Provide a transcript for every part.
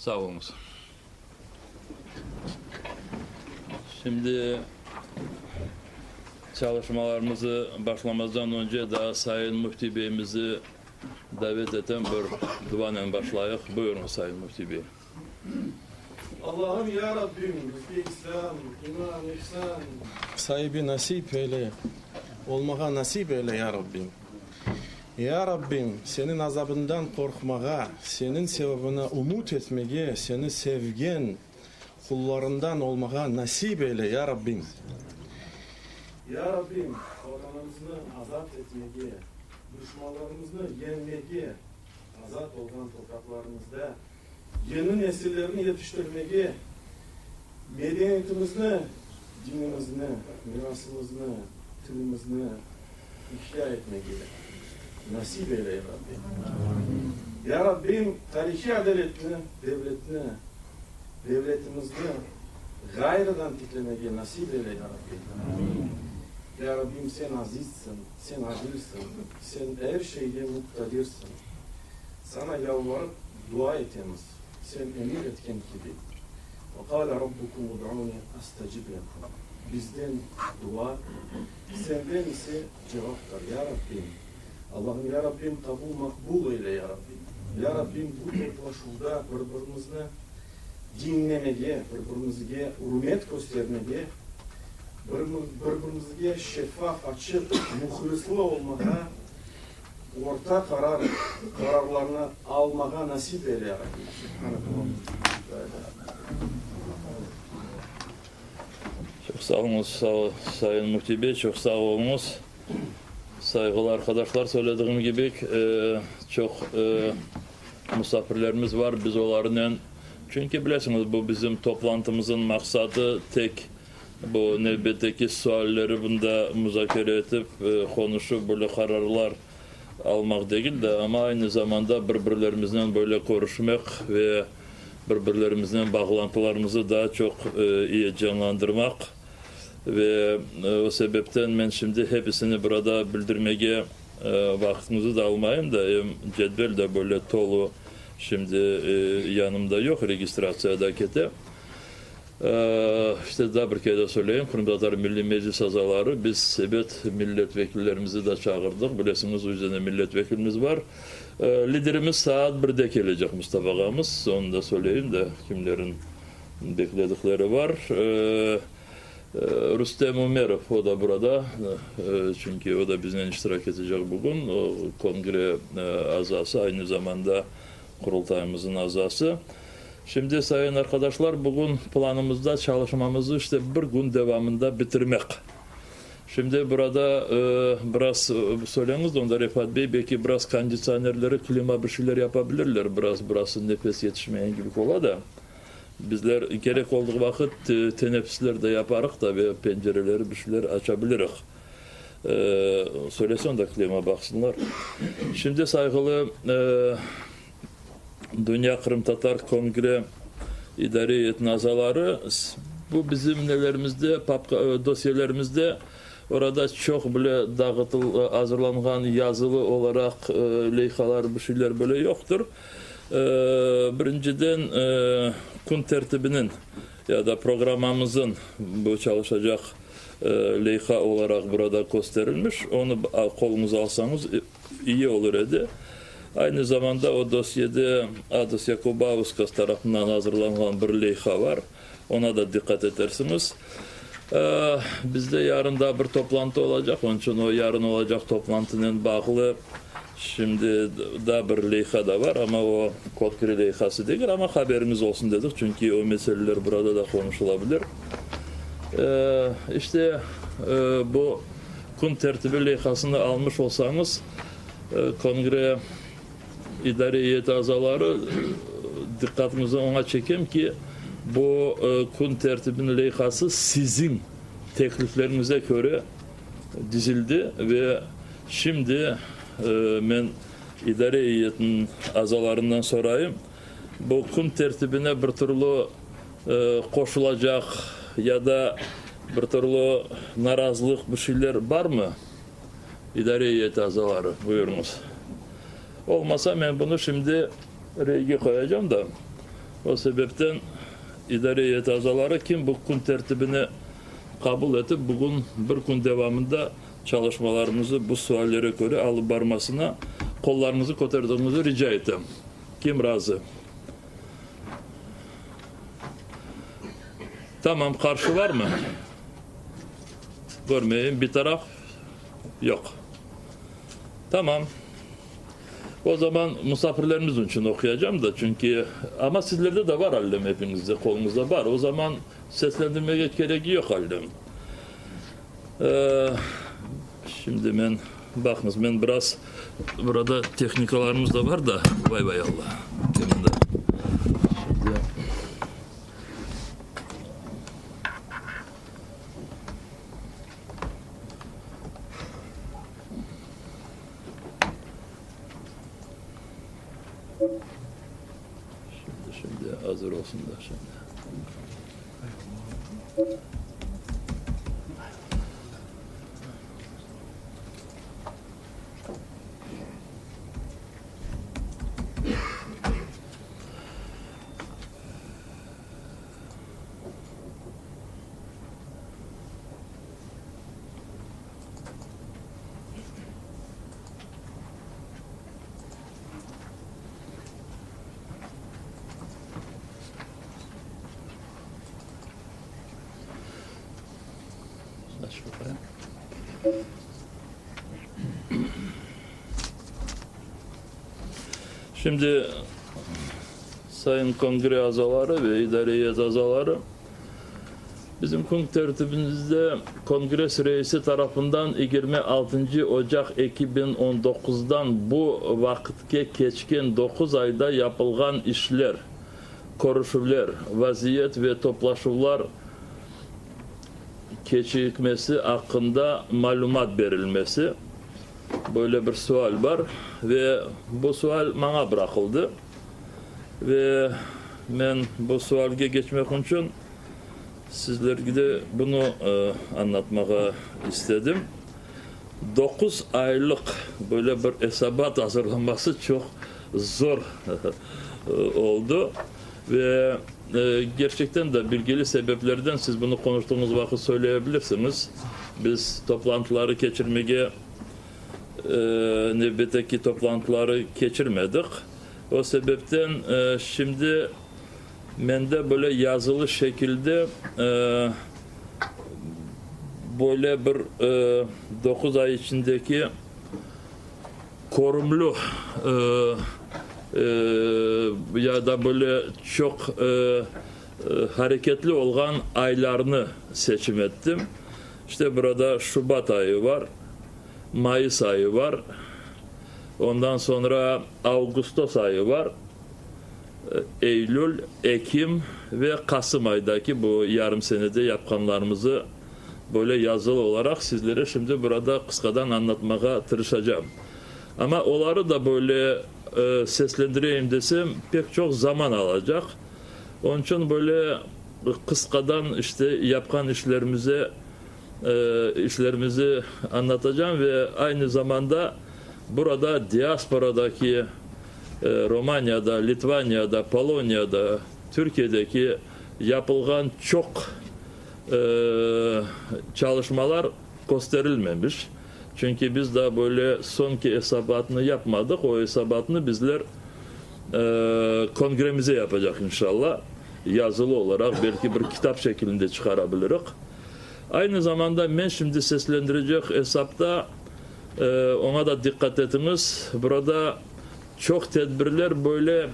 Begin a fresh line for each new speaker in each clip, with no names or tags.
Sağ oluñız. Şimdi çalışmalarımızı başlamazdan önce daa Sayın Müfti Beyimizi davet etem, bir duanen başlayıq. Buyurıñız, Sayın Müfti Bey.
Allahım, ya Rabbim, bizge İslâm, iman, ihsan saibi nasip eyle, olmağa nasip eyle, ya Rabbim. Ya Rabbim, Seniñ azabıñdan qorqmağa, Seniñ sevabına ümüt etmege, Seni sevgen qullarıñdan olmağa nasip eyle, Ya Rabbim. Ya Rabbim, Vatanımıznı azat etmege, duşmanlarımıznı yeñmege, azat olğan topraqlarımızda yeñi nesillerni yetiştirmege, medeniyetimizni, dinimizni, mirasımıznı, tilimizni ihya etmege nasip eyle, Ya Rabbim. Ya Rabbim, tarihiy adaletni, devletni, devletimizni ğayrıdan tiklemege nasip eyle, Ya Rabbim. Ya Rabbim, Sen azizsiñ, Sen adilsiñ, Sen er şeyge muqtadirsiñ. Saña yalvarıp dua etemiz, Sen emir etken kibi, Ve qâle Rabbukum ud'ûni astecib lekum, Bizden dua, Senden ise cevaptır. Ya Rabbim, Allahım, Ya Rabbim, qabul maqbul eyle, Ya Rabbim. Ya Rabbim, bu toplaşuvda bir-birimizni diñlemege, bir-birimizge ürmet köstermege, bir-birimizge şeffaf, açıq, mühlisli olmağa, orta qarar, qararlarnı almağa nasip eyle, Ya Rabbim.
Çoq sağ oluñız, Sayın Müfti bey, çoq sağ oluñız. Sayğılı arqadaşlar, söylediğim kibi, çoq musafirlerimiz var, biz olarnen, çünki bilesiñiz, bu bizim toplantımızın maqsadı tek bu nevbetteki sualleri bunda muzakere etip, qonuşıp, böyle qararlar almaq degil de, amma aynı zamanda bir-birlerimiznen böyle körüşmek ve bir-birlerimiznen bağlantılarımızı daa çoq iyi canlandırmaq. Ve o sebepten men şimdi hepisini burada bildirmege vaqıtımızı da almayım da, em cedvel de böyle tolu şimdi yanımda yoq, registratsiya da kete. İşte daa bir kere söyleyim, Qırımtatar Milliy Meclis azaları, biz, ebet, millet vekillerimizi de çağırdıq, bilesiñiz, üç dane millet vekilimiz bar. Liderimiz saat birde kelecek, Mustafa ağamız, onı da söyleyim de, kimlerin bekledikleri var. Rustem Umerov, o da burada, çünki o da biznen iştirak etecek bugün, o, kongre azası, aynı zamanda Qurultayımıznıñ azası. Şimdi, sayın arqadaşlar, bugün planımızda çalışmamızı işte bir kün devamında bitirmek. Şimdi burada biraz söyleñiz de onda, Refat bey, belki biraz konditsionerleri, klima bir şeyler yapabilirler, biraz burası nefes yetişmegen kibi ola da. Bizler kerek olduğu vaqıt teneffüsler de yaparıq da ve pencereleri bir şeyler açabiliriq. Söylesen de klima baqsınlar. Şimdi sayğılı Dünya Qırımtatar Kongre İdare Heyetiniñ azaları, bu bizim nelerimizde, papka, dosyelerimizde orada çoq bile dağıtıl, azırlanğan yazılı olaraq leyhalar, bir şeyler böyle yoqtır. Birinciden, kün tertibiniñ ya da programmamızın bu çalışacaq leyha olaraq burada kösterilmiş, onı qoluñıza alsañız iyi olur edi. Aynı zamanda o dosyede Ados Yakubauskas tarafından azırlanğan bir leyha var, ona da diqqat etersiñiz. Bizde yarın daa bir toplantı olacaq, onıñ içün o yarın olacaq toplantınen bağlı şimdi daa bir leyha da var, amma o Kodkri leyhası degil, amma haberiñiz olsun dedik, çünki o meseleler burada da qonuşulabilir. İşte, bu kün tertibi leyhasını almış olsañız, Kongre İdare Eyeti azaları, diqqatıñıznı oña çekem ki, bu kün tertibiniñ leyhası siziñ teklifleriñize köre dizildi ve şimdi men İdare Eyetiniñ azalarından sorayım, bu kün tertibine bir türlü qoşulacaq ya da bir türlü narazılıq bir şeyler barmı? İdare Eyeti azaları, buyurıñız. Olmasa, men bunı şimdi reyge qoyacam da. O sebepten idare eyeti azaları kim bu kün tertibini qabul etip, bugün bir kün devamında çalışmalarımızı bu suallere köre alıp barmasına qollarıñızı köterdigiñizi rica etem. Kim razı? Tamam, qarşı varmı? Körmeyim. Bitaraf? Yoq. Tamam. O zaman musafirlerimiz içün oquyacam da, çünki, amma sizlerde de var allem, epiñizde qoluñızda bar. O zaman seslendirmege keregi yoq allem. Şimdi men, baqıñız, men biraz, burada tehnikalarımız da bar da, vay-vay Alla, şimdi. Şimdi, şimdi azır olsun da şimdi. Şimdi, sayın kongre azaları ve idare eyet azaları, Bizim kün tertibimizde Kongress reisi tarafından 26 ocaq 2019-dan bu vaqıtke keçken doquz ayda yapılğan işler, körüşüvler, vaziyet ve toplaşuvlar keçikmesi aqqında malümat berilmesi, böyle bir sual bar ve bu sual maña bıraqıldı ve men bu sualge keçmek içün Sizlerge de bunı añlatmağa istedim. Doquz aylıq böyle bir esabat azırlaması çoq zor oldı ve kerçekten de bilgili sebeplerden siz bunı qonuştığımız vaqıt söyleye bilirsiñiz, biz toplantıları keçirmege, nevbetteki toplantıları keçirmedik. O sebepten şimdi Mende böyle yazılı şekilde böyle bir doquz ay içindeki körümli ya da böyle çoq hareketli olğan aylarnı seçim ettim. İşte burada şubat ayı var, mayıs ayı var, ondan soñra avgustos ayı var. Eylül, ekim ve qasım aydaki bu yarım senede yapqanlarımızı böyle yazılı olaraq sizlere şimdi burada qısqadan añlatmağa tırışacağım. Amma oları da böyle seslendireyim desem, pek çoq zaman alacaq. Onıñ içün böyle qısqadan işte yapqan işlerimize işlerimizi añlatacağım ve aynı zamanda burada diasporadaki Romaniyada, Litvaniyada, Poloniyada, Türkiyedeki yapılğan çoq çalışmalar kösterilmemiş. Çünki biz daa böyle soñki esabatnı yapmadıq. O esabatnı bizler kongremize yapacaq inşallah. Yazılı olaraq, belki bir kitap şekilinde çıqara bilirik. Aynı zamanda men şimdi seslendirecek esapta Oña da diqqat etiñiz, burada çoq tedbirler böyle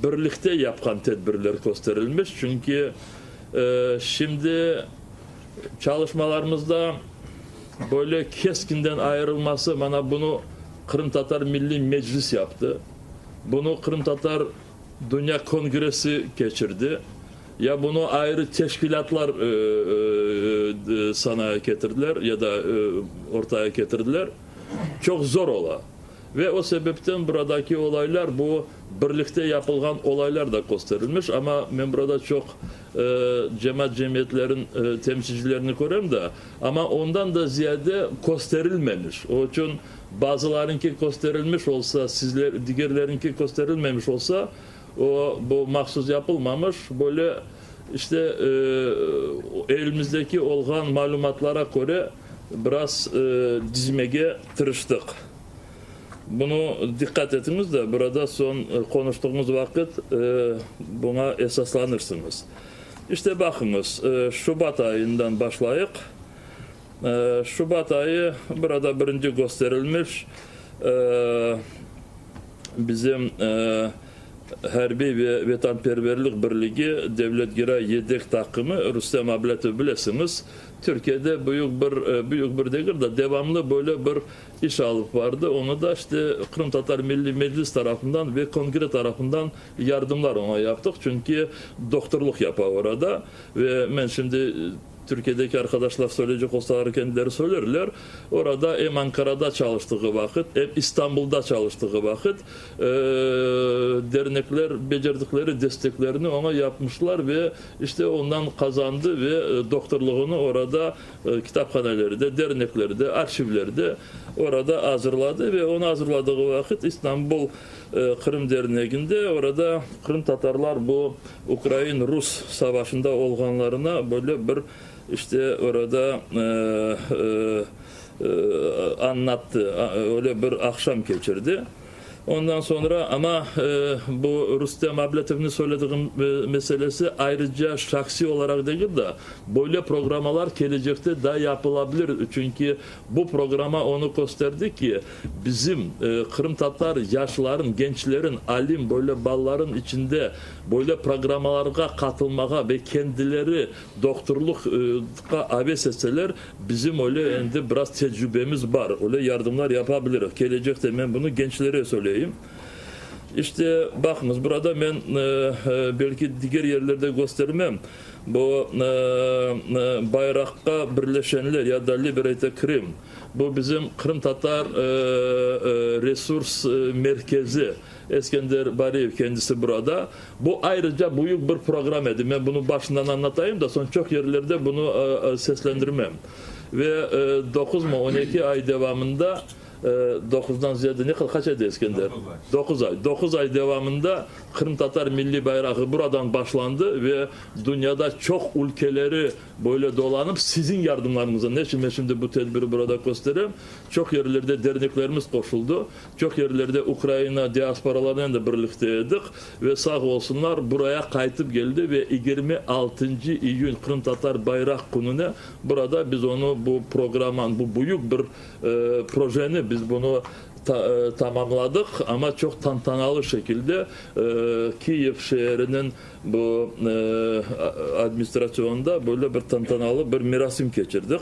birlikte yapqan tedbirler kösterilmiş, çünki şimdi çalışmalarımızda böyle keskinden ayırılması, mana bunı Qırımtatar Milliy Meclis yaptı, bunı Qırımtatar Dünya Kongressi keçirdi. Ya bunı ayrı teşkilâtlar sanaya ketirdiler ya da ortaya ketirdiler. Çoq zor ola. Ve o sebepten buradaki olaylar, bu birlikte yapılğan olaylar da kösterilmiş. Amma men burada çoq cemaat cemiyetlerin temsilcilerini körem de, amma ondan da ziyade kösterilmemiş. O içün bazılarınki kösterilmiş olsa, sizler, digerlerinki kösterilmemiş olsa,. O, bu mahsus yapılmamış, böyle işte elimizdeki olğan malümatlara köre biraz dizmege tırıştıq. Bunı diqqat etiñiz de, burada soñ qonuştığımız vaqıt buña esaslanırsıñız. İşte baqıñız, şubat ayından başlayıq. Şubat ayı burada birinci kösterilmiş bizim Hərbiy ve Vetanperverlik Birligi Devlet Giray yedek taqımı, Rustem Ablâtov bilesiñiz, Türkiyede büyük bir, büyük bir degil de, devamlı böyle bir iş alıp bardı. Onı da işte Qırımtatar Milliy Meclis tarafından ve Kongre tarafından yardımlar oña yaptıq, çünki doktorlıq yapa orada ve men şimdi Türkiyedeki arqadaşlar söyleycek olsalar, kendileri söylerler, orada em Ankarada çalıştığı vaqıt, em İstanbulda çalıştığı vaqıt dernekler becerdikleri desteklerni oña yapmışlar ve işte ondan qazandı ve doktorlığını orada kitaphanelerde, derneklerde, arşivlerde orada azırladı ve onı azırladığı vaqıt İstanbul Qırım derneginde orada qırımtatarlar bu ukrain-rus savaşında olğanlarına böyle bir işte orada añlattı, öyle bir aqşam keçirdi. Ondan soñra amma bu Rustem Ablâtovnıñ söylediği meselesi ayrıca şahsiy olaraq degil de, böyle programmalar kelecekte da yapılabilir, çünki bu programma onı kösterdi ki, bizim qırımtatar yaşların, gençlerin, alim böyle balaların içinde böyle programmalarğa qatılmağa ve kendileri doktorluqqa aves etseler, bizim öyle endi biraz tecrübemiz bar, öyle yardımlar yapabiliriz. Kelecekte men bunı gençlere söyleyim. İşte, baqıñız, burada men belki diger yerlerde köstermem, bu bayraqqa birleşenler ya da Liberate Krım, bu bizim Qırımtatar resurs merkezi, Eskender Bariyev kendisi burada. Bu ayrıca büyük bir program edi. Men bunı başından añlatayım da, soñ çoq yerlerde bunı seslendirmem. Ve doquzmı, 12 ay devamında, doquzdan ziyade ne qadar, qaç edi, Eskender? 9 ay. 9 ay devamında qırımtatar milliy bayrağı buradan başlandı ve dünyada çoq ülkeleri böyle dolanıp, siziñ yardımlarıñızla, ne içün men şimdi bu tedbiri burada kösterem, çoq yerlerde derneklerimiz qoşuldı, Çoq yerlerde Ukraina diasporalarınen de birlikte edik ve sağ olsunlar, buraya qaytıp geldi ve 26 iyün Qırımtatar bayraq kününe burada biz onı bu programmanı, bu büyük bir projeni biz bunı tamamladıq, amma çoq tantanalı şekilde Kiyev şeeriniñ bu administrasyonında böyle bir tantanalı bir merasim keçirdik.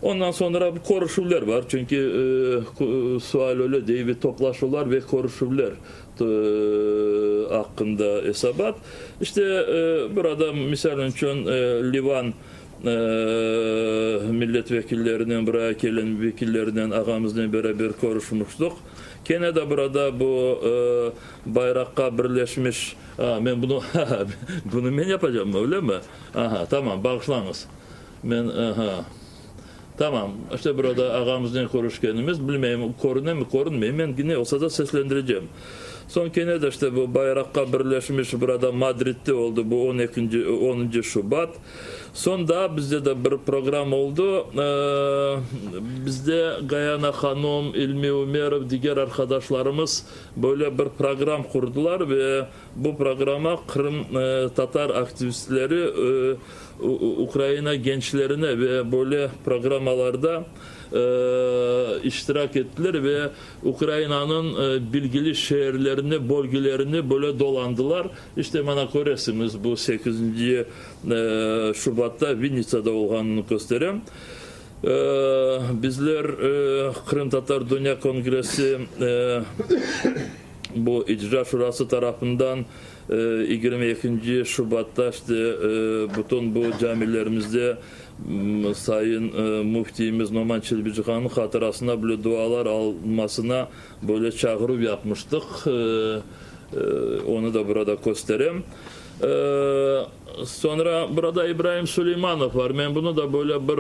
Ondan soñra bu körüşüvler bar, çünki sual öyle dey, ve toplaşuvlar ve körüşüvler aqqında esabat. İşte, burada, misal içün, Livan millet vekillerinen, buraya kelen vekillerinen, ağamıznen beraber körüşmüştik. Kene de burada bu bayraqqa birleşmiş, a, men bunı, bunı men yapacağım, öylemi? Aha, tamam, bağışlañız. Men, aha. Tamam, işte burada ağamıznen körüşkenimiz, bilmeyim, körünemi, körünmeymi, men gine olsa da seslendirecem. Soñ kene de işte bu bayraqqa birleşmiş burada Madridde oldı, bu on ekinci, onuncı şubat. Soñ daa bizde de bir program oldı, bizde Gayana hanum, İlmi Ümerov, diger arqadaşlarımız böyle bir program qurdılar ve bu programa qırımtatar aktivistleri Ukraina gençlerine ve böyle programmalarda iştirak ettiler ve Ukrainanıñ bilgili şeerlerini, bölgelerini böyle dolandılar. İşte, mana köresiñiz, bu sekizinci şubatta Vinnitsada olğanını kösterem. Bizler Qırımtatar Dünya Kongressi bu İcra Şurası tarafından 22 şubatta işte bütün bu camilerimizde sayın müftiyimiz Noman Çelebicihannıñ hatırasına böyle dualar alınmasına böyle çağıruv yapmıştıq. Onı da burada kösterem. Soñra burada İbraim Suleymanov var. Men bunı da böyle bir,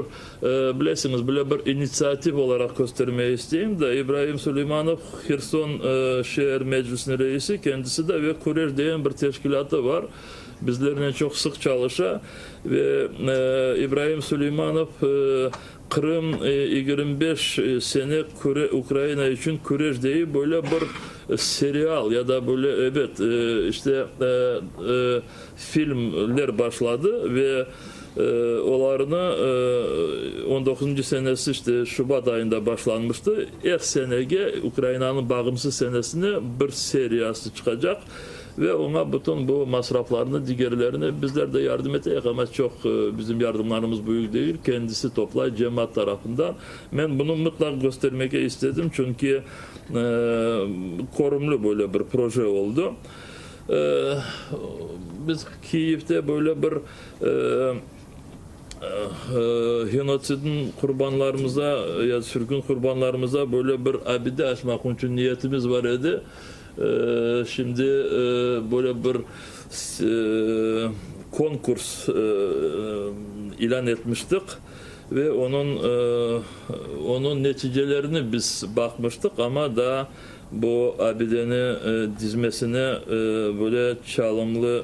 bilesiñiz, böyle bir initsiativ olaraq köstermege isteyim de. İbraim Suleymanov Herson şeer meclisiniñ reisi, kendisi de ve Küreş degen bir teşkilâtı var. Bizlernen çoq sıq çalışa. Ve İbraim Suleymanov Qırım 25 sene Ukraina içün küreş dey böyle bir serial ya da böyle, ebet, işte, filmler başladı ve olarnı on doquzıncı senesi işte şubat ayında başlanmıştı. Er senege Ukrainanıñ bağımsız senesine bir seriyası çıqacaq. Ve oña bütün bu masraflarnı, digerlerini bizler de yardım eteyik, amma çoq bizim yardımlarımız büyük degil, kendisi toplay cemaat tarafından. Men bunı mıtlaq köstermege istedim, çünki körümli böyle bir proje oldı. Biz Kiyevde böyle bir genotsidniñ qurbanlarımıza ya sürgün qurbanlarımıza böyle bir abide açmaq içün niyetimiz bar edi. Şimdi böyle bir konkurs ilân etmiştik ve onıñ onıñ neticelerini biz baqmıştıq, amma daa bu abideni dizmesine böyle çalımlı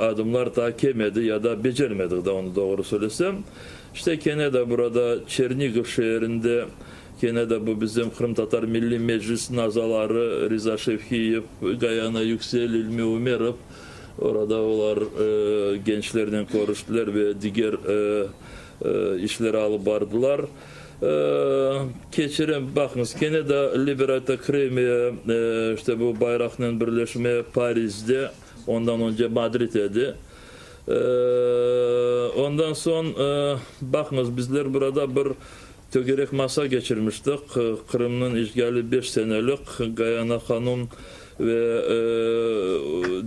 adımlar daa kelmedi ya da becermedik da onı doğru söylesem. İşte kene de burada Çernigov şeerinde Kene de bu bizim Qırımtatar Milliy Meclisiniñ azaları Riza Şevkiyev, Gayana Yüksel, İlmi Umerov, orada olar gençlernen körüştiler ve diger işler alıp bardılar. Keçirem, baqıñız, kene de Liberata Kremia, işte bu bayraqnen birleşme Parisde, ondan önce Madrid edi. Ondan soñ, baqıñız, bizler burada bir Tögerek masa keçirmiştik, Qırımnıñ işğali beş senelik, Gayana hanum ve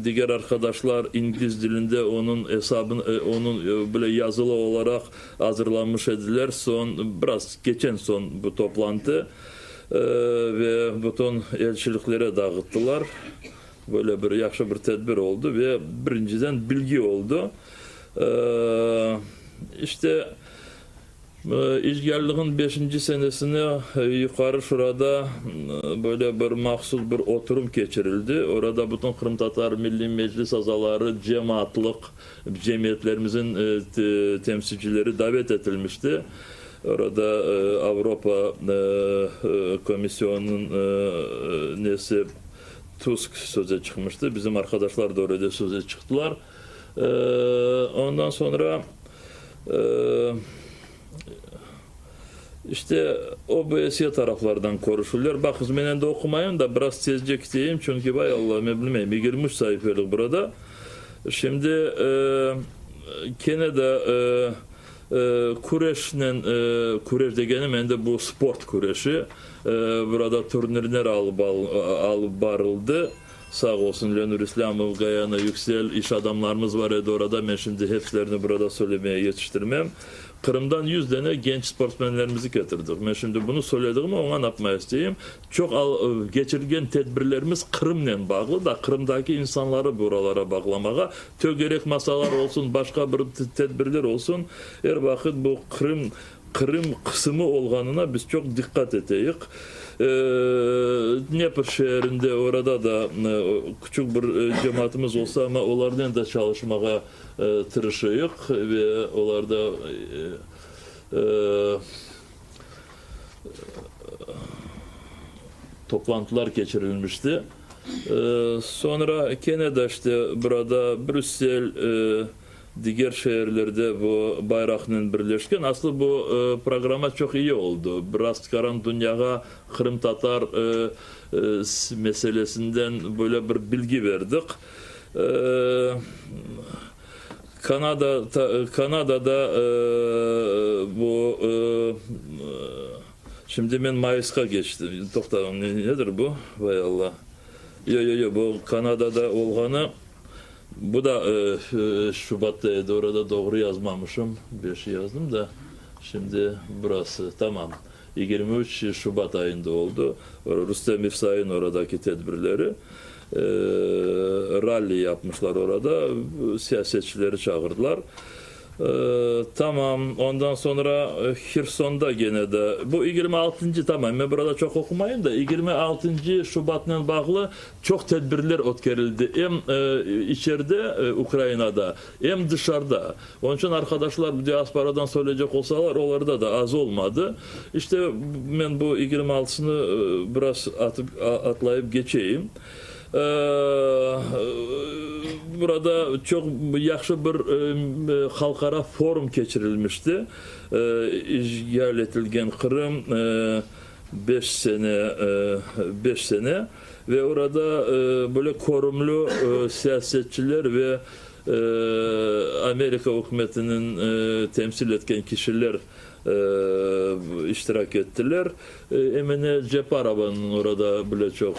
diger arqadaşlar ingliz dilinde onıñ esabını, onıñ böyle yazılı olaraq azırlanmış ediler, soñ, biraz keçen soñ bu toplantı ve bütün elçiliklere dağıttılar. Böyle bir yahşı bir tedbir oldı ve birinciden bilgi oldı. İşte, İşğalliğiñ beşinci senesine Yuqarı Şurada böyle bir mahsus bir oturum keçirildi. Orada bütün Qırımtatar Milliy Meclis azaları, cemaatlıq cemiyetlerimizin temsilcileri davet etilmişti. Orada Avropa Komisyonınıñ nesi Tusk söze çıqmıştı. Bizim arqadaşlar da orada söze çıqtılar. Ondan soñra İşte, OBSE taraflardan körüşüvler. Baqıñız, men endi oqumayım da, biraz tezce kiteyim, çünki, vay Allah, men bilmeyim, 23 saifelik burada. Şimdi, kene de küreşnen, küreş degenim endi bu sport küreşi, burada turnirler alıp barıldı. Sağ olsun Lenur İslâmov, Gayana Yüksel, iş adamlarımız var edi orada, men şimdi hepsilerini burada söylemeye yetiştirmem. Qırımdan yüz dene genç sportsmenlerimizi ketirdik. Men şimdi bunı söyledigimi oña napmaya isteyim. Çoq keçirilgen tedbirlerimiz Qırımnen bağlı da, Qırımdaki insanları buralara bağlamağa, tögerek masalar olsun, başqa bir tedbirler olsun, er vaqıt bu Qırım Qırım qısımı olğanına biz çoq diqqat eteyik. Dnepr şeerinde orada da küçük bir cemaatımız olsa, amma olarnen de çalışmağa tırışayıq ve olarda toplantılar keçirilmişti. Soñra kene de işte burada Brüssel, Diger şeerlerde bu bayraqnen birleşken. Aslı bu programma çoq iyi oldı. Biraz tikaran dünyağa qırımtatar meselesinden böyle bir bilgi berdik. Kanada Kanadada bu şimdi men mayısqa keçtim. Toqtañ, nedir bu? Vay Alla. Yo, yo, yo, bu Kanadada olğanı. Bu da şubatta edi, orada doğru yazmamışım, beşi yazdım da, şimdi burası, tamam, 23 şubat ayında oldı, Rustem İfsain oradaki tedbirleri. Ralli yapmışlar orada, siyasetçileri çağırdılar. Tamam, ondan soñra Hersonda gene de, bu yigirmi altıncı, tamam, men burada çoq oqumayım da, yigirmi altıncı Şubatnen bağlı çoq tedbirler ötkerildi, em içeride, Ukrainada, em dışarıda. Onıñ içün arqadaşlar diasporadan söyleycek olsalar, olarda da az olmadı. İşte, men bu yigirmi altısını biraz atıp, atlayıp keçeyim. Burada çoq yahşı bir halqara forum keçirilmişti. İşğal etilgen Qırım 5 sene, 5 sene ve orada böyle körümli siyasetçiler ve Amerika ükümetiniñ temsil etken kişiler iştirak ettiler. Emine Ceparovanıñ orada bile çoq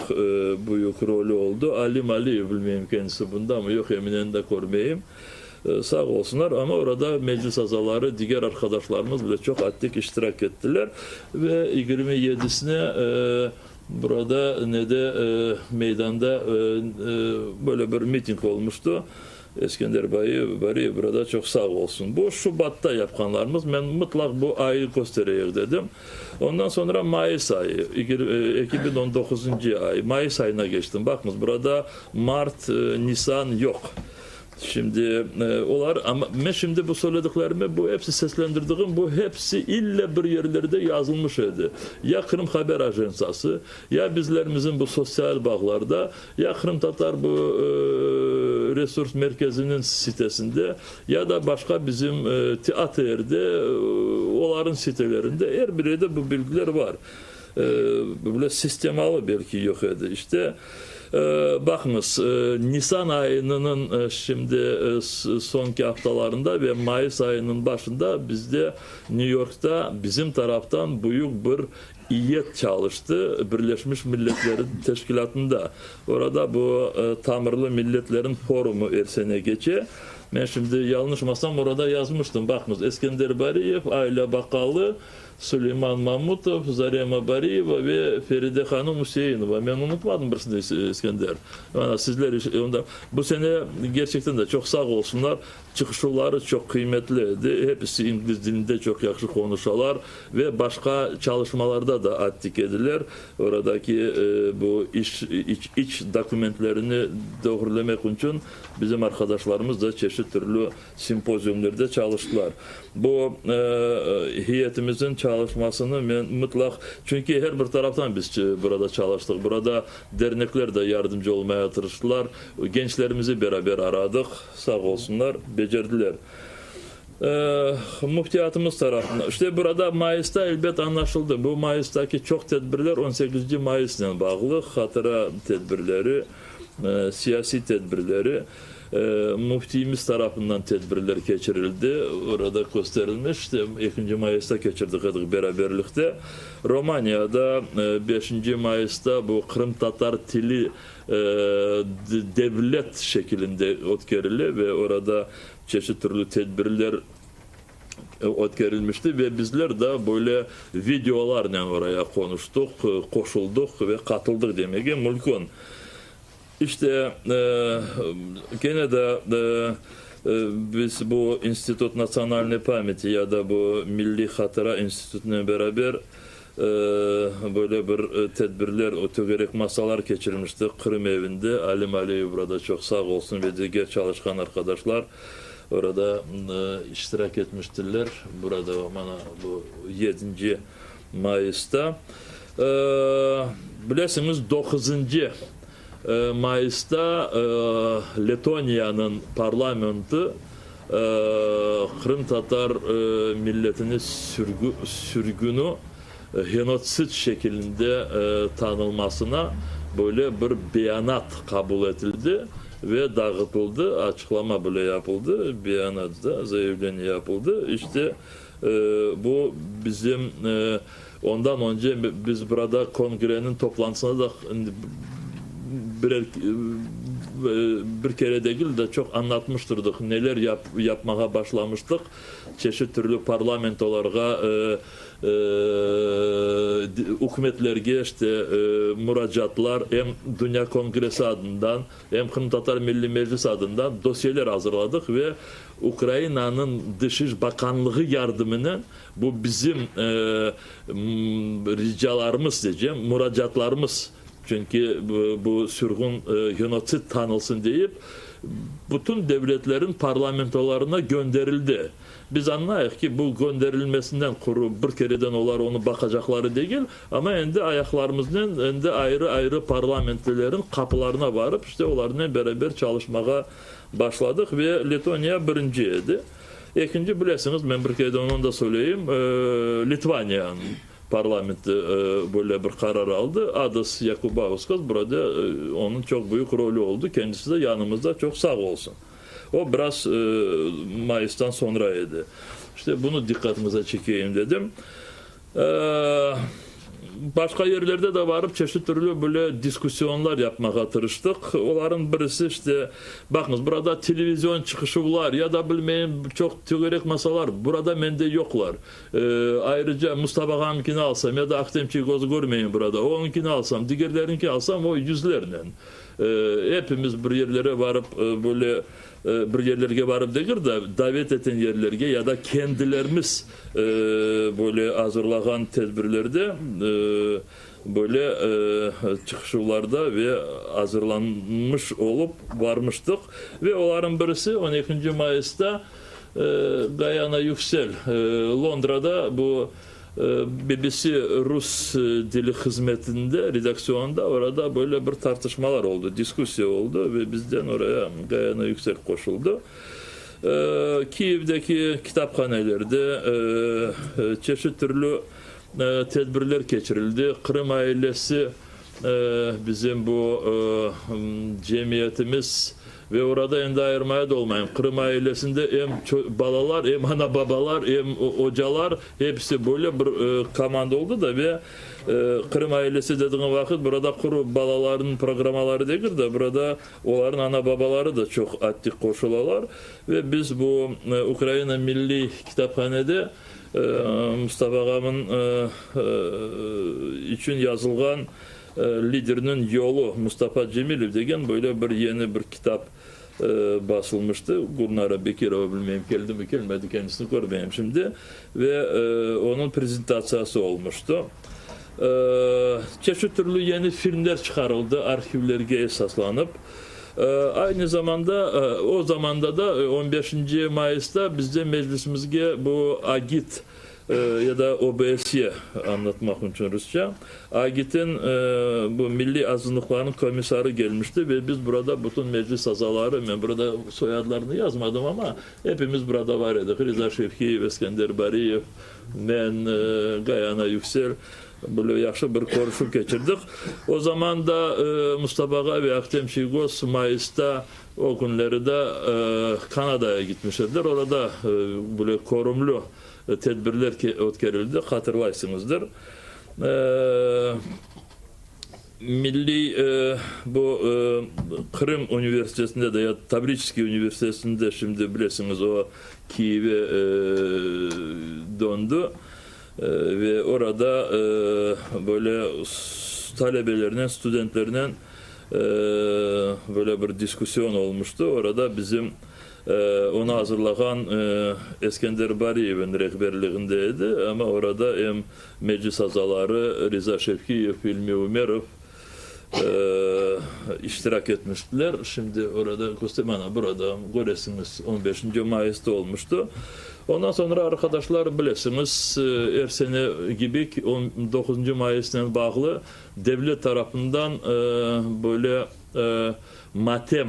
büyük rolü oldı. Alim Aliyev, bilmeyim kendisi bundamı, yoq, Emineni de körmeyim. Sağ olsunlar, amma orada meclis azaları, diger arqadaşlarımız bile çoq aktiv iştirak ettiler. Ve 27-sine burada nede meydanda böyle bir miting olmuştı. Eskender Bariyev burada çoq sağ olsun. Bu Şubatta yapqanlarımız, men mutlaq bu ayı köstereyik dedim. Ondan soñra mayıs ayı, 2019 ay, mayıs ayına keçtim. Baqıñız, burada mart, nisan yoq. Şimdi olar, amma men şimdi bu söylediklerimi, bu episi seslendirdiğim, bu hepsi ille bir yerlerde yazılmış edi. Ya Qırım Haber Ajansı, ya bizlerimizin bu sosyal bağlarda, ya Qırımtatar bu resurs merkeziniñ sitesinde, ya da başqa bizim teatrde, oların sitelerinde, er bir yerde bu bilgiler var. Böyle sistemalı belki yoq edi. İşte, baqıñız, Nisan ayınıñ şimdi soñki aftalarında ve mayıs ayınıñ başında bizde New Yorkta bizim taraftan büyük bir eyyet çalıştı Birleşmiş Milletler Teşkilâtında. Orada bu tamırlı milletlerin forumı er sene keçe. Men şimdi yañlışmasam orada yazmıştım. Baqıñız, Eskender Bariyev, Ayla Baqalı, Suleyman Mamutov, Zarema Bariyeva ve Feride hanım Useinova. Men unutmadım birisini, Eskender. Mana sizler onda bu sene gerçekten de çoq sağ olsunlar. Çıqışları çoq qıymetli edi. Hepsi ingliz dilinde çoq yahşı qonuşalar ve başqa çalışmalarda da aktiv ediler. Oradaki bu iş iç, iç dokumentlerini doğrulamaq içün bizim arqadaşlarımız da çeşit türlü simpoziumlarda çalıştılar. Bu heyetimizin çalışmasını men mutlaq, çünki her bir taraftan biz burada çalıştıq. Burada dernekler de yardımcı olmaya tırıştılar. Gençlerimizi beraber aradıq. Sağ olsunlar, becerdiler. Müftiyatımız tarafından. İşte burada Mayısta elbet anlaşıldı. Bu Mayıstaki çoq tedbirler 18 Mayısnen bağlı. Hatıra tedbirleri, siyasiy tedbirleri. Müftiyimiz tarafından tedbirler keçirildi. Orada kösterilmiş. İşte 2 Mayısta keçirdik edik beraberlikte. Romaniyada 5 Mayısta bu Qırım Tatar tili devlet şekilinde ötkerile ve orada çeşit türlü tedbirler ötkerilmişti ve bizler de böyle videolarla oraya qonuştuq, qoşuldıq ve qatıldıq demege mümkün. İşte gene de biz bu Институт национальной памяти ya da bu Milliy Hatıra İnstitutınen beraber böyle bir tedbirler, o tögerek masalar keçirmiştik Qırım evinde. Alim Aliyev burada çoq sağ olsun ve diger çalışqan arqadaşlar orada iştirak etmiştiler. Burada mana bu 7 Mayısta. Bilesiñiz 9 Mayısta Letoniyanıñ parlamenti Qırım Tatar milletini sürgü, sürgünü genotsid şekilinde tanılmasına böyle bir beyanat qabul etildi ve dağıtıldı, açıqlama bile yapıldı, beyanat da, заявление yapıldı. İşte bu bizim ondan önce biz burada kongreniñ toplantısına da. birer bir kere degil de çoq añlatmıştırdıq, neler yapmağa başlamıştıq, çeşit türlü parlamentolarğa, ükümetlerge işte muracaatlar, em Dünya Kongressi adından, em Qırımtatar Milliy Meclisi adından dosyeler azırladıq ve Ukrainanıñ Dış iş bakanlığı yardımınen bu bizim ricalarımız diycem, muracaatlarımız, çünki bu sürgün genotsid tanılsın deyip, bütün devletlerin parlamentolarına gönderildi. Biz añlayıq ki, bu gönderilmesinden quru bir kereden olar onı baqacaqları degil, amma endi ayaqlarımıznen endi ayrı-ayrı parlamentlilerin qapılarına barıp, işte olarnen beraber çalışmağa başladıq ve Letoniya birinci edi. Ekinci, bilesiñiz, men bir kereden onı da söyleyim, Litvaniyanıñ parlamenti böyle bir qarar aldı. Adas Yakubauskas burada onıñ çoq büyük rolü oldı, kendisi de yanımızda, çoq sağ olsun. O biraz mayıstan soñra edi. İşte bunı diqqatıñıza çekeyim dedim. Başqa yerlerde de barıp çeşit türlü böyle diskussiyonlar yapmağa tırıştıq. Olarnıñ birisi işte, baqıñız, burada televizion çıqışuvlar ya da bilmeyim çoq tögerek masalar burada mende yoqlar. Ayrıca Mustafa ağamınkini alsam ya da Ahtem Çiygozı körmeyim burada, onıñkini alsam, digerleriñkini alsam, o yüzlernen. Epimiz bir yerlere barıp, böyle bir yerlerge barıp degil de, davet eten yerlerge ya da kendilerimiz böyle azırlağan tedbirlerde böyle çıqışuvlarda ve azırlanmış olıp barmıştıq. Ve olarnıñ birisi on ekinci mayısta Gayana Yüksel Londrada bu BBC rus dili hızmetinde, redaksiyonında orada böyle bir tartışmalar oldı, diskussiya oldı ve bizden oraya Gayana Yüksel qoşuldı. Kiyevdeki kitaphanelerde çeşit türlü tedbirler keçirildi. Qırım ailesi bizim bu cemiyetimiz Ve orada endi ayırmaya da olmayım, Qırım ailesinde em balalar, em ana-babalar, em ocalar, hepsi böyle bir komanda oldı da ve Qırım ailesi dediğin vaqıt burada quru balalarnıñ programmaları degil de, burada olarnıñ ana-babaları da çoq aktiv qoşulalar. Ve biz bu Ukraina Milliy kitaphanede Mustafa ağamın içün yazılğan Liderniñ yolu, Mustafa Cemilev degen böyle bir yeni bir kitap basılmıştı. Gülnara Bekirova, bilmeyim, keldimi, kelmedi, kendisini körmeyim şimdi. Ve onıñ prezentatsiyası olmuştı. Çeşit türlü yeni filmler çıqarıldı arhivlerge esaslanıp. Aynı zamanda, o zamanda da, on beşinci mayısta bizde meclisimizge bu AGİT, Ya da OBSE, añlatmaq içün rusça, AGİTniñ bu milliy azınlıqlarnıñ komissarı gelmişti ve biz burada bütün meclis azaları, men burada soyadlarını yazmadım, amma epimiz burada bar edik, Riza Şevkiyev, Eskender Bariyev, men, Gayana Yüksel, böyle yahşı bir körüşüv keçirdik. O zaman da Mustafa ağa ve Ahtem Çiygoz mayısta o künleri de Kanadaya gitmiş ediler, orada böyle körümli tedbirler ötkerildi, hatırlaysıñızdır. Milliy bu Qırım universitetinde de ya Tavriçeskiy universitetinde şimdi bilesiñiz o Kiyeve döndü ve orada böyle talebelernen, studentlernen böyle bir diskussion olmuştı. Orada bizim Onı azırlağan Eskender Bariyevniñ rehberliginde edi, amma orada em Meclis azaları Riza Şevkiyev, İlmi Ümerov iştirak etmiştiler. Şimdi orada kösterem, ana, burada köresiñiz, on beşinci mayısta olmuştı. Ondan soñra, arqadaşlar, bilesiñiz, er sene kibi on doquzıncı mayısnen bağlı devlet tarafından böyle matem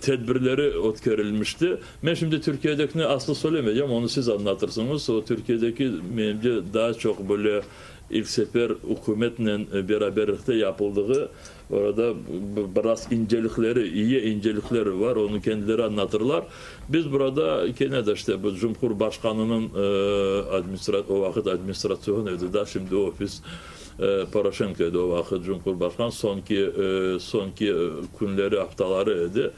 tedbirleri ötkerilmişti. Men şimdi Türkiyedekini aslı söylemeycem, onı siz añlatırsıñız. O Türkiyedeki, menimce, daa çoq böyle ilk sefer ükümetnen beraberlikte yapıldığı, orada biraz incelikleri, iyi incelikleri var, onı kendileri añlatırlar. Biz burada kene de işte bu Cumhurbaşqanınıñ o vaqıt administratsion edi da, şimdi ofis. Poroşenko edi o vaqıt cumhurbaşqan, soñki soñki künleri, aftaları edi.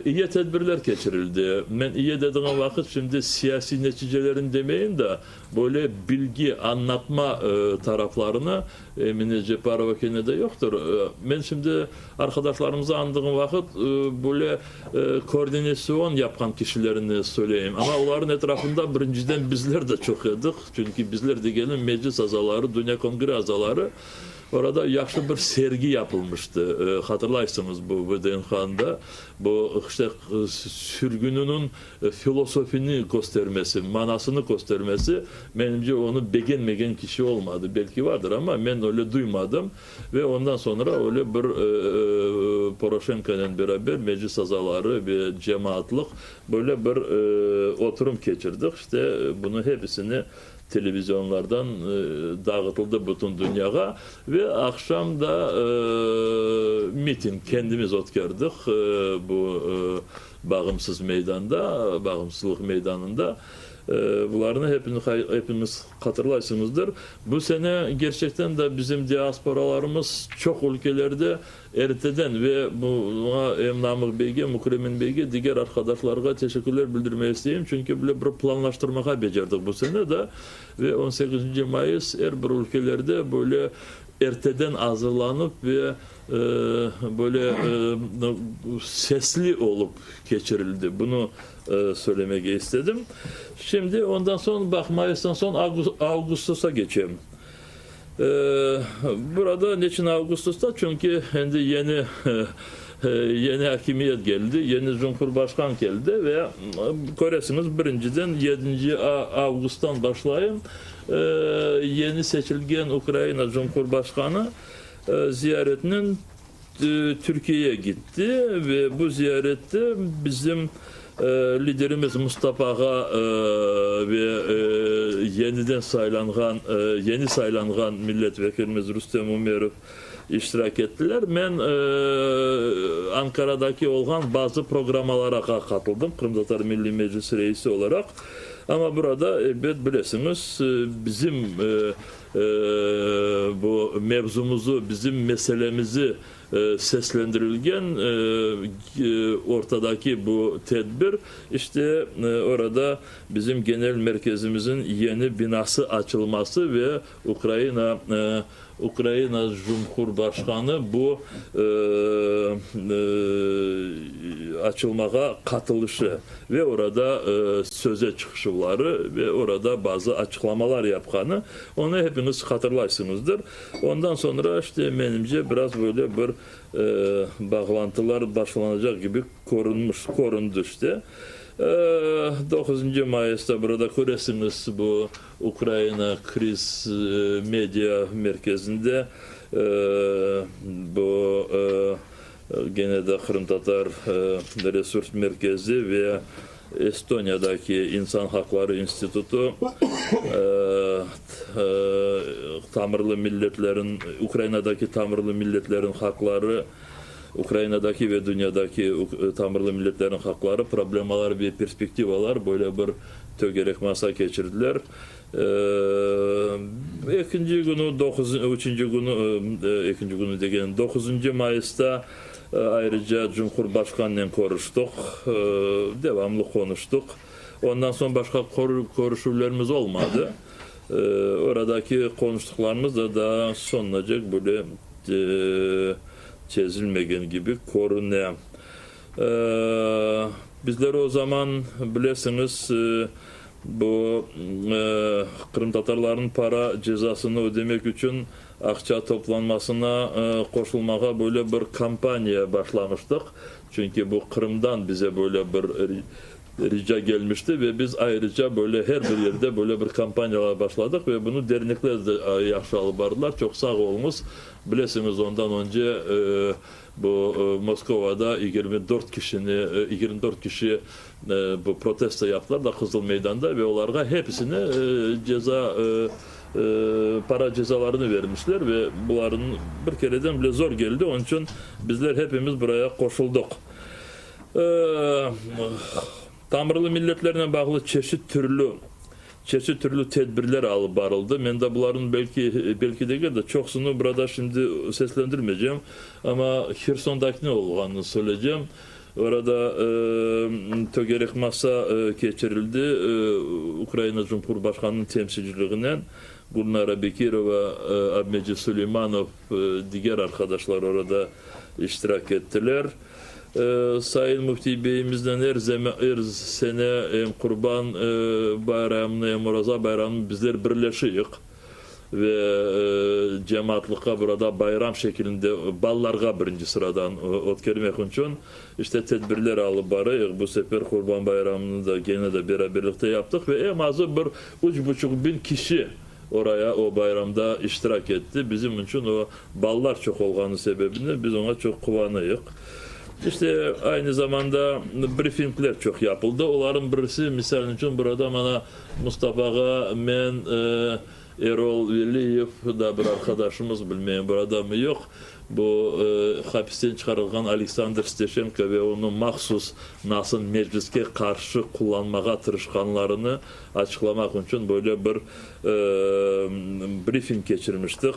İyi tedbirler keçirildi. Men iyi dedigim vaqıt şimdi siyasiy neticelerini demeyim da, böyle bilgi, añlatma taraflarını Emine Ceparova kene de yoqtır. Men şimdi arqadaşlarımıznı añdığım vaqıt böyle koordinatsion yapqan kişilerini söyleyim. Amma olarnıñ etrafında birinciden bizler de çoq edik. Çünki bizler degenim Meclis azaları, Dünya Kongre azaları. Orada yahşı bir sergi yapılmıştı. Hatırlaysıñız, bu VDNH-nda bu işte sürgüniniñ filosofini köstermesi, manasını köstermesi, menimce, onı begenmegen kişi olmadı. Belki vardır, amma men öyle duymadım. Ve ondan soñra öyle bir Poroşenkonen beraber meclis azaları ve cemaatlıq böyle bir oturum keçirdik. İşte, bunı hepisini Televizionlardan dağıtıldı bütün dünyağa ve aqşam da miting kendimiz ötkerdik bu bağımsız meydanda, Bağımsızlıq meydanında. Bularnı hepimiz hatırlaysıñızdır. Bu sene gerçekten de bizim diasporalarımız çoq ülkelerde Erteden ve buña em Namıq beyge, Mükremin beyge, diger arqadaşlarğa teşekkürler bildirmege isteyim, çünki bile bir planlaştırmağa becerdik bu sene de ve on sekizinci mayıs er bir ülkelerde böyle erteden azırlanıp ve böyle sesli olıp keçirildi. Bunı söylemege istedim. Şimdi ondan soñ, baq, mayıstan soñ avgustosa keçem. Burada neçün avgustosta? Çünki endi yeni yeni akimiyet keldi, yeni cumhurbaşqan keldi ve köresiñiz, birinciden yedinci avgusttan başlayım, yeni seçilgen Ukraina cumhurbaşqanı ziyaretinen Türkiyege gitti ve bu ziyarette bizim liderimiz Mustafağa ve yeniden saylanğan, yeni saylanğan millet vekilimiz Rustem Umerov iştirak ettiler. Men Ankaradaki olğan bazı programmalara qatıldım, Qırımtatar Milliy Meclisi reisi olaraq. Amma burada, elbet, bilesiñiz, bizim Bu mevzumızı, bizim meselemizi seslendirilgen ortadaki bu tedbir, işte, orada bizim genel merkezimizin yeni binası açılması ve Ukraina Ukraina Cumhurbaşqanı bu açılmağa qatılışı ve orada söze çıqışuvları ve orada bazı açıqlamalar yapqanı, onı hepiniz hatırlaysıñızdır. Ondan soñra, işte, menimce, biraz böyle bir bağlantılar başlanacaq kibi körünmiş, köründi, işte. Doquzıncı mayısta burada köresiñiz, bu Ukraina kriz media merkezinde bu gene de Qırımtatar resurs merkezi ve Estoniyadaki İnsan haqları institutı tamırlı milletlerin, Ukrainadaki tamırlı milletlerin haqları, Ukrainadaki ve dünyadaki tamırlı milletlerin haqları, problemalar ve perspektivalar böyle bir tögerek masa keçirdiler. Ekinci künü, doquz, üçünci künü, ekinci künü degenim, doquzıncı mayısta ayrıca Cumhurbaşqanınen körüştik, devamlı qonuştıq. Ondan soñ başqa körüşüvlerimiz olmadı. Oradaki qonuştıqlarımız da daa soñunacek böyle çezilmegen kibi körüne. Bizler o zaman, bilesiñiz, bu qırımtatarlarnıñ para cezasını ödemek içün aqça toplanmasına qoşulmağa böyle bir kampaniya başlamıştıq. Çünki bu Qırımdan bize böyle bir rica gelmişti ve biz ayrıca böyle her bir yerde böyle bir kampaniyalar başladıq ve bunı dernekler de yahşı alıp bardılar. Çoq sağ oluñız. Bilesiñiz, ondan önce bu Moskovada 24 kişini, 24 kişi bu protesto yaptılar da Qızıl meydanda ve olarğa hepisine ceza, para cezalarını vermişler ve bularnıñ bir kereden bile zor geldi, onıñ içün bizler hepimiz buraya qoşuldıq. Tamırlı milletlernen bağlı çeşit türlü. Çeşit türlü tedbirler alıp barıldı. Men de bularnıñ belki, belki degil de, çoqsını burada şimdi seslendirmeycem, amma Hersondaki ne olğanını söyleycem. Orada tögerek masa keçirildi Ukraina Cumhurbaşqanınıñ temsilciliginen. Gülnara Bekirova, Abmecit Suleymanov, diger arqadaşlar orada iştirak ettiler. Sayın Müftiy beyimiznen er er sene em Qurban bayramını, em Oraza bayramını bizler birleşiyik ve cemaatlıqqa burada bayram şekilinde balalarğa birinci sıradan ötkermek içün işte tedbirler alıp barayıq. Bu sefer Qurban bayramını da gene de beraberlikte yaptıq ve eñ azı bir üç buçuq biñ kişi oraya o bayramda iştirak etti. Bizim içün o balalar çoq olğanı sebebinden biz oña çoq quvanıyıq. İşte, aynı zamanda brifingler çoq yapıldı. Olarnıñ birisi, misal içün, burada mana Mustafağa men, Erol Veliyev, daa bir arqadaşımız, bilmeyim buradamı, yoq, bu hapisten çıqarılğan Aleksandr Steşenko ve onı mahsus nasıl Mecliske qarşı qullanmağa tırışqanlarını açıqlamaq içün böyle bir brifing keçirmiştik.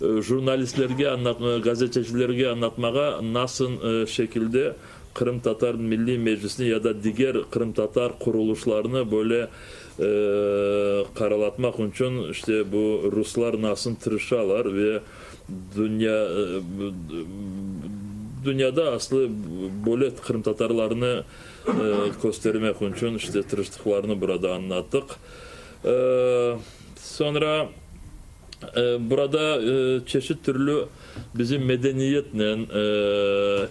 Jurnalistlerge añlatma, gazetecilerge añlatmağa nasıl şekilde Qırımtatar Milliy Meclisini ya da diger qırımtatar qurulışlarını böyle qaralatmaq içün işte bu ruslar nasıl tırışalar ve dünya dünyada aslı böyle qırımtatarlarnı köstermek içün işte tırıştıqlarını burada añlattıq. Soñra burada çeşit türlü bizim medeniyetnen,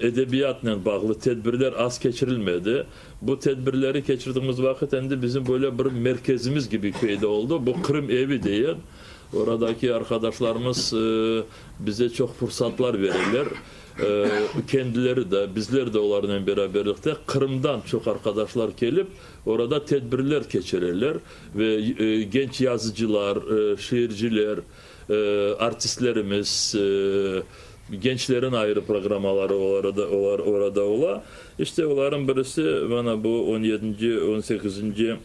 edebiyatnen bağlı tedbirler az keçirilmedi. Bu tedbirleri keçirdigimiz vaqıt endi bizim böyle bir merkezimiz kibi peyda oldı. Bu Qırım evi deyen. Oradaki arqadaşlarımız bize çoq fursatlar bereler. Kendileri de, bizler de olarnen beraberlikte Qırımdan çoq arqadaşlar kelip, orada tedbirler keçireler ve genç yazıcılar, şiirciler, artistlerimiz, gençlerin ayrı programmaları orada ola. İşte olarnıñ birisi mana bu on yedinci, on sekizinci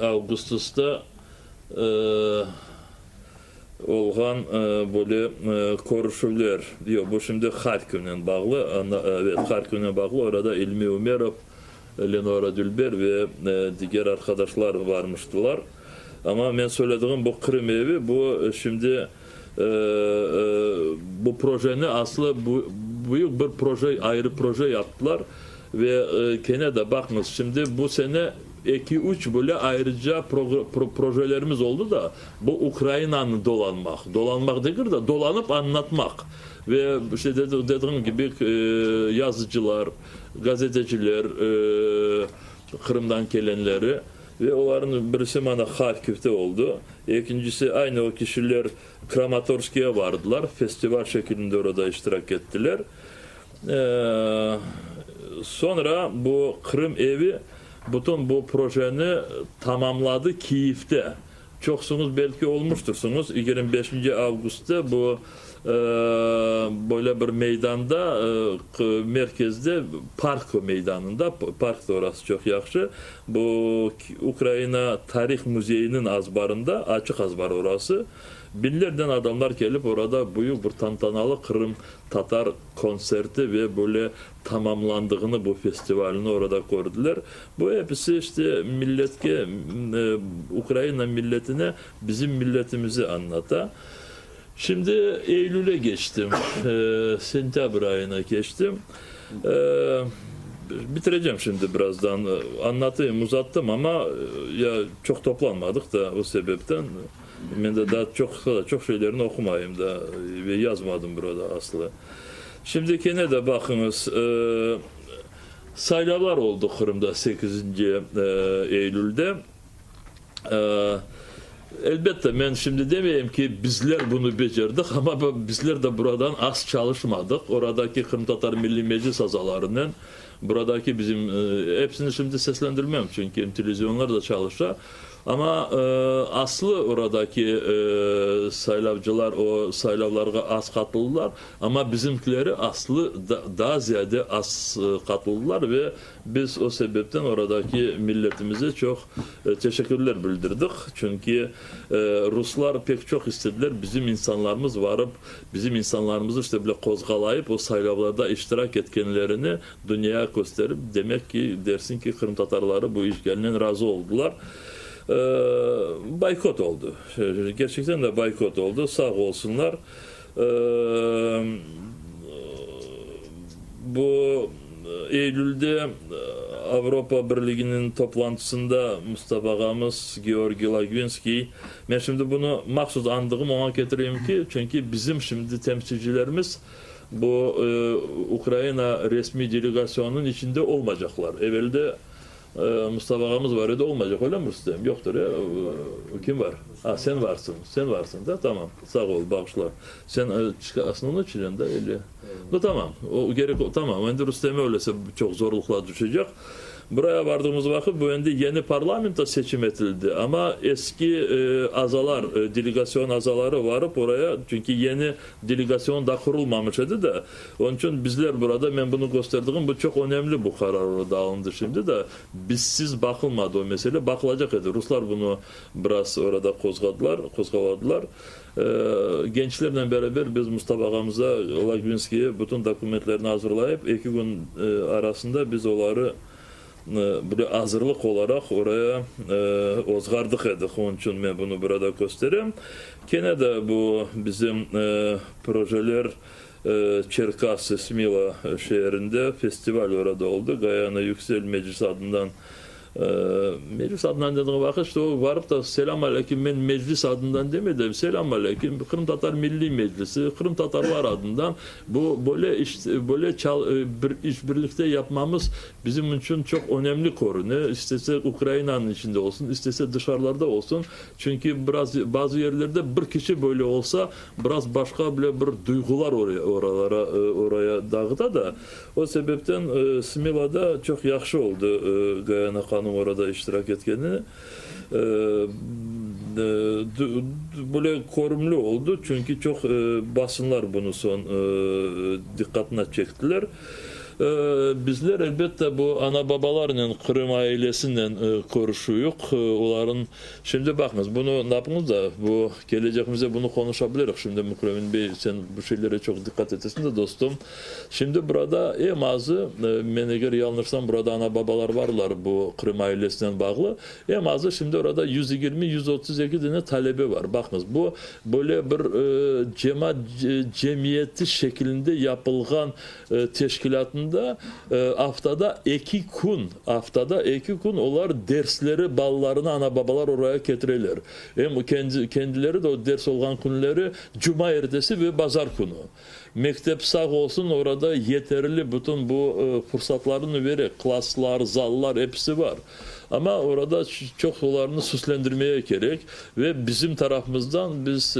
avgustosta olğan böyle körüşüvler. Yoq, bu şimdi Harkovnen bağlı, evet, Harkovnen bağlı, orada İlmi Ümerov, Lenora Dülber ve diger arqadaşlar varmıştılar. Amma men söylediğim bu Qırım evi, bu şimdi bu projeni aslı büyük bir proje, ayrı proje yaptılar. Ve kene de baqıñız, şimdi bu sene eki-üç böyle ayrıca projelerimiz oldı da, bu Ukrainanı dolanmaq, dolanmaq degil de, dolanıp añlatmaq. Ve işte dediğim kibi, yazıcılar, gazeteciler, Qırımdan kelenleri ve olarnıñ birisi mana Harkivde oldı, ekincisi aynı o kişiler Kramatorskıya vardılar, festival şekilinde orada iştirak ettiler. Soñra bu Qırım evi bütün bu projeni tamamladı Kiyevde. Çoqsuñız belki olmuştırsıñız, 25 avgustta bu böyle bir meydanda, merkezde, park meydanında, park da orası çoq yahşı, bu Ukraina tarih müzeyiniñ azbarında, açıq azbar orası, biñlernen adamlar kelip orada büyük bir tantanalı qırımtatar kontserti ve böyle tamamlandığını bu festivalni orada kördiler. Bu episi işte milletke, Ukraina milletine bizim milletimizi añlata. Şimdi eylüle keçtim, sentâbr ayına keçtim. Bitirecem şimdi birazdan. Añlatayım, uzattım, amma ya çoq toplanmadıq da o sebepten. Men de daa çoq, çoq şeylerni oqumayım da ve yazmadım burada aslı. Şimdi kene de baqıñız, saylavlar oldı Qırımda sekizinci eylülde. Elbette, men şimdi demeyim ki, bizler bunı becerdik, amma bizler de buradan az çalışmadıq. Oradaki Qırımtatar Milliy Meclis azalarınen, buradaki bizim, episini şimdi seslendirmem, çünki televizionlar da çalışa. Amma aslı oradaki saylavcılar o saylavlarğa az qatıldılar, amma bizimkileri aslı daa ziyade az qatıldılar ve biz o sebepten oradaki milletimize çoq teşekkürler bildirdik. Çünki ruslar pek çoq istediler bizim insanlarımız varıp, bizim insanlarımızı işte bile qozğalayıp o saylavlarda iştirak etkenlerini Dünyaya kösterip, demek ki, dersiñ ki, qırımtatarları bu işgalnen razı oldılar. Boykot oldı. Kerçekten de boykot oldı. Sağ olsunlar. Bu eylülde Avropa Birliginiñ toplantısında Mustafa ağamız Georgiy Logvinskiy, men şimdi bunı mahsus andığım oña ketireyim ki, çünki bizim şimdi temsilcilerimiz, Bu Ukraina resmiy delegasyonınıñ içinde olmaycaqlar. Evelde Mustafa ağamız bar edi, olmaycaq, öylemi, Rustem? Yoqtır, e? Kim bar? A, sen varsıñ, sen varsıñ da, tamam, sağ ol, bağışla. Sen osnovnoy çlen da, ili? Nu, tamam, o kerek, tamam, endi Rusteme öylese çoq zorluqlar düşecek. Buraya vardığımız vaqıt bu endi yeni parlamento seçim etildi, amma eski azalar, delegasyon azaları varıp oraya, çünki yeni delegasyon da qurulmamış edi de, onıñ içün bizler burada, men bunı kösterdiğim, bu çoq önemli bu qarar orada alındı şimdi de, bizsiz baqılmadı o mesele, baqılacaq edi, ruslar bunı biraz orada qozğadılar, qozğaladılar. Gençlernen beraber biz Mustafa ağamıza, Logvinskiyge bütün dokumentlerni azırlayıp, eki kün arasında biz oları böyle azırlıq olaraq oraya ozğardıq edik. Onıñ içün men bunı burada kösterem. Kene de bu bizim projeler Çerkassı, Smila şeerinde festival orada oldı. Gayana Yüksel Meclis adından Meclis adından dediği vaqıt, işte o varıp da selâm aleyküm, men Meclis adından demedim, selâm aleyküm, Qırımtatar Milliy Meclisi, qırımtatarlar adından bu böyle iş, böyle çal, bir işbirlikte yapmamız bizim içün çoq önemli körüne, istese Ukrainanıñ içinde olsun, istese dışarılarda olsun, çünki biraz bazı yerlerde bir kişi böyle olsa, biraz başqa bile bir duyğular oraya, oralara, oraya dağıta da. O sebepten Smilada çoq yahşı oldı Gayana hanım orada iştirak etkeni. Böyle körümli oldı, çünki çoq basınlar bunı soñ diqqatına çektiler. Bizler, elbette, bu ana-babalarnen, Qırım ailesinen körüşüyik. Olarnıñ, şimdi baqıñız, bunı napıñız da, bu kelecegimizde bunı qonuşa biliriq. Şimdi, Mükremin bey, sen bu şeylere çoq diqqat etesiñ de, dostum. Şimdi burada eñ azı, men eger yañlışsam, burada ana-babalar barlar bu Qırım ailesinen bağlı, eñ azı şimdi orada 120, 132 dane talebe bar. Baqıñız, bu böyle bir cemaat cemiyeti şekilinde yapılğan teşkilâtında aftada eki kün, aftada eki kün olar dersleri, balalarını ana-babalar oraya ketireler. Em kendileri de o ders olğan künleri cuma ertesi ve bazar künü. Mektep sağ olsun, orada yeterli bütün bu fursatlarnı bere, klasslar, zallar, episi bar. Amma orada çoq olarnı süslendirmege kerek ve bizim tarafımızdan biz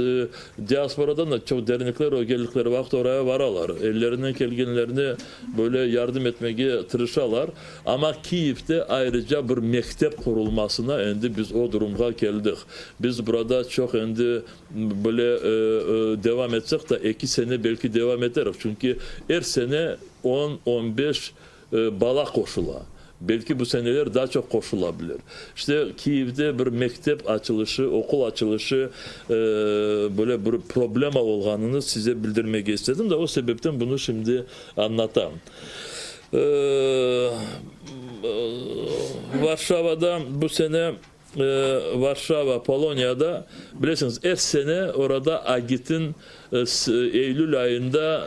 diasporadan da çoq dernekler o geldikleri vaqıt oraya varalar, ellerinden kelgenlerini böyle yardım etmege tırışalar. Amma Kiyevde ayrıca bir mektep qurulmasına endi biz o durumğa keldik. Biz burada çoq endi Böyle devam etsek de, eki sene belki devam eteriz, çünki er sene on, on beş bala qoşula. Belki bu seneler daa çoq qoşula bilir. İşte, Kiyevde bir mektep açılışı, oqul açılışı böyle bir problema olğanını size bildirmege istedim de, o sebepten bunı şimdi añlatam. Varşavada bu sene Varşava, Poloniyada, bilesiñiz, er sene orada AGİT'in eylül ayında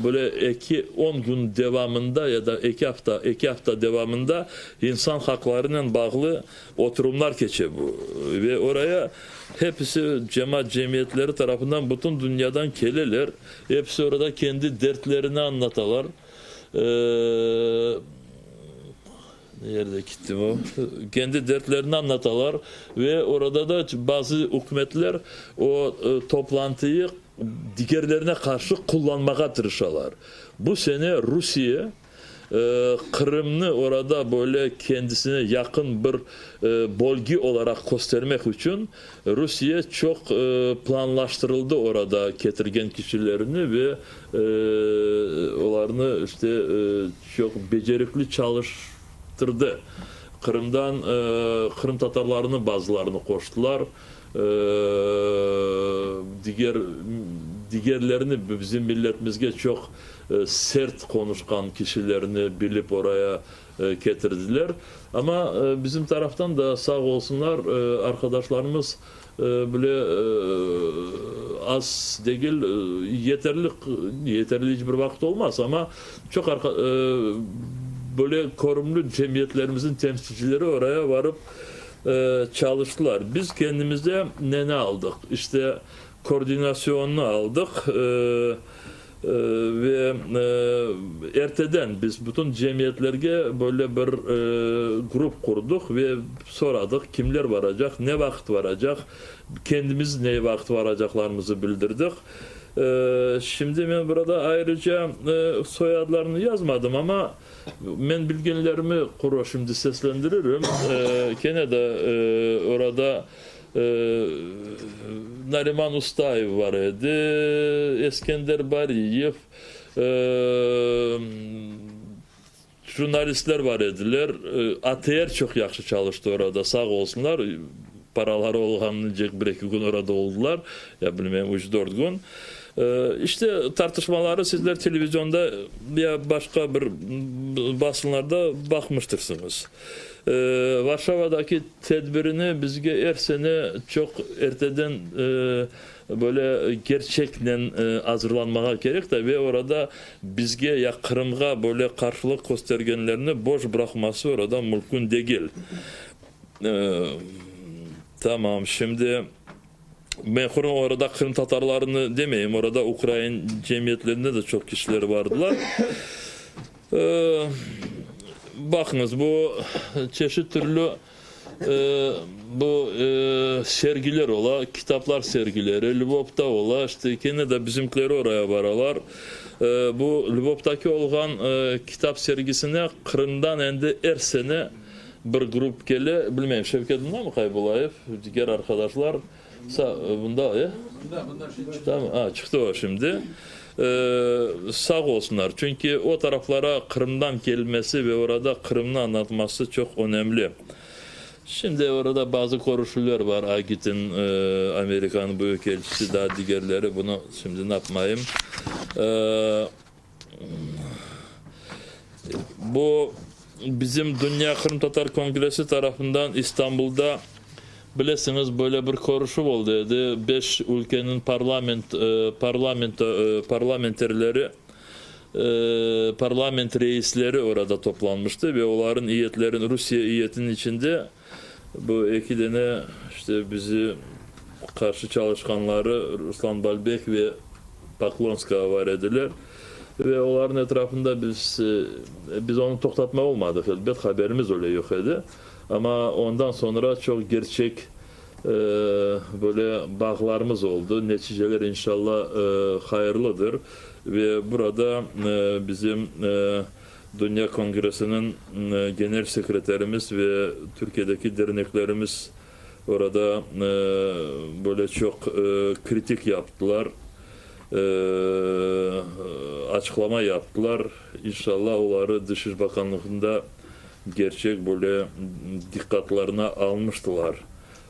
böyle eki, on kün devamında ya da eki afta, eki afta devamında insan haqlarınen bağlı oturımlar keçe bu. Ve oraya hepisi cemaat cemiyetleri tarafından bütün dünyadan keleler, hepisi orada kendi dertlerini añlatalar. Nerde kitti o? Kendi dertlerini añlatalar ve orada da bazı ükümetler o toplantıyı digerlerine qarşı qullanmağa tırışalar. Bu sene Rusiye. Qırımnı orada böyle kendisine yaqın bir bölge olaraq köstermek içün Rusiye çoq planlaştırıldı orada ketirgen kişilerini ve olarnı işte çoq becerikli çalıştırdı. Qırımdan qırımtatarlarnı bazılarını qoştılar, diger digerlerini bizim milletimizge çoq sert qonuşqan kişilerni bilip oraya ketirdiler. Amma bizim taraftan da sağ olsunlar, arqadaşlarımız bile az degil, yeterli, yeterli iç bir vaqıt olmaz, amma çoq böyle körümli cemiyetlerimizniñ temsilcileri oraya varıp çalıştılar. Biz kendimizde neni aldıq? İşte, koordinasyonnı aldıq. Ve erteden biz bütün cemiyetlerge böyle bir grup qurdıq ve soradıq, kimler varacaq, ne vaqıt varacaq, kendimiz ne vaqıt varacaqlarımızı bildirdik. Şimdi men burada ayrıca soyadlarını yazmadım, amma men bilgenlerimi quru şimdi seslendiririm. Kene de orada Nariman Ustayev bar edi, Eskender Bariyev, jurnalistler bar ediler. ATR çoq yahşı çalıştı orada, sağ olsunlar, paraları olğanıncek bir-eki kün orada oldılar, ya bilmeyim, üç-dört kün. İşte, tartışmaları sizler televizionda ya başqa bir basınlarda baqmıştırsıñız. Varşavadaki tedbirini bizge er sene çoq erteden böyle kerçeknen azırlanmağa kerek de ve orada bizge ya Qırımğa böyle qarşılıq köstergenlerni boş bıraqması orada mümkün degil. Tamam, şimdi men orada qırımtatarlarnı demeyim, orada ukrain cemiyetlerinde de çoq kişiler bardılar. Baqıñız, bu çeşit türlü bu sergiler ola, kitaplar sergileri, Lvovda ola, işte kene de bizimkiler oraya baralar. Bu Lvovdaki olğan kitap sergisine Qırımdan endi er sene bir grup kele, bilmeyim, Şevket mındamı, Qaybulayev, diger arqadaşlar. Bunda, e?
Bunda, bunda şimdi çıqtı.
Tamam, a, çıqtı o şimdi. Sağ olsunlar, çünki o taraflara Qırımdan kelmesi ve orada Qırımnı añlatması çoq önemli. Şimdi orada bazı körüşüvler bar, Agitin, Amerikanıñ büyükelçisi, daa digerleri, bunı şimdi napmayım. Bu, bizim Dünya Qırımtatar Kongressi tarafından İstanbulda, bilesiñiz, böyle bir körüşüv oldı edi, beş ülkeniñ parlament, parlament, parlamenterleri, parlament reisleri orada toplanmıştı ve olarıñ iyetlerin, Rusiye iyetiniñ içinde bu eki dene, işte, bizi qarşı çalışqanları Ruslan Balbek ve Poklonskaya bar ediler ve olarnıñ etrafında biz, biz onı toqtatmaq olmadıq, elbet, haberimiz öyle yoq edi, amma ondan soñra çoq gerçek böyle bağlarımız oldı, neticeler, inşalla, hayırlıdır ve burada bizim Dünya Kongressiniñ genel sekreterimiz ve Türkiyedeki derneklerimiz Orada böyle çoq kritik yaptılar, açıqlama yaptılar. İnşallah, oları Dış iş bakanlığında gerçek böyle diqqatlarına almıştılar,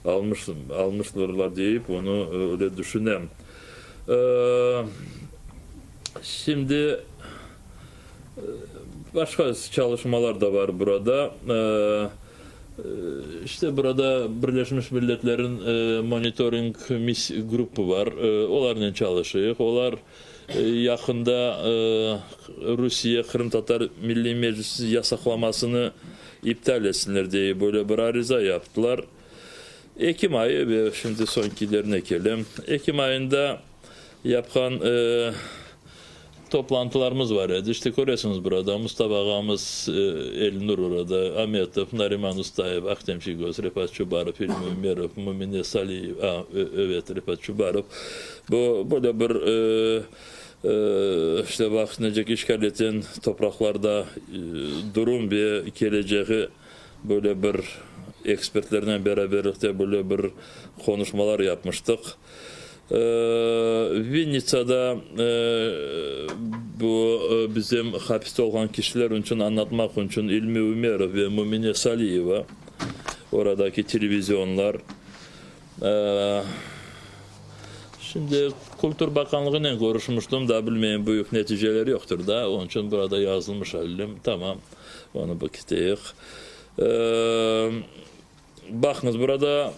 almış, almıştırlar deyip onı öyle düşünem. Şimdi başqa çalışmalar da bar burada. İşte burada Birleşmiş Milletlerin monitoring gruppu bar, olarnen çalışıyıq. Olar yaqında Rusiye Qırımtatar Milliy Meclisi yasaqlamasını iptal etsinler deye böyle bir ariza yaptılar. Ekim ayı ve şimdi soñkilerine kelem. Ekim ayında yapqan Toplantılarımız bar edi. İşte, köresiñiz burada, Mustafa ağamız, Elnur orada, Ametov, Nariman Ustayev, Ahtem Çiygoz, Refat Çubarov, İlmi Ümerov, Mümine Saliyeva, a, evet, Refat Çubarov. Bu, böyle bir. İşte vaqtınca işğal eten topraqlarda durum ve kelecegi böyle bir ekspertlernen beraberlikte böyle bir qonuşmalar yapmıştıq. Vinnitsada bu bizim hapiste olğan kişiler içün añlatmaq içün İlmi Ümerov ve Mümine Saliyeva, oradaki televizionlar, Şimdi Kültür Bakanlığınen körüşmüştim, daa bilmeyim, büyük neticeler yoqtır daa, onıñ içün burada yazılmış alim, tamam, onı bir kiteyik. Baqıñız, burada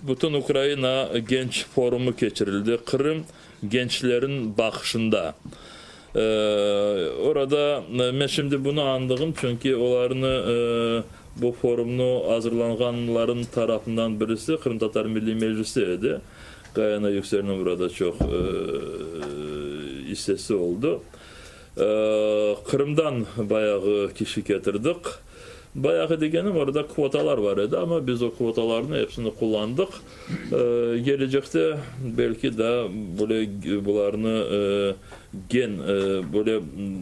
bütün Ukraina genç forumı keçirildi, Qırım gençlerin baqışında. Orada men şimdi bunı añdığım, çünki olarnı bu forumnı azırlanğanların tarafından birisi Qırımtatar Milliy Meclisi edi. Gayana Yükselniñ burada çoq issesi oldı. Qırımdan bayağı kişi ketirdik. Bayağı degenim, orada kvotalar bar edi, amma biz o kvotalarnı epsini qullandıq. Gelecekte belki daa böyle bularnı gen, böyle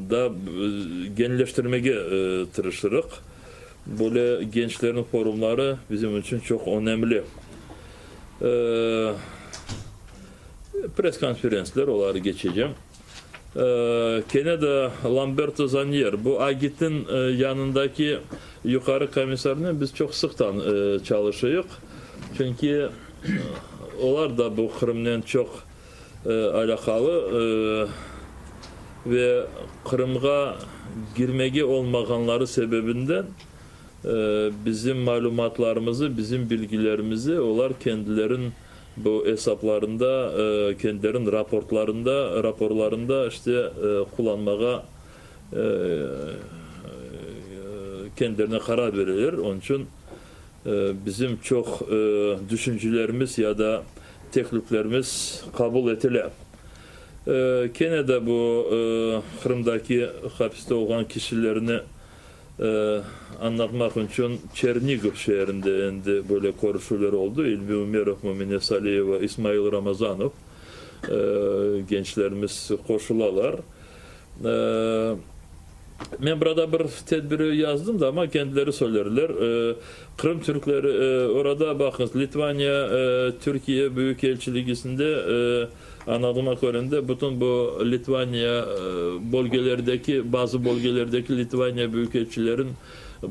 daa genleştirmege tırışırıq. Böyle gençlerniñ forumları bizim içün çoq önemli. Press-konferentsler, oları geçecem. Kene de Lamberto Zanyer, bu AGİTniñ yanındaki yuqarı komissarnen biz çoq sıqtan çalışıyıq, çünki olar da bu Qırımnen çoq alâqalı ve Qırımğa girmege olmağanları sebebinden bizim malümatlarımızı, bizim bilgilerimizi olar kendilerin Bu esaplarında, kendileriniñ raportlarında, raporlarında işte qullanmağa kendilerine qarar bereler. Onıñ içün bizim çoq düşüncelerimiz ya da tekliflerimiz qabul etile. Kene de bu Qırımdaki hapiste olğan kişilerni Añlatmaq içün, Çernigov şeerinde endi böyle körüşüvler oldı, İlmi Ümerov, Mümine Saliyeva, İsmail Ramazanov gençlerimiz qoşulalar. Men burada bir tedbiri yazdım da, amma kendileri söylerler. Qırım türkleri, orada baqıñız, Litvaniya Türkiye büyükelçiligisinde Añladığıma köre de, bütün bu Litvaniya bölgelerdeki, bazı bölgelerdeki Litvaniya büyükelçilerin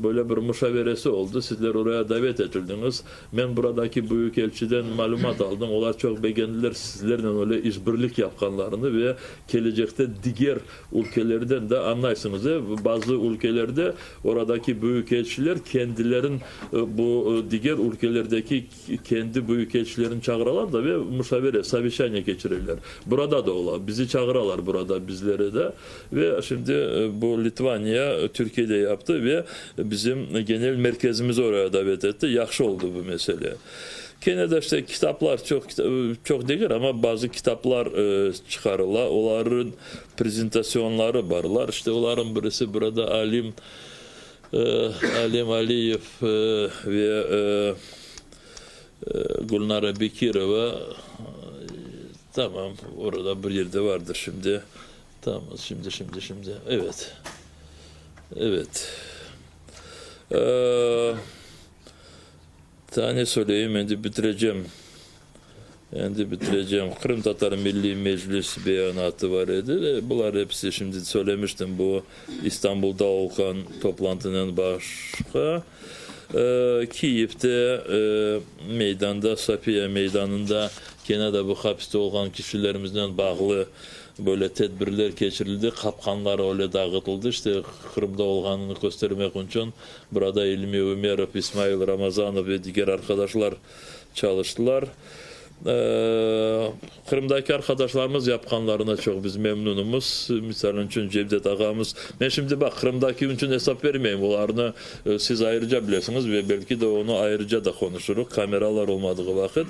böyle bir muşaveresi oldı. Sizler oraya davet etildiñiz. Men buradaki büyükelçiden malümat aldım. Olar çoq begendiler sizlernen öyle işbirlik yapqanlarını ve kelecekte diger Ülkelerden de añlaysıñız, e, bazı ülkelerde oradaki büyükelçiler kendilerin bu diger ülkelerdeki kendi büyükelçilerini çağıralar da ve muşavere, soveşaniye keçireler. Burada da ola, bizi çağıralar burada bizleri de ve şimdi bu Litvaniya Türkiyede yaptı ve bizim genel merkezimizi oraya davet etti. Yahşı oldı bu mesele. Kene de işte kitaplar çoq, çoq degil, amma bazı kitaplar çıqarıla, olarıñ prezentasyonları barlar. İşte olarıñ birisi burada Alim, Alim Aliyev ve Gülnara Bekirova, tamam, orada bir yerde vardır şimdi, tamam, şimdi, şimdi, şimdi, evet, evet. Daa ne söyleyim, endi bitirecem, endi bitirecem. Qırımtatar Milliy Meclis beyanatı bar edi ve bular episi şimdi söylemiştim, bu İstanbulda olğan toplantınen başqa. Kiyevde meydanda, Sofiya meydanında kene de bu hapiste olğan kişilerimiznen bağlı Böyle tedbirler keçirildi, qapqanlar öyle dağıtıldı, işte, Qırımda olğanını köstermek içün. Burada İlmi Ümerov, İsmail Ramazanov ve diger arqadaşlar çalıştılar. Qırımdaki arqadaşlarımız yapqanlarına çoq biz memnunımız. Misal içün, Cevdet ağamız. Men şimdi, baq, Qırımdaki içün esap bermeyim, olarnı siz ayrıca bilesiñiz ve belki de onı ayrıca da qonuşırıq, kameralar olmadığı vaqıt.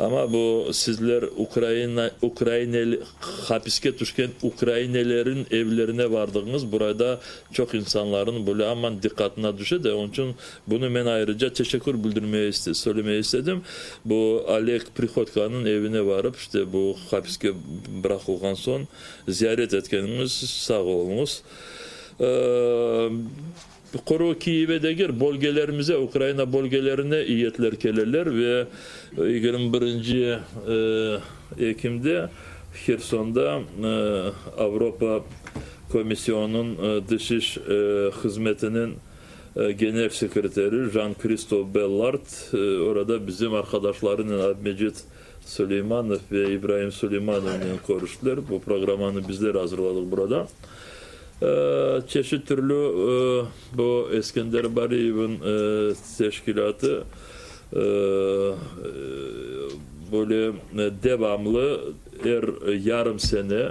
Amma bu sizler Ukraina, ukraineli, hapiske tüşken ukrainelerin evlerine vardığıñız, burada çoq insanların böyle aman diqqatına tüşe de, onıñ içün bunı men ayrıca teşekkür bildirmeye, söylemeye istedim. Bu Oleg Prihodko. Prihodkonıñ evine varıp, işte bu hapiske bıraqılğan soñ ziyaret etkeniñiz, sağ oluñız. Quru Kiyeve degil, bölgelerimize, Ukraina bölgelerine iyetler keleler ve 21 ekimde Hersonda Avropa Komisyonınıñ dış iş hızmetiniñ Genel sekreteri Jan-Kristof Bellard orada bizim arqadaşlarınen Abmecit Suleymanov ve İbraim Suleymanovnen körüştiler. Bu programmanı bizler azırladıq burada. Çeşit türlü bu Eskender Bariyevniñ teşkilâtı böyle devamlı er yarım sene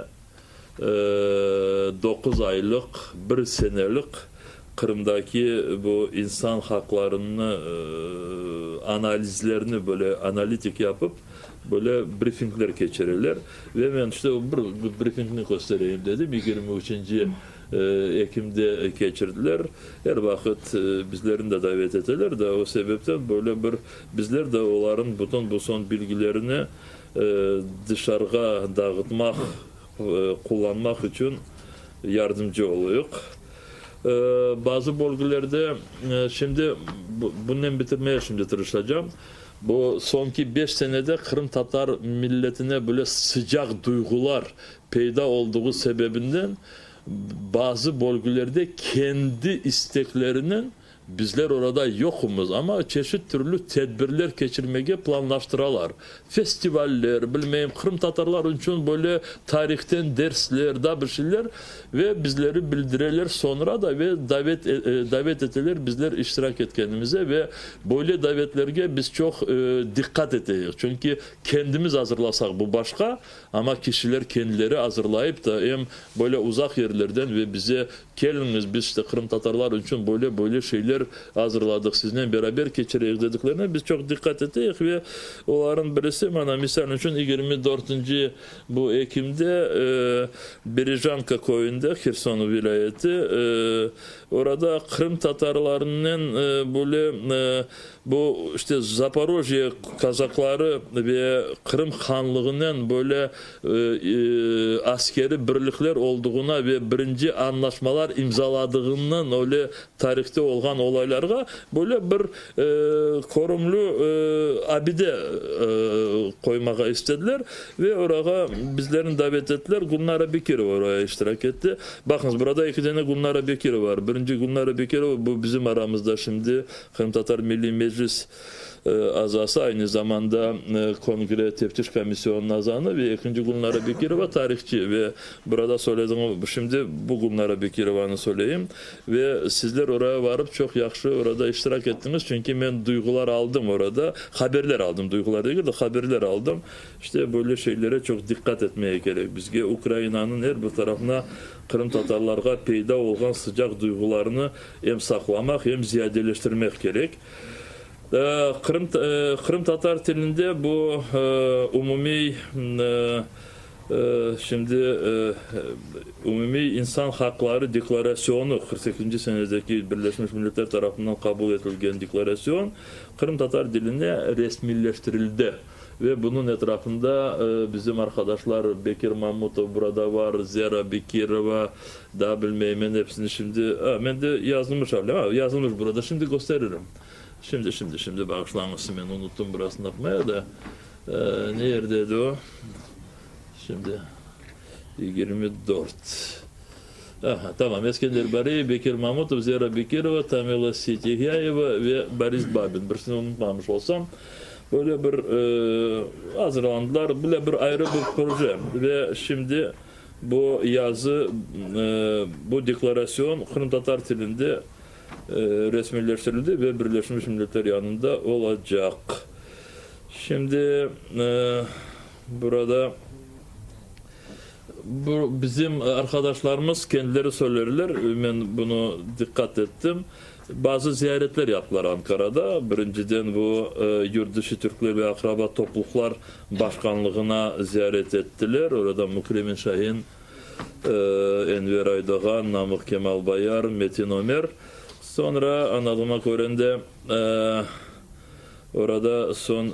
9 aylıq, bir senelik Qırımdaki bu insan haqlarını analizlerini böyle analitik yapıp, böyle brifingler keçireler. Ve men işte bir brifingni köstereyim dedim, 23-nci ekimde keçirdiler. Er vaqıt bizlerni de davet eteler de, o sebepten böyle bir bizler de olarnıñ bütün bu soñ bilgilerini dışarığa dağıtmaq, qullanmaq içün yardımcı oluyıq. Bazı bölgelerde, şimdi bunnen bitirmeye şimdi tırışacağım, bu soñki beş senede qırımtatar milletine böyle sıcaq duyğular peyda olduğı sebebinden bazı bölgelerde kendi isteklerinen Bizler orada yoqumız, amma çeşit türlü tedbirler keçirmege planlaştıralar. Festivaller, bilmeyim, qırımtatarlar içün böyle tarihten dersler, daa bir şeyler ve bizleri bildireler soñra da ve davet davet eteler bizler iştirak etkenimize ve böyle davetlerge biz çoq diqqat eteyik. Çünki kendimiz azırlasaq bu başqa, amma kişiler kendileri azırlayıp da em böyle uzaq yerlerden ve bize Keliñiz, biz işte qırımtatarlar içün böyle-böyle şeyler azırladıq, siznen beraber keçireyik dediklerine biz çoq diqqat eteyik ve olarnıñ birisi, mana, misal içün, 24-nci bu ekimde Berejanka köyünde, Herson vilâyeti, orada qırımtatarlarınen böyle Bu, işte, Zaporojye kazakları ve Qırım hanlığınen böyle askeri birlikler olduğuna ve birinci añlaşmalar imzaladığından öyle tarihte olğan olaylarğa böyle bir körümli abide qoymağa istediler ve orağa bizlerni davet ettiler. Gülnara Bekirova oraya iştirak etti. Baqıñız, burada eki dane Gülnara Bekirova var. Birinci Gülnara Bekirova, bu bizim aramızda şimdi. Qırımtatar Milliy Meclis azası, aynı zamanda Kongre Teftiş komisyonınıñ azanı ve ekinci Gülnara Bekirova tarihçi ve burada söylediğim, şimdi bu Gülnara Bekirovanı söyleyim ve sizler oraya varıp çoq yahşı orada iştirak ettiñiz, çünki men duyğular aldım orada, haberler aldım, duyğular degil de, haberler aldım. İşte böyle şeylere çoq diqqat etmege kerek bizge, Ukrainanıñ er bir tarafına qırımtatarlarğa peyda olğan sıcaq duyğularnı em saqlamaq, em ziyadeleştirmek kerek. Qırım, qırımtatar tilinde bu umumiy, şimdi Umumiy insan haqları deklarasyonı, 48-nci senedeki Birleşmiş Milletler tarafından qabul etilgen deklarasyon qırımtatar diline resmiyleştirildi. Ve bunıñ etrafında bizim arqadaşlar Bekir Mamutov burada var, Zera Bekirova, daa bilmeyim men episini şimdi, a, mende yazılmış alâ, a, yazılmış burada, şimdi kösteririm. Şimdi, şimdi, şimdi, bağışlañız, men unuttım burasını tapmaya da, ne yerde edi o? Şimdi, 24. Aha, tamam, Eskender Bariyev, Bekir Mamutov, Zera Bekirova, Tamila Seytihyayeva ve Boris Babin, birisini unutmamış olsam, böyle bir azırlandılar, böyle bir ayrı bir proje. Ve şimdi bu yazı, bu deklarasyon qırımtatar tilinde resmiyleştirildi ve Birleşmiş Milletler yanında olacaq. Şimdi burada. Bu bizim arqadaşlarımız kendileri söylerler, men bunı diqqat ettim, bazı ziyaretler yaptılar Ankarada. Birinciden bu Yurt dışı türkler ve aqraba topluqlar başqanlığına ziyaret ettiler. Orada Mükremin Şahin, Enver Aydoğan, Namıq Kemal Bayar, Metin Ömer. Soñra, añladığıma körende, orada soñ.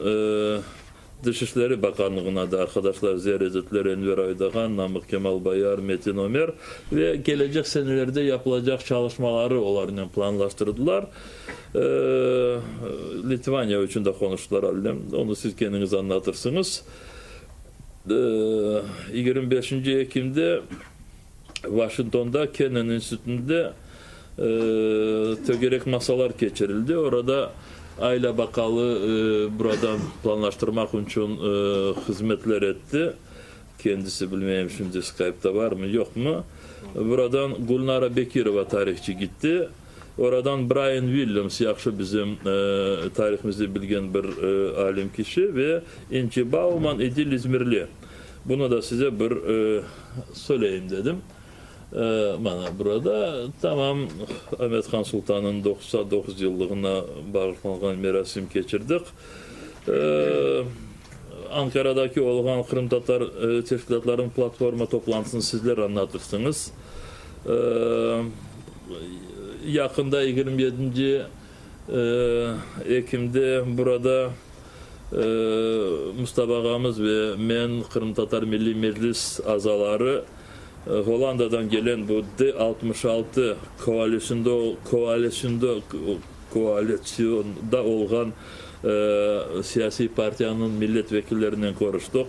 Dışişleri Bakanlığına da arkadaşlar ziyaret ettiler, Enver Aydoğan, Namık Kemal Bayar, Metin Ömer ve kelecek senelerde yapılacaq çalışmaları olarnen planlaştırdılar. Litvaniya içün de qonuştılar allem, onı siz kendiñiz añlatırsıñız. 25 ekimde Vaşingtonda Kennan institutında tögerek masalar keçirildi. Orada Ayla Bakalı buradan planlaştırmaq içün hızmetler etti. Kendisi bilmeyim şimdi Skype'ta barmı, yoqmı. Buradan Gülnara Bekirova tarihçı gitti. Oradan Brayan Williams yahşı bizim tarihimizni bilgen bir alim kişi ve İnci Bauman, İdil İzmirli. Bunı da size bir söyleyim dedim. Mana burada tamam Amet Han Sultannıñ 99 yıllığına bağışlanğan merasim keçirdik. Ankaradaki olğan qırımtatar teşkilâtlarınıñ platforma toplantısını sizler añlatırsıñız. Yaqında 27 ekimde burada Mustafa ağamız ve men, Qırımtatar Milliy Meclis azaları, Hollandadan gelen bu D 66 koalisyonda olğan siyasiy partiyanıñ millet vekillerinen körüştik.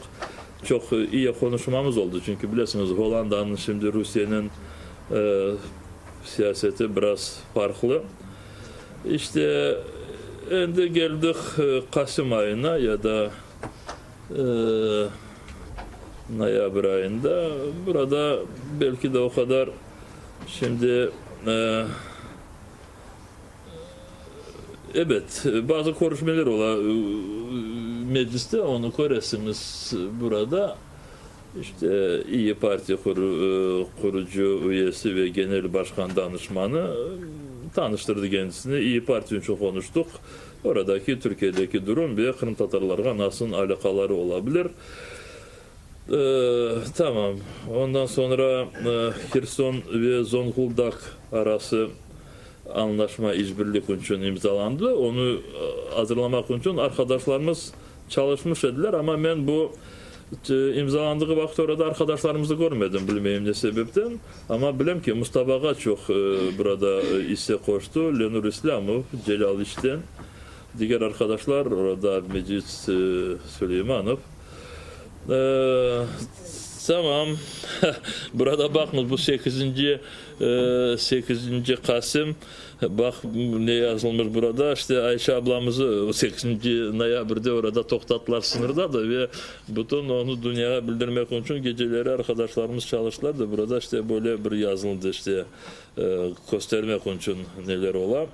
Çoq iyi qonuşmamız oldı, çünki bilesiñiz, Hollandanıñ şimdi Rusiyenen siyaseti biraz farqlı. İşte, endi keldik Qasım ayına ya da noyabr ayında. Burada belki de o qadar şimdi, ebet, bazı körüşmeler ola mecliste, onı köresiñiz burada. İşte, İyi Parti qurucı üyesi ve genel başqan danışmanı tanıştırdı kendisini. İyi Parti içün qonuştıq. Oradaki, Türkiyedeki durum ve qırımtatarlarğa nasıl alâqaları ola bilir. Tamam. Ondan soñra Herson ve Zonguldak arası añlaşma işbirlik içün imzalandı. Onı azırlamaq içün arqadaşlarımız Çalışmış ediler, amma men bu imzalandığı vaqıt orada arqadaşlarımıznı körmedim, bilmeyim ne sebepten. Amma bilem ki, Mustafa ağa çoq burada isse qoştı, Lenur İslâmov, Celâl İçten, diger arqadaşlar, orada Abmecit Süleymanov. Tamam, burada baqıñız, bu sekizinci, sekizinci Qasım. Baq, ne yazılmış burada, işte Ayşe ablamızı sekizinci noyabrde orada toqtattılar sıñırda da ve bütün onı dünyağa bildirmek içün geceleri arqadaşlarımız çalıştılar da burada işte böyle bir yazıldı, işte köstermek içün neler ola.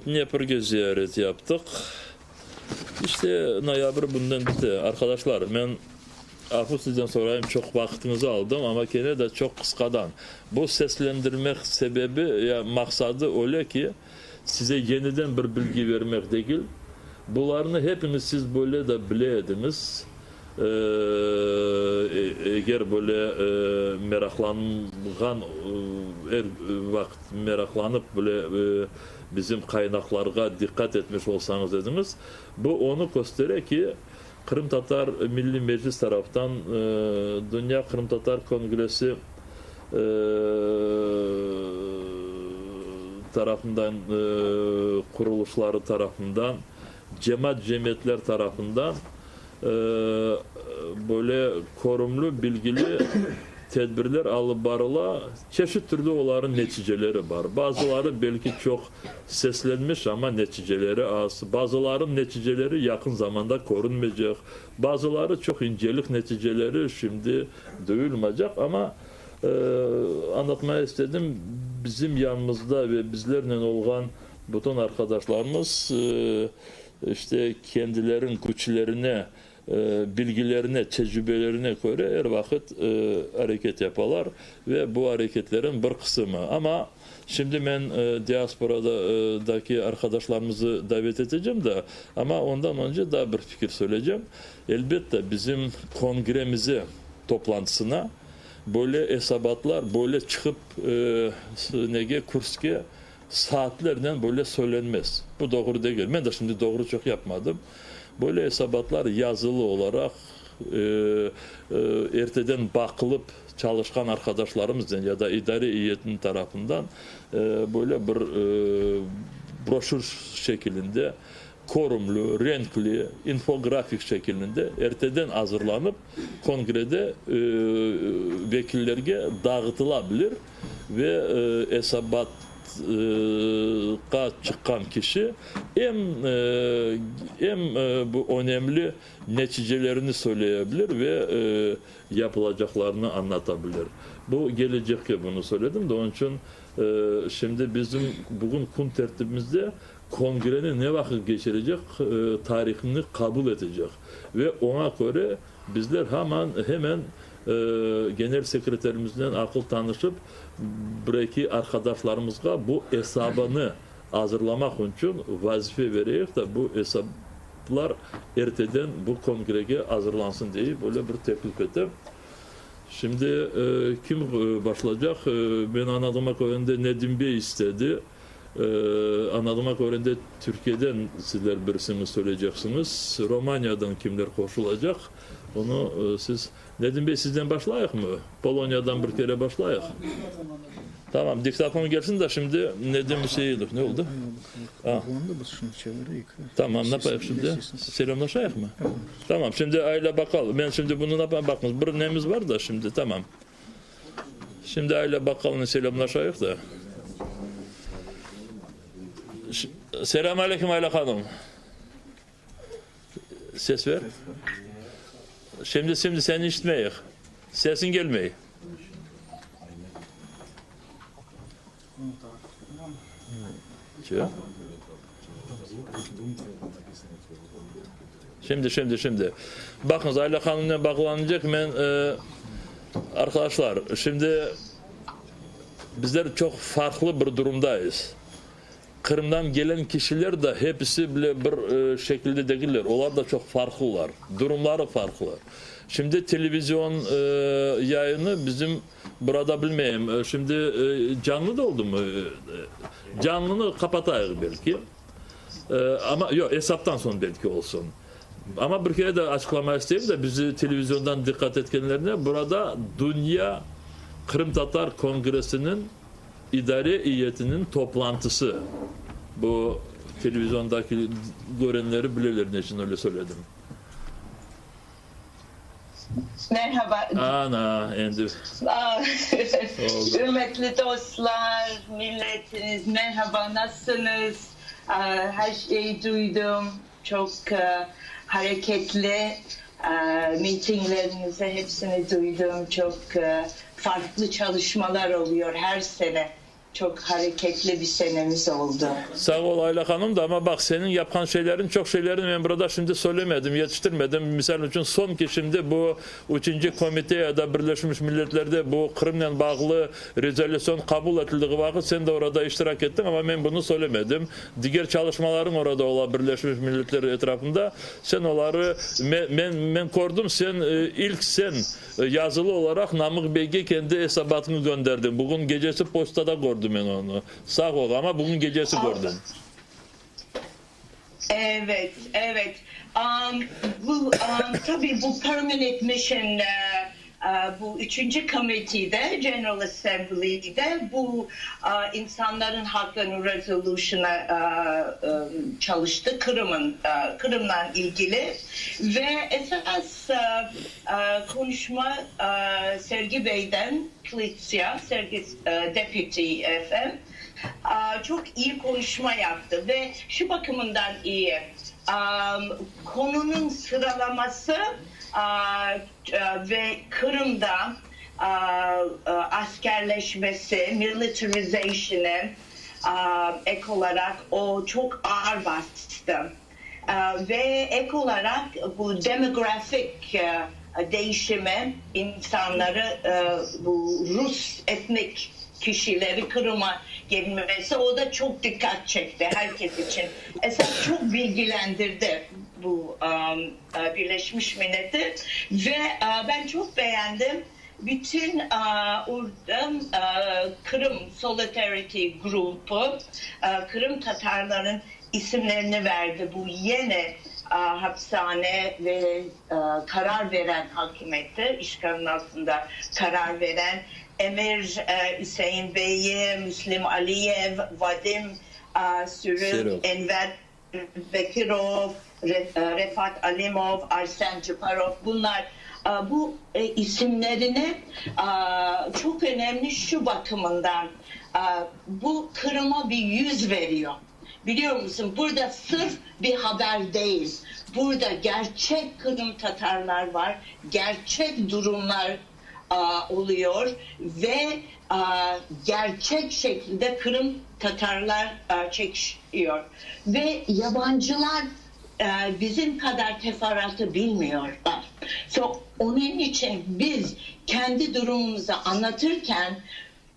Dneprge ziyaret yaptıq. İşte noyabr bundan bite. Arqadaşlar, men afu sizden sorayım, çoq vaqıtıñızı aldım, amma kene de çoq qısqadan. Bu seslendirmek sebebi ya maqsadı öyle ki, size yeniden bir bilgi vermek degil. Bularnı hepiñiz siz böyle de bile ediñiz. Eger böyle meraqlanğan, er vaqıt meraqlanıp böyle bizim qaynaqlarğa diqqat etmiş olsañız ediñiz, bu onı köstere ki, Qırımtatar Milliy Meclis taraftan Dünya Qırımtatar Kongressi tarafından, qurulışları tarafından, cemaat cemiyetler tarafından böyle körümli, bilgili tedbirler alıp barıla. Çeşit türlü olarnıñ neticeleri bar. Bazıları belki çoq seslenmiş, amma neticeleri az. Bazılarınıñ neticeleri yaqın zamanda körünmeycek. Bazıları çoq incelik neticeleri şimdi duyulmaycaq. Amma añlatmaya istedim, bizim yanımızda ve bizlernen olğan bütün arqadaşlarımız işte kendileriniñ küçlerine, bilgilerine, tecrübelerine köre er vaqıt areket yapalar ve bu areketlerin bir qısımı. Amma şimdi men diasporadaki arqadaşlarımızı davet etecem de, amma ondan önce daa bir fikir söyleycem. Elbette, bizim kongremize toplantısına böyle esabatlar böyle çıqıp nege, kürske saatlernen böyle söylenmez. Bu doğru degil. Men de şimdi doğru çoq yapmadım. Böyle esabatlar yazılı olaraq, erteden baqılıp çalışqan arqadaşlarımıznen ya da idare eyyetiniñ tarafından böyle bir broşür şekilinde, körümli, renkli, infografik şekilinde erteden azırlanıp, kongrede vekillerge dağıtıla bilir ve esabatqa çıqqan kişi em em bu önemli neticelerini söyleye bilir ve yapılacaqlarını añlata bilir. Bu gelecekke bunı söyledim de, onıñ içün şimdi bizim bugün kün tertibimizde kongreni ne vaqıt keçirecek tarihini qabul etecek ve oña köre bizler haman, hemen, genel sekreterimiznen aqıl tanışıp, bir-eki arqadaşlarımızğa bu esabını azırlamaq içün vazife vereyik da, bu esaplar erteden bu kongrege azırlansın deyip, böyle bir teklif etem. Şimdi kim başlaycaq? Men añladığıma köre, Nedim bey istedi. Añladığıma köre de Türkiyeden sizler birisiñiz söyleyceksiñiz. Romaniyadan kimler qoşulacaq? Onı siz, Nedim bey, sizden başlayıqmı? Poloniyadan bir kere başlayıq. Tamam, diktofon kelsin de şimdi Nedim Üseinov. Ne oldı? Tamam, ne yapayıq şimdi? Selâmlaşayıqmı? Tamam, şimdi Ayla Bakkal. Men şimdi bunı ne yapayım? Baqıñız, bir nemiz bar da şimdi, tamam. Şimdi Ayla Bakkalnen selâmlaşayıq da. Selâm aleyküm, Ayla hanım. Ses ver. Şimdi, şimdi seni işitmeyik. Sesiñ kelmey. Şimdi, şimdi, şimdi. Baqıñız, Ayla hanımnen bağlanacaq men, arqadaşlar, şimdi bizler çoq farqlı bir durumdayız. Qırımdan gelen kişiler de hepisi bile bir şekilde degiller, olar da çoq farqlılar, durumları farqlı. Şimdi televizion yayını bizim burada bilmeyim, şimdi canlı da oldumı? Canlını qapatayıq belki, amma yoq, esaptan soñ belki olsun. Amma bir kere de açıqlamağa isteyim de, bizi televiziondan diqqat etkenlerine, burada Dünya Qırımtatar Kongressiniñ İdare eyyetiniñ toplantısı. Bu televizondaki görenleri bileler ne içün öyle söyledim.
Merhaba.
Ana, endi oldu.
Ürmetli dostlar, milletimiz, merhaba, nasılsınız? Her şeyi duydum, çoq hareketli mitinglerinizi hepsini duydum, çoq farqlı çalışmalar oluyor her sene, çoq hareketli bir senemiz oldu.
Sağ ol, Ayla hanım da, amma baq, seniñ yapqan şeyleriñ, çoq şeylerini men burada şimdi söylemedim, yetiştirmedim. Misal içün, soñki şimdi bu üçünci komite ya da Birleşmiş Milletlerde bu Qırımnen bağlı rezolüsion qabul etildiği vaqıt sen de orada iştirak ettiñ, amma men bunı söylemedim. Diger çalışmalarıñ orada ola Birleşmiş Milletler etrafında. Sen oları, men, men, men kördim, sen, ilk sen yazılı olaraq Namıq beyge kendi esabatıñı gönderdiñ. Bugün gecesi poçtada kördim men onı. Sağ ol, amma bugün gecesi kördim.
Evet, evet. Bu, tabii bu Permanent Mission, bu üçünci komitede, General Assembly'de bu insanların haklarını resolution'a çalıştı, Qırım'ın, Qırımla ilgili ve esas konuşma Sergi Bey'den, Klitsya, Sergi Deputy FM, Çoq iyi konuşma yaptı ve şu bakımından iyi, konunıñ sıralaması ve Qırımda askerleşmesi, militarization'ı, ek olaraq o çoq ağır bastı. Ve ek olaraq bu demografik değişimi, insanları bu rus etnik kişileri Qırıma gelmesi, o da çoq diqqat çekti herkes içün. Esas çoq bilgilendirdi bu Birleşmiş Millet'i ve ben çoq beğendim, bütün orada Qırım Solidarity grupu Qırım tatarların isimlerini verdi, bu yeni. hapishane ve qarar veren hakimeti, işğalin altında qarar veren Emir Üsein Beyi, Müslim Aliyev, Vadim Siruk, Enver Bekirov, Refat Alimov, Arsen Ceparov, bunlar bu isimlerini çoq önemli şu bakımından, bu Qırıma bir yüz veriyor. Biliyor musun, burada sırf bir haber değil, burada gerçek Qırım Tatarlar var, gerçek durumlar oluyor ve gerçek şekilde Qırım Tatarlar çekişiyor. Ve yabancılar bizim kadar teferruatı bilmiyorlar. So, onun için biz kendi durumumuzu anlatırken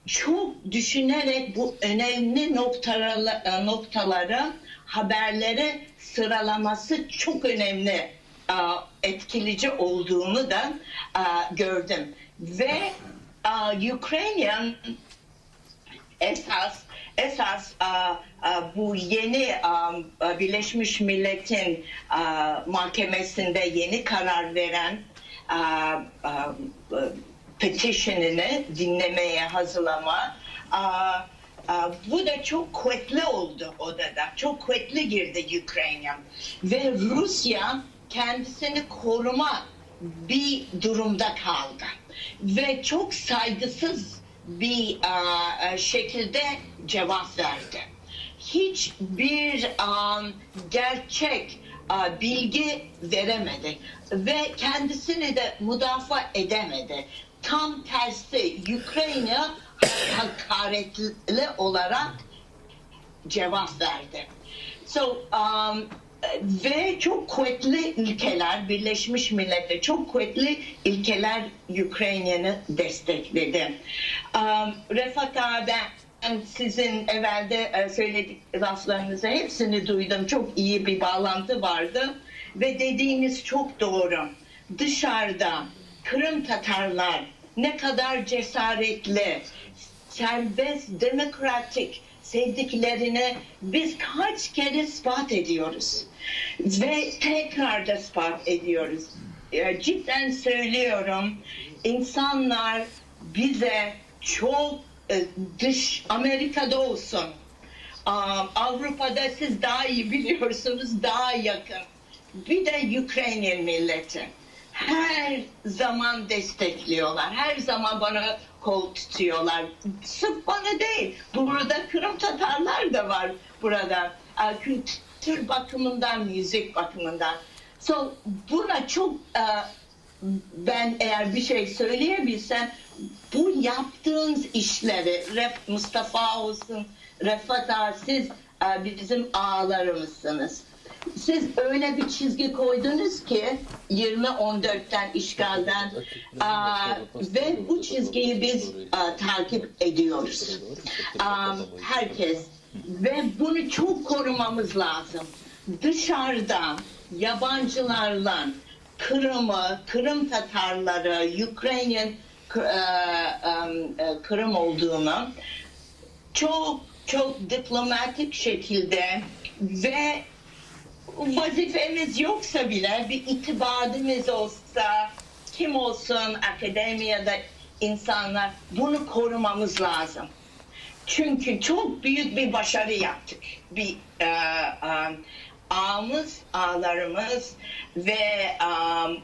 çok düşünerek bu önemli noktaları, noktaları haberlere sıralaması çok önemli, etkilici olduğunu da gördüm. Ve Ukrayna esas esas bu yeni Birleşmiş Millet'in mahkemesinde yeni karar veren petition'ını dinlemeye hazırlama, bu da çok kuvvetli oldu odada. Çok kuvvetli girdi Ukrayna. Ve Rusya kendisini koruma bir durumda kaldı. Ve çok saygısız bir şekilde cevap verdi. Hiçbir gerçek bilgi veremedi ve kendisini de müdafaa edemedi. Tam tersi Ukrayna hakaretli olarak cevap verdi. So, ve çok kuvvetli ülkeler, Birleşmiş Milletler çok kuvvetli ülkeler Ukrayna'nı destekledi. Refat abi, ben sizin evvelde söyledik laflarınızı hepsini duydum. Çok iyi bir bağlantı vardı ve dediğiniz çok doğru. Dışarıda Kırım Tatarlar ne kadar cesaretli, serbest, demokratik sevdiklerini biz kaç kere ispat ediyoruz. Ve tekrar da ispat ediyoruz. Cidden söylüyorum, insanlar bize çok dış Amerika'da olsun, Avrupa'da siz daha iyi biliyorsunuz, daha yakın. Bir de Ukrayna milleti her zaman destekliyorlar. Her zaman bana kol tutuyorlar. Sırf bana değil. Burada Kırım Tatarlar da var burada. Kültür bakımından, müzik bakımından. So, buna çok ben eğer bir şey söyleyebilsem bu yaptığınız işleri Ref Mustafa olsun, Refat Ağa, siz bizim ağalarımızsınız. Siz öyle bir çizgi koydunuz ki 20-14'ten işgalden ve bu çizgiyi biz takip ediyoruz. Herkes ve bunu çok korumamız lazım. Dışarıda yabancılarla Kırım'ı, Kırım Tatarları, Ukrayna'nın Kırım olduğunu çok çok diplomatik şekilde ve vazifemiz yoksa bile bir itibarımız olsa, kim olsun akademiyada insanlar bunu korumamız lazım. Çünkü çok büyük bir başarı yaptık. Bir e, e, ağımız, ağlarımız ve e,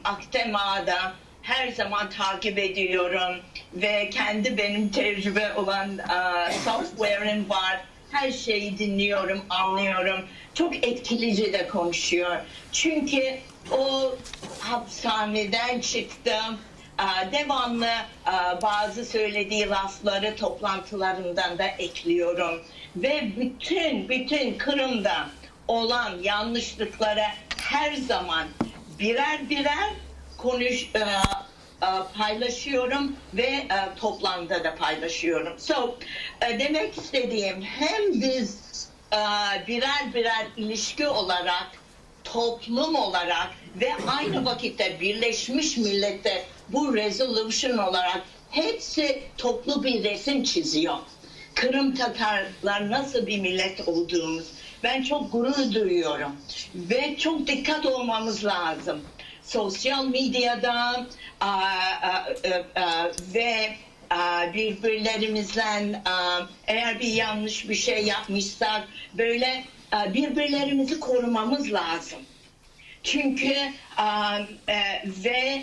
Aktema'da her zaman takip ediyorum ve kendi benim tecrübe olan e, software'im var. Her şeyi dinliyorum, anlıyorum. Çok etkileyici de konuşuyor. Çünkü o hapishaneden çıktım. Devamlı bazı söylediği lafları toplantılarından da ekliyorum. Ve bütün bütün Kırım'da olan yanlışlıklara her zaman birer birer konuş paylaşıyorum ve toplamda da paylaşıyorum. So demek istediğim hem biz birer birer ilişki olarak toplum olarak ve aynı vakitte Birleşmiş Milletler bu resolution olarak hepsi toplu bir resim çiziyor. Kırım Tatarlar nasıl bir millet olduğumuz. Ben çok gurur duyuyorum ve çok dikkat olmamız lazım. Sosyal medyada ve birbirlerimizle eğer bir yanlış bir şey yapmışsak böyle birbirlerimizi korumamız lazım. Çünkü ve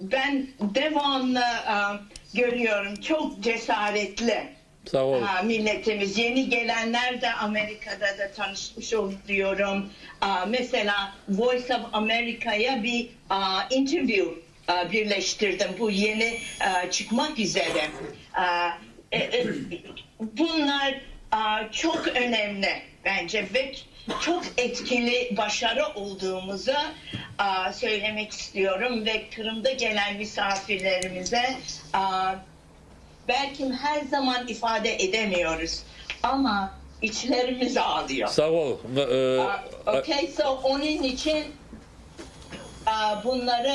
ben devamlı görüyorum çok cesaretli
Sağ ol.
milletimiz. Yeni gelenler de Amerika'da da tanışmış oluyorum. Mesela Voice of America'ya bir interview birleştirdim. Bu yeni çıkmak üzere. E, e, bunlar çok önemli bence ve çok etkili başarı olduğumuzu söylemek istiyorum ve Kırım'da gelen misafirlerimize belki her zaman ifade edemiyoruz ama içlerimiz ağlıyor.
Sağ ol.
Ee, okay, so onun için bunları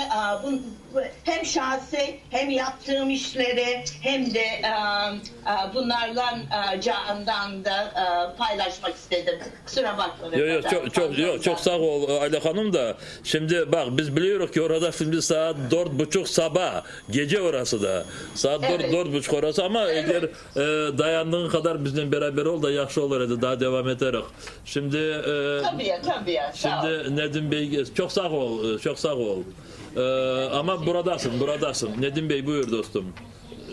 hem şahsi hem yaptığım işleri hem de bunlardan candan da paylaşmak istedim. Kusura bakma.
Yok yok çok çok yok çok sağ ol Ayla Hanım da. Şimdi bak biz biliyoruz ki orada şimdi saat 4.30 sabah gece orası da. Saat evet. 4 4.30 orası ama evet. eğer e, dayandığın kadar bizimle beraber ol da yaxşı olur edi daha devam ederek. Şimdi
e, tabii ya tabii ya.
Şimdi Nedim Bey çok sağ ol çok sağ ol. Ee, ama buradasın, buradasın. Nedim Bey buyur dostum.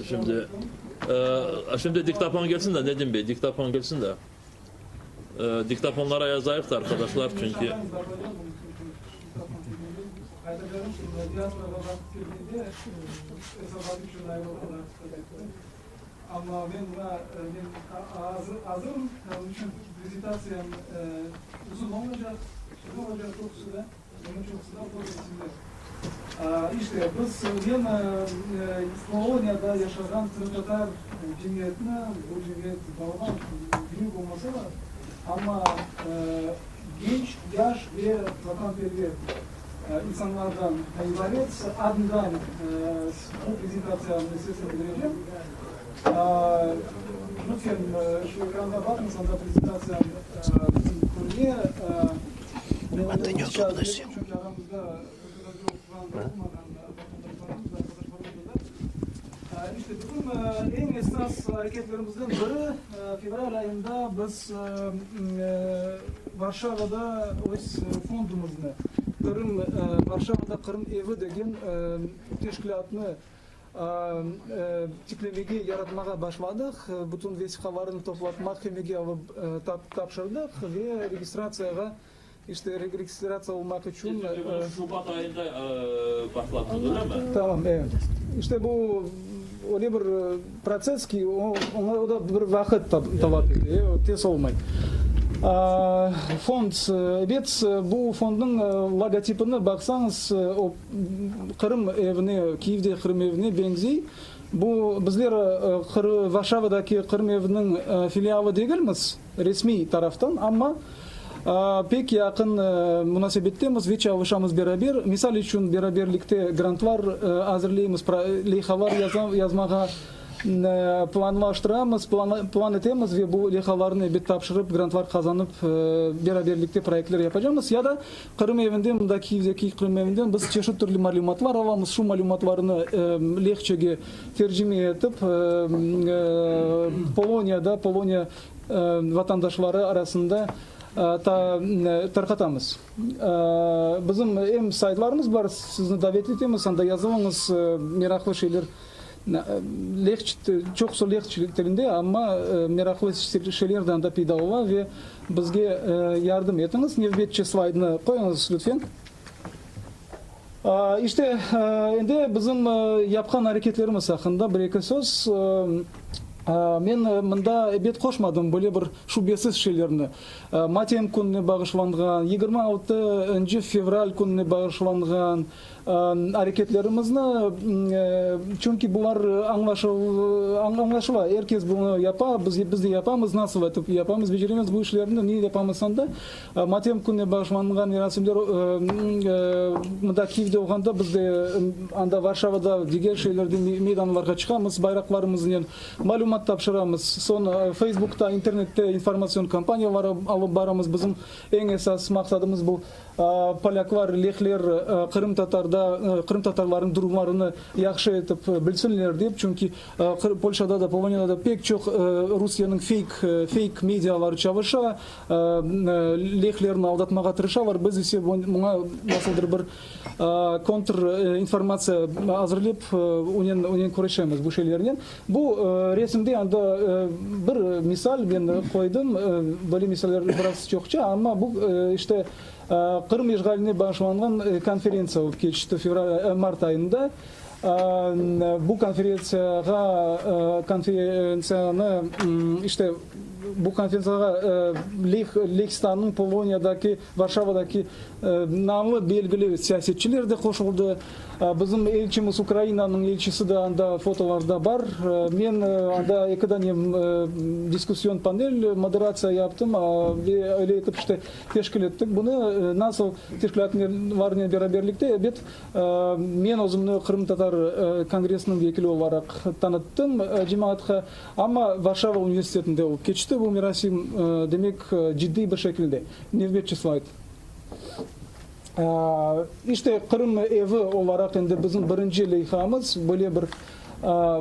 Şimdi e, şimdi diktafon gelsin de Nedim Bey, diktafon gelsin de. E, diktafonlara yazayıq da arkadaşlar çünkü.
Amma men buna men azırım, onıñ içün prezentatsiyam uzun olmaycaq, uzun olacaq çoqusı da, onıñ çoqusı da fotoresimler. İşte, biz, men Poloniyada yaşağan qırımtatar cemiyetini, bu cemiyet balaban, büyük olmasa da, amma genç, yaş ve vatanperver insanlardan ibaret, adından bu prezentatsiyamnı seslendirecem. Lütfen, şu ekranda baqıñız, anda prezentatsiyam körüne. Çünki aramızda olmağan vatandaşlarımız, arqadaşlarımız da bar. İşte, bizim eñ esas areketlerimizden biri, fevral ayında biz Varşavada öz fondumıznı, Qırım, Varşavada Qırım evi degen teşkilâtnı tiklemege, yaratmağa başladıq. Bütün vesiqalarnı toplap, mahkemege alıp tapşırdıq ve registratsiyağa, işte, registratsiya olmaq içün.
Siz bunı şubat ayında başlattınız, öyle mi?
Tamam, evet. İşte, bu öyle bir protsess ki, oña o da bir vaqıt talap ete, o tez olmay. Fond, ebet, bu fondnıñ logotipini baqsañız, o Qırım evine, Kiyevde Qırım evine beñzey. Bu, bizler Varşavadaki Qırım eviniñ filialı degilmiz resmiy taraftan, amma pek yaqın munasebettemiz ve çalışamız beraber. Misal içün, beraberlikte grantlar azırleymiz, leyhalar yazmağa Planlaştıramız, plan etemiz ve bu leyhalarnı ebet tapşırıp, grantlar qazanıp, beraberlikte proyektler yapacamız. Ya da Qırım evinde, mında Kiyevdeki Qırım evinden biz çeşit türlü malümatlar alamız, şu malümatlarnı lehçege tercime etip, Poloniyada, Poloniya vatandaşları arasında tarqatamız. Bizim em saytlarımız bar, sizni davet etemiz, anda yazılıñız, meraqlı şeyler Leh, çoqusı leh tilinde, amma meraqlı şeyler de anda peyda ola ve bizge yardım etiñiz. Nevbetçi slaydnı qoyuñız, lütfen. İşte, endi bizim yapqan areketlerimiz aqqında bir-eki söz. Men mında ebet qoşmadım böyle bir şübesiz şeylerni. Matem kününe bağışlanğan, 26 fevral kününe bağışlanğan, Areketlerimizni, çünki bular añlaşıla, er kes bunı yapa, biz de yapamız, nasıl etip yapamız, beceremiz bu işlerni, ne yapamız anda. Matem kününe bağışlanğan merasimler mında Kiyevde olğanda, biz de anda Varşavada, diger şeylerde meydanlarğa çıqamız bayraqlarımıznen. Malümat tapşıramız. Soñ Feysbukta, internette informatsion kampaniyalar alıp baramız. Bizim eñ esas maqsadımız bu, polâklar, lehler qırımtatarda, qırımtatarlarnıñ durumlarını yahşı etip bilsinler dep. Çünki Polşada da, Poloniyada da pek çoq Rusiyeniñ feyk, feyk mediaları çalışa, lehlerni aldatmağa tırışalar. Biz ise buña nasıldır bir Kontr informatsiya azırlep, onen onen küreşemiz bu şeylernen. Bu resimde anda bir misal men qoydım, böyle misaller biraz çoqça, amma bu işte Qırım işğaline bağışlanğan konferentsiya olıp keçti fevral, mart ayında. Bu konferentsiyağa konferentsiyanı işte bu konferentsiyağa Leh Lehistannıñ Poloniyadaki Varşavadaki namlı belgili siyasetçiler de qoşuldı. Bizim elçimiz, Ukrainanıñ elçisi de anda fotolarda bar. Men anda eki dane diskussion panel moderatsiya yaptım ve öyle etip işte teşkil ettik bunı. Nasıl teşkilâtlarnen beraberlikte, ebet, Men özümni Qırımtatar kongressiniñ vekili olaraq tanıttım cemaatqa, amma Varşava universitetinde olıp keçti bu merasim, demek, ciddiy bir şekilde. Nevbetçi slayd. İşte, Qırım evi olaraq endi bizim birinci leyhamız, böyle bir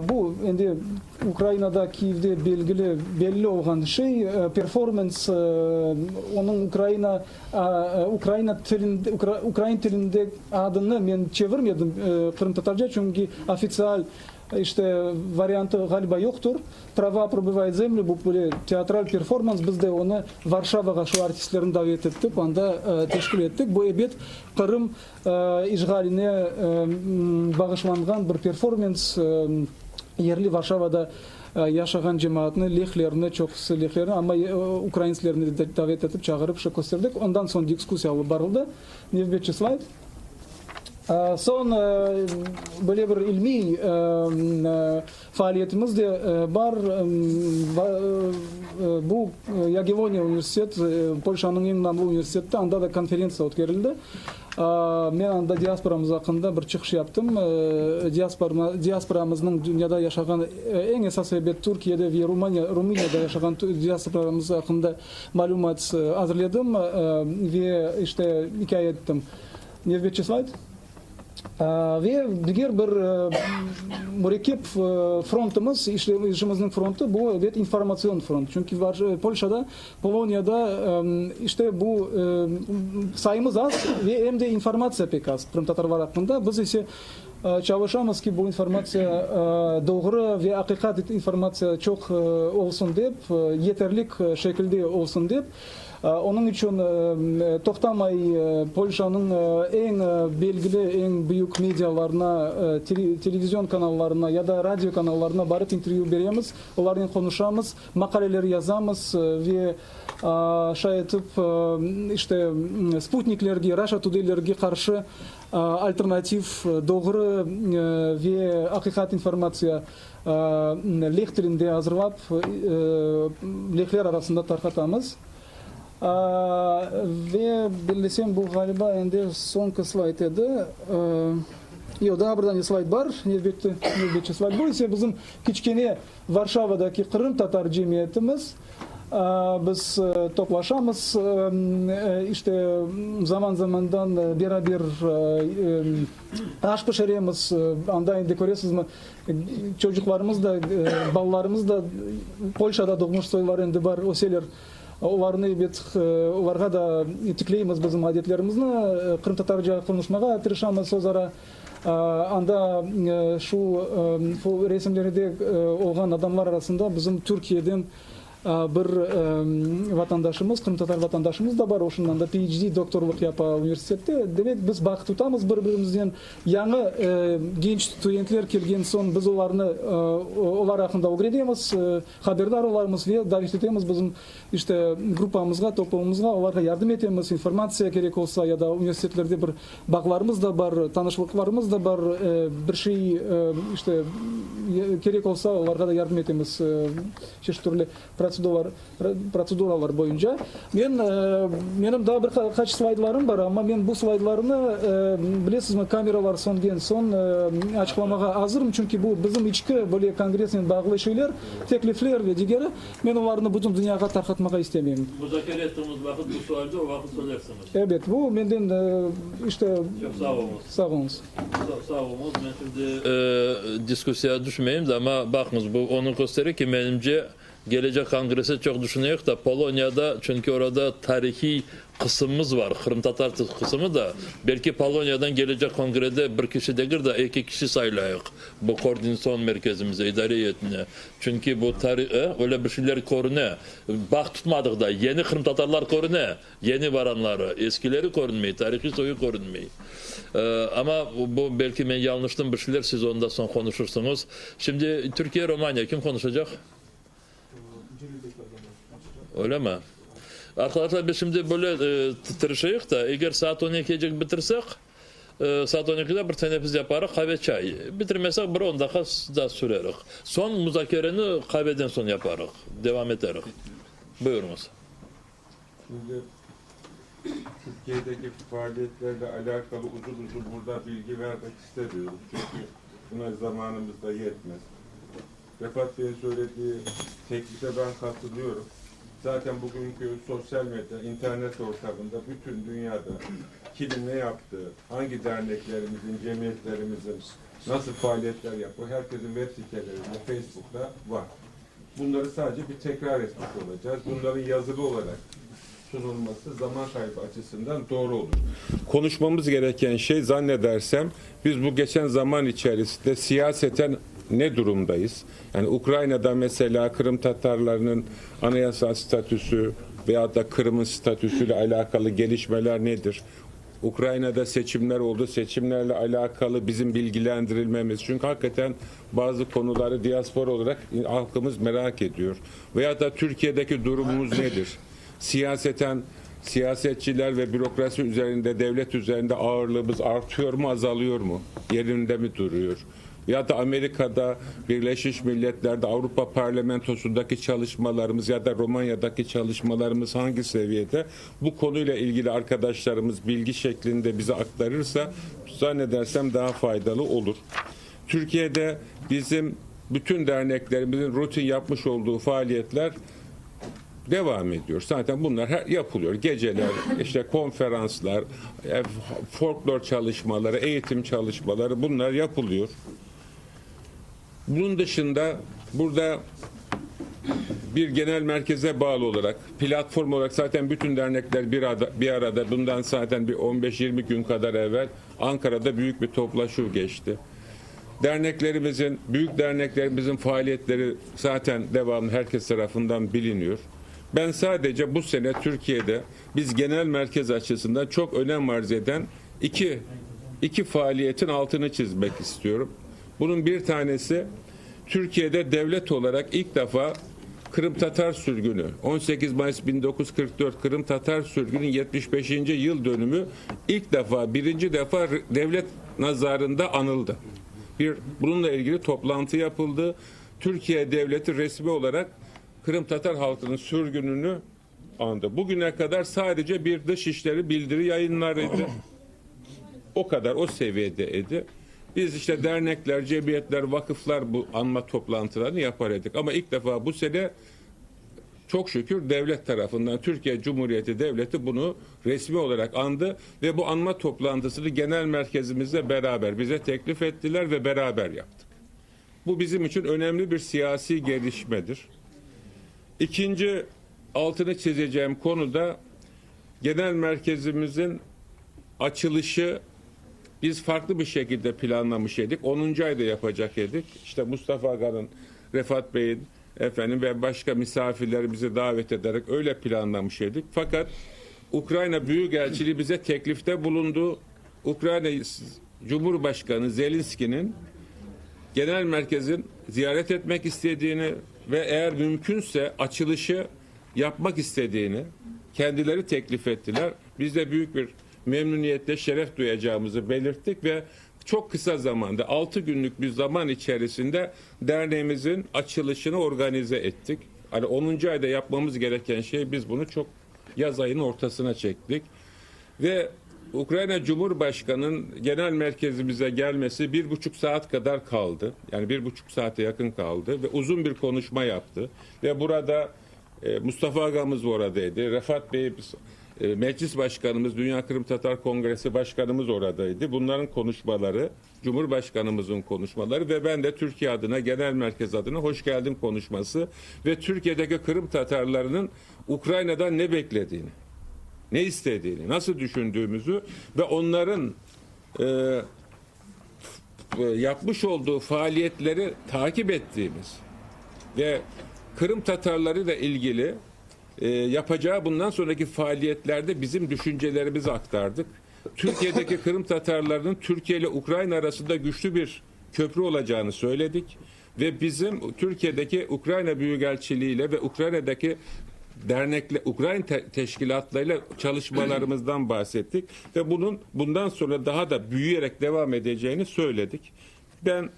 Bu endi Ukrainada, Kiyevde belgili, belli olğan şey, performans, onıñ Ukraina, ukraina tilinde, ukrain tilinde adını men çevirmedim qırımtatarca, çünki ofitsial, işte, variantı, ğaliba, yoqtur. Trava probivayet zemlü, bu böyle teatral performans, biz de onı Varşavağa şu artistlerni davet ettik, anda teşkil ettik. Bu, ebet, Qırım İşğaline bağışlanğan bir performans, yerli Varşavada yaşağan cemaatnı, lehlerni, çoqusı lehlerni, amma ukraintslerni de davet etip, çağırıp, şo kösterdik. Ondan soñ diskussiya alıp barıldı. Nevbetçi slayd. Soñ böyle bir ilmiy faaliyetimiz de bar. Bu Yagelloniya universitet, Polşanıñ eñ namlı universiteti, anda da konferentsiya ötkerildi. Men anda diasporamız aqqında bir çıqış yaptım. Diasporamıznıñ dünyada yaşağan, eñ esas elbet Türkiyede ve Rumıniyada yaşağan diasporamız aqqında malümat azırledim ve işte ikâye ettim. Nevbetçi slayd. Ve diger bir mürekkep frontumız, işimizniñ frontu, bu, elbet, informatsion front. Çünki Polşada, Poloniyada işte bu sayımız az ve em de informatsiya pek az qırımtatarlar aqqında. Biz ise çalışamız ki, bu informatsiya doğru ve aqiqat informatsiya çoq olsun dep, yeterlik şekilde olsun dep. Onıñ içün toqtamay Polşanıñ eñ belgili, eñ büyük medialarına, televizion kanallarına ya da radio kanallarına barıp intervyü beremiz, olarnen qonuşamız, maqaleler yazamız ve şay etip, işte, sputniklerge, Russia Todaylerge qarşı alternativ, doğru ve aqiqat informatsiya leh tilinde azırlap, lehler arasında tarqatamız. Ve bellesem, bu, ğaliba, endi soñki slayd edi. Yoq, daa bir dane slayd bar, nevbette, nevbetçi slayd. Bu ise bizim kiçkene Varşavadaki qırımtatar cemiyetimiz. Biz toplaşamız, işte, zaman-zamandan beraber aş pişiremiz. Anda endi köresizmi, çocuqlarımız da, balalarımız da Polşada doğmuş soylar endi bar, öseler. Olarnı, ebet, olarğa da tikleymiz bizim adetlerimizni, qırımtatarca qonuşmağa tırışamız özara. Anda şu resimlerde olğan adamlar arasında bizim Türkiyeden bir vatandaşımız, qırımtatar vatandaşımız da bar, o şundan da PhD doktorlıq yapa universitette. Demek, biz bağ tutamız bir-birimiznen. Yañı genç studentler kelgen soñ biz olarnı, olar aqqında ögrenemiz, haberdar olamız ve davet etemiz bizim işte gruppamızğa, toplumımızğa, olarğa yardım etemiz, informatsiya kerek olsa ya da universitetlerde bir Bağlarımız da bar, tanışlıqlarımız da bar, bir şey, işte, kerek olsa, olarğa da yardım etemiz, çeşit türlü protsess. protseduralar boyunca. Men, menim daa bir qaç slaydlarım bar, amma men bu slaydlarnı, bilesizmi, kameralar söngen soñ açıqlamağa azırım, çünki bu bizim içki böyle kongressnen bağlı şeyler, teklifler ve digeri, men olarnı bütün dünyağa tarqatmağa istemeyim.
Muzakere ettiğimiz vaqıt bu sualde o vaqıt söylersiñiz.
Ebet, bu menden, işte.
Çoq sağ oluñız.
Sağ oluñız.
Sağ oluñız. Men şimdi diskussiyağa tüşmeyim de, amma baqıñız, bu onı köstere ki, menimce, Gelecek kongresse çoq düşüneyik da, Poloniyada, çünki orada tarihiy qısımımız var, qırımtatar qısımı da, belki Poloniyadan gelecek kongrede bir kişi degil de, eki kişi saylayıq bu koordinatsion merkezimize, idare eyetine. Çünki bu tari, e, öyle bir şeyler körüne. Bağ tutmadıq da, yeni qırımtatarlar körüne, yeni varanları, eskileri körünmey, tarihiy soyu körünmey. Amma bu, belki men yañlıştım bir şeyler, siz onda soñ qonuşırsıñız. Şimdi Türkiye, Romaniya, kim qonuşacaq? Öyle mi? Arkadaşlar, biz şimdi böyle tırışayıq da, eger saat on ekiyecek bitirsek, saat on ekide bir teneffüs yaparıq, qave, çay. Bitirmesek, bir on daqqa daa süreriq. Soñ muzakereni qaveden soñ yaparıq, devam eteriq. Buyurıñız.
Şimdi Türkiye'deki faaliyetlerle alakalı uzun uzun burada bilgi vermek istemiyorum. Çünkü buna zamanımız da yetmez. Refat Bey'in söylediği teklife ben katılıyorum. Zaten bugünkü sosyal medya, internet ortamında bütün dünyada kimin ne yaptığı, hangi derneklerimizin, cemiyetlerimizin nasıl faaliyetler yapıyor, herkesin web sitelerinde, Facebook'ta var. Bunları sadece bir tekrar etmiş olacağız. Bunların yazılı olarak sunulması zaman kaybı açısından doğru olur. Konuşmamız gereken şey zannedersem biz bu geçen zaman içerisinde siyaseten ne durumdayız? Yani Ukrayna'da mesela Kırım Tatarlarının anayasal statüsü veyahut da Kırım'ın statüsüyle alakalı gelişmeler nedir? Ukrayna'da seçimler oldu. Seçimlerle alakalı bizim bilgilendirilmemiz. Çünkü hakikaten bazı konuları diaspora olarak halkımız merak ediyor. Veyahut da Türkiye'deki durumumuz nedir? Siyaseten siyasetçiler ve bürokrasi üzerinde, devlet üzerinde ağırlığımız artıyor mu, azalıyor mu? Yerinde mi duruyor? Ya da Amerika'da, Birleşmiş Milletler'de, Avrupa Parlamentosu'ndaki çalışmalarımız ya da Romanya'daki çalışmalarımız hangi seviyede? Bu konuyla ilgili arkadaşlarımız bilgi şeklinde bize aktarırsa zannedersem daha faydalı olur. Türkiye'de bizim bütün derneklerimizin rutin yapmış olduğu faaliyetler devam ediyor. Zaten bunlar her, yapılıyor. Geceler, işte konferanslar, e, folklor çalışmaları, eğitim çalışmaları bunlar yapılıyor. Bunun dışında burada bir genel merkeze bağlı olarak, platform olarak zaten bütün dernekler bir arada, bir arada bundan zaten bir 15-20 gün kadar evvel Ankara'da büyük bir toplaşu geçti. Derneklerimizin, büyük derneklerimizin faaliyetleri zaten devamlı herkes tarafından biliniyor. Ben sadece bu sene Türkiye'de biz genel merkez açısından çok önem arz eden iki, iki faaliyetin altını çizmek istiyorum. Bunun bir tanesi Türkiye'de devlet olarak ilk defa Kırım Tatar sürgünü 18 Mayıs 1944 Kırım Tatar sürgünün 75. yıl dönümü ilk defa birinci defa devlet nazarında anıldı. Bir bununla ilgili toplantı yapıldı. Türkiye devleti resmi olarak Kırım Tatar halkının sürgününü andı. Bugüne kadar sadece bir dışişleri bildiri yayınlarıydı. O kadar o seviyede idi. Biz işte dernekler, cemiyetler, vakıflar bu anma toplantılarını yapar idik. Ama ilk defa bu sene çok şükür devlet tarafından Türkiye Cumhuriyeti Devleti bunu resmi olarak andı ve bu anma toplantısını genel merkezimizle beraber bize teklif ettiler ve beraber yaptık. Bu bizim için önemli bir siyasi gelişmedir. İkinci altını çizeceğim konu da genel merkezimizin açılışı biz farklı bir şekilde planlamış idik. 10. ayda yapacak idik. İşte Mustafa Aga'nın, Refat Bey'in efendim ve başka misafirlerimizi davet ederek öyle planlamış idik. Fakat Ukrayna Büyükelçiliği bize teklifte bulundu. Ukrayna Cumhurbaşkanı Zelenski'nin genel merkezin ziyaret etmek istediğini ve eğer mümkünse açılışı yapmak istediğini kendileri teklif ettiler. Biz de büyük bir memnuniyetle şeref duyacağımızı belirttik ve çok kısa zamanda 6 günlük bir zaman içerisinde derneğimizin açılışını organize ettik. Hani 10. ayda yapmamız gereken şey biz bunu çok yaz ayının ortasına çektik. Ve Ukrayna Cumhurbaşkanı'nın genel merkezimize gelmesi 1,5 saat kadar kaldı. Yani 1,5 saate yakın kaldı ve uzun bir konuşma yaptı. Ve burada e, Mustafa Ağamız oradaydı. Refat Bey, e, Meclis Başkanımız, Dünya Kırım Tatar Kongresi Başkanımız oradaydı. Bunların konuşmaları, Cumhurbaşkanımızın konuşmaları ve ben de Türkiye adına, genel merkez adına hoş geldin konuşması ve Türkiye'deki Kırım Tatarlarının Ukrayna'dan ne beklediğini, ne istediğini, nasıl düşündüğümüzü ve onların e, yapmış olduğu faaliyetleri takip ettiğimiz ve Kırım Tatarları ile ilgili e, yapacağı bundan sonraki faaliyetlerde bizim düşüncelerimizi aktardık. Türkiye'deki Kırım Tatarlarının Türkiye ile Ukrayna arasında güçlü bir köprü olacağını söyledik ve bizim Türkiye'deki Ukrayna Büyükelçiliği ile ve Ukrayna'daki dernekle Ukrayna te teşkilatlarıyla çalışmalarımızdan bahsettik ve bunun bundan sonra daha da büyüyerek devam edeceğini söyledik. Ben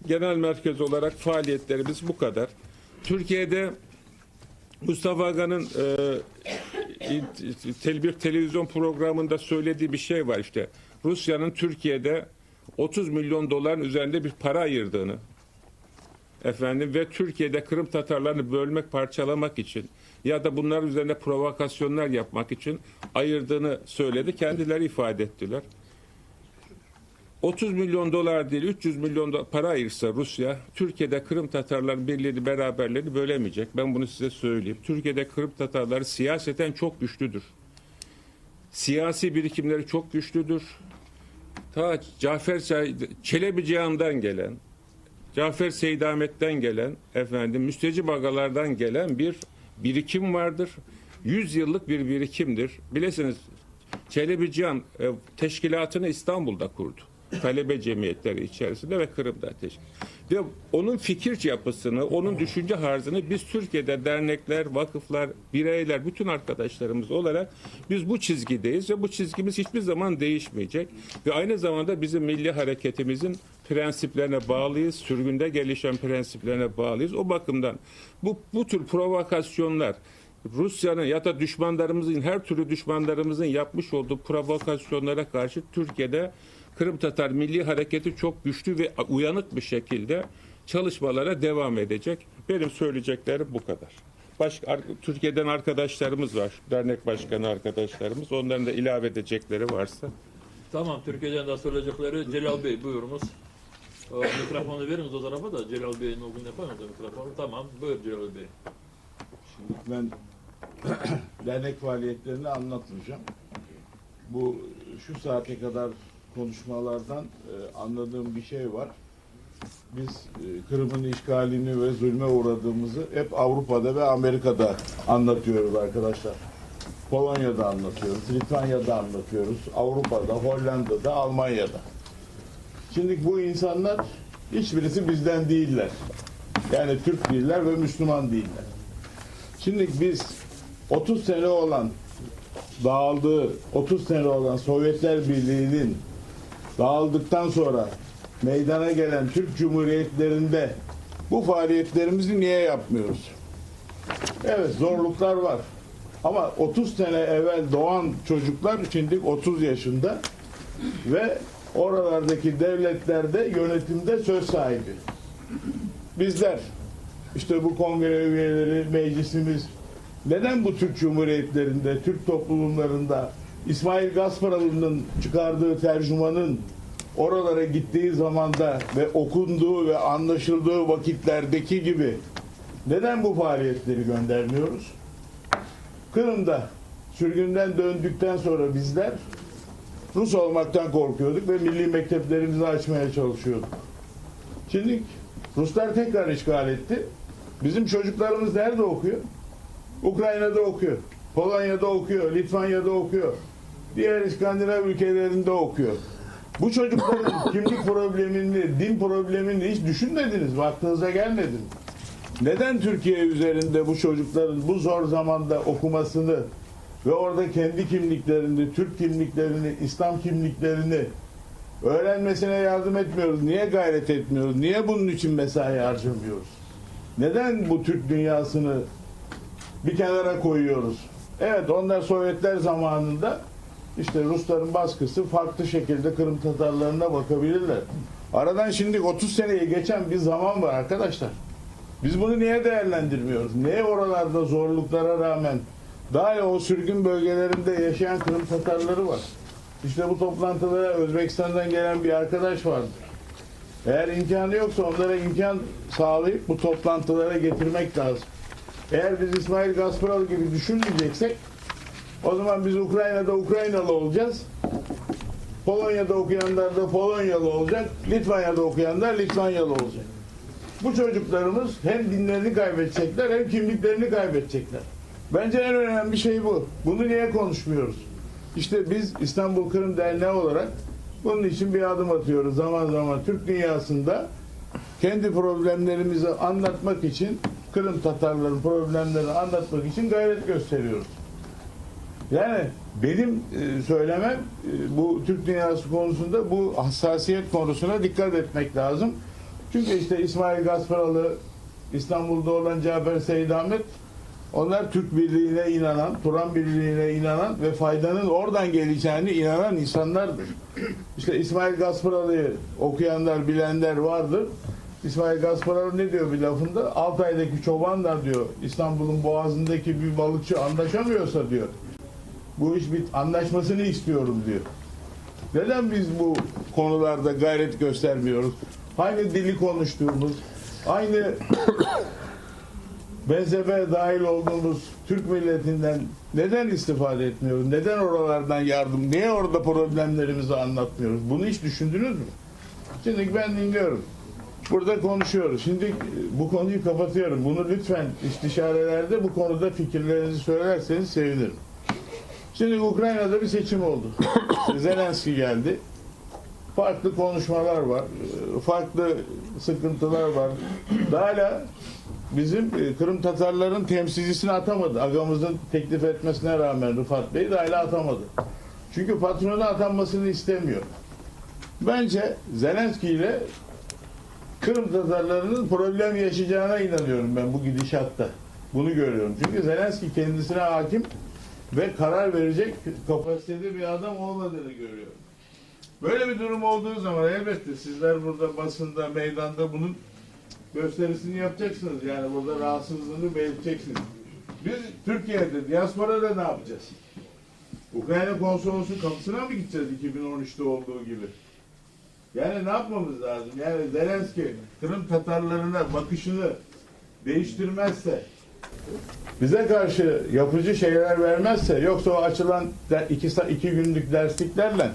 genel merkez olarak faaliyetlerimiz bu kadar. Türkiye'de Mustafa Aga'nın e, bir televizyon programında söylediği bir şey var işte. Rusya'nın Türkiye'de 30 milyon doların üzerinde bir para ayırdığını efendim ve Türkiye'de Kırım Tatarlarını bölmek, parçalamak için ya da bunların üzerine provokasyonlar yapmak için ayırdığını söyledi. Kendileri ifade ettiler. 30 milyon dolar değil 300 milyon dolar para ayırsa Rusya Türkiye'de Kırım Tatarların birliğini beraberliğini bölemeyecek. Ben bunu size söyleyeyim. Türkiye'de Kırım Tatarları siyaseten çok güçlüdür. Siyasi birikimleri çok güçlüdür. Ta Cafer Çelebi Cihan'dan gelen Cafer Seyid gelen efendim müstecip agalardan gelen bir birikim vardır. 100 yıllık bir birikimdir. Bilesiniz Çelebi Cihan e, teşkilatını İstanbul'da kurdu. Talebe cemiyetleri içerisinde ve Kırım'da teşkil. Ve onun fikir yapısını, onun düşünce harzını biz Türkiye'de dernekler, vakıflar, bireyler, bütün arkadaşlarımız olarak biz bu çizgideyiz ve bu çizgimiz hiçbir zaman değişmeyecek. Ve aynı zamanda bizim milli hareketimizin prensiplerine bağlıyız, sürgünde gelişen prensiplerine bağlıyız. O bakımdan bu, bu tür provokasyonlar, Rusya'nın ya da düşmanlarımızın her türlü düşmanlarımızın yapmış olduğu provokasyonlara karşı Türkiye'de Kırım Tatar Milli Hareketi çok güçlü ve uyanık bir şekilde çalışmalara devam edecek. Benim söyleyeceklerim bu kadar. Başka, Türkiye'den arkadaşlarımız var. Dernek başkanı arkadaşlarımız. Onların da ilave edecekleri varsa.
Tamam, Türkiye'den de söyleyecekleri Celal Bey buyurunuz. O, mikrofonu veriniz o tarafa da Celal Bey'in o gün yapamaz mikrofonu. Tamam, buyur Celal Bey.
Şimdi ben dernek faaliyetlerini anlatmayacağım. Bu şu saate kadar konuşmalardan e, anladığım bir şey var. Biz e, Kırım'ın işgalini ve zulme uğradığımızı hep Avrupa'da ve Amerika'da anlatıyoruz arkadaşlar. Polonya'da anlatıyoruz, Litvanya'da anlatıyoruz, Avrupa'da, Hollanda'da, Almanya'da. Şimdi bu insanlar hiçbirisi bizden değiller. Yani Türk değiller ve Müslüman değiller. Şimdi biz 30 sene olan dağıldığı 30 sene olan Sovyetler Birliği'nin dağıldıktan sonra meydana gelen Türk Cumhuriyetlerinde bu faaliyetlerimizi niye yapmıyoruz? Evet zorluklar var. Ama 30 sene evvel doğan çocuklar şimdi 30 yaşında ve oralardaki devletlerde yönetimde söz sahibi. Bizler işte bu kongre üyeleri, meclisimiz neden bu Türk Cumhuriyetlerinde, Türk toplumlarında İsmail Gasparalı'nın çıkardığı tercümanın oralara gittiği zamanda ve okunduğu ve anlaşıldığı vakitlerdeki gibi neden bu faaliyetleri göndermiyoruz? Kırım'da sürgünden döndükten sonra bizler Rus olmaktan korkuyorduk ve milli mekteplerimizi açmaya çalışıyorduk. Şimdi Ruslar tekrar işgal etti. Bizim çocuklarımız nerede okuyor? Ukrayna'da okuyor. Polonya'da okuyor, Litvanya'da okuyor. Diğer İskandinav ülkelerinde okuyor. Bu çocukların kimlik problemini, din problemini hiç düşünmediniz mi? Aklınıza gelmedi mi? Neden Türkiye üzerinde bu çocukların bu zor zamanda okumasını ve orada kendi kimliklerini, Türk kimliklerini, İslam kimliklerini öğrenmesine yardım etmiyoruz? Niye gayret etmiyoruz? Niye bunun için mesai harcamıyoruz? Neden bu Türk dünyasını bir kenara koyuyoruz? Evet, onlar Sovyetler zamanında işte Rusların baskısı farklı şekilde Kırım Tatarlarına bakabilirler. Aradan şimdi 30 seneye geçen bir zaman var arkadaşlar. Biz bunu niye değerlendirmiyoruz? Niye oralarda zorluklara rağmen daha o sürgün bölgelerinde yaşayan Kırım Tatarları var. İşte bu toplantılara Özbekistan'dan gelen bir arkadaş vardı. Eğer imkanı yoksa onlara imkan sağlayıp bu toplantılara getirmek lazım. Eğer biz İsmail Gaspıralı gibi düşünmeyeceksek o zaman biz Ukrayna'da Ukraynalı olacağız. Polonya'da okuyanlar da Polonyalı olacak. Litvanya'da okuyanlar Litvanyalı olacak. Bu çocuklarımız hem dinlerini kaybedecekler hem kimliklerini kaybedecekler. Bence en önemli şey bu. Bunu niye konuşmuyoruz? İşte biz İstanbul Kırım Derneği olarak bunun için bir adım atıyoruz zaman zaman. Türk dünyasında kendi problemlerimizi anlatmak için Kırım Tatarların problemlerini anlatmak için gayret gösteriyoruz. Yani benim e, söylemem e, bu Türk dünyası konusunda bu hassasiyet konusuna dikkat etmek lazım. Çünkü işte İsmail Gasparalı, İstanbul'da olan Cafer Seyit Ahmet onlar Türk Birliği'ne inanan, Turan Birliği'ne inanan ve faydanın oradan geleceğine inanan insanlardır. İşte İsmail Gasparalı'yı okuyanlar, bilenler vardır. İsmail Gasparalı ne diyor bir lafında? Altay'daki çobanlar diyor, İstanbul'un boğazındaki bir balıkçı anlaşamıyorsa diyor. Bu iş bir anlaşmasını istiyorum diyor. Neden biz bu konularda gayret göstermiyoruz? Aynı dili konuştuğumuz, aynı mezhebe dahil olduğumuz Türk milletinden neden istifade etmiyoruz? Neden oralardan yardım? Niye orada problemlerimizi anlatmıyoruz? Bunu hiç düşündünüz mü? Şimdi ben dinliyorum. Burada konuşuyoruz. Şimdi e, bu konuyu kapatıyorum. Bunu lütfen istişarelerde bu konuda fikirlerinizi söylerseniz sevinirim. Şimdi Ukrayna'da bir seçim oldu. Zelenski geldi. Farklı konuşmalar var. E, farklı sıkıntılar var. Daha hala bizim e, Kırım Tatarların temsilcisini atamadı. Agamızın teklif etmesine rağmen Rıfat Bey de hala atamadı. Çünkü patronu atanmasını istemiyor. Bence Zelenski ile Kırım Tatarlarının problem yaşayacağına inanıyorum ben bu gidişatta. Bunu görüyorum. Çünkü Zelenski kendisine hakim ve karar verecek kapasitede bir adam olmadığını görüyorum. Böyle bir durum olduğu zaman elbette sizler burada basında, meydanda bunun gösterisini yapacaksınız. Yani burada rahatsızlığını belirteceksiniz. Biz Türkiye'de, diasporada ne yapacağız? Ukrayna konsolosu kapısına mı gideceğiz 2013'te olduğu gibi? Yani ne yapmamız lazım? Yani Zelenski Kırım Tatarlarına bakışını değiştirmezse, bize karşı yapıcı şeyler vermezse, yoksa o açılan iki, iki günlük dersliklerle,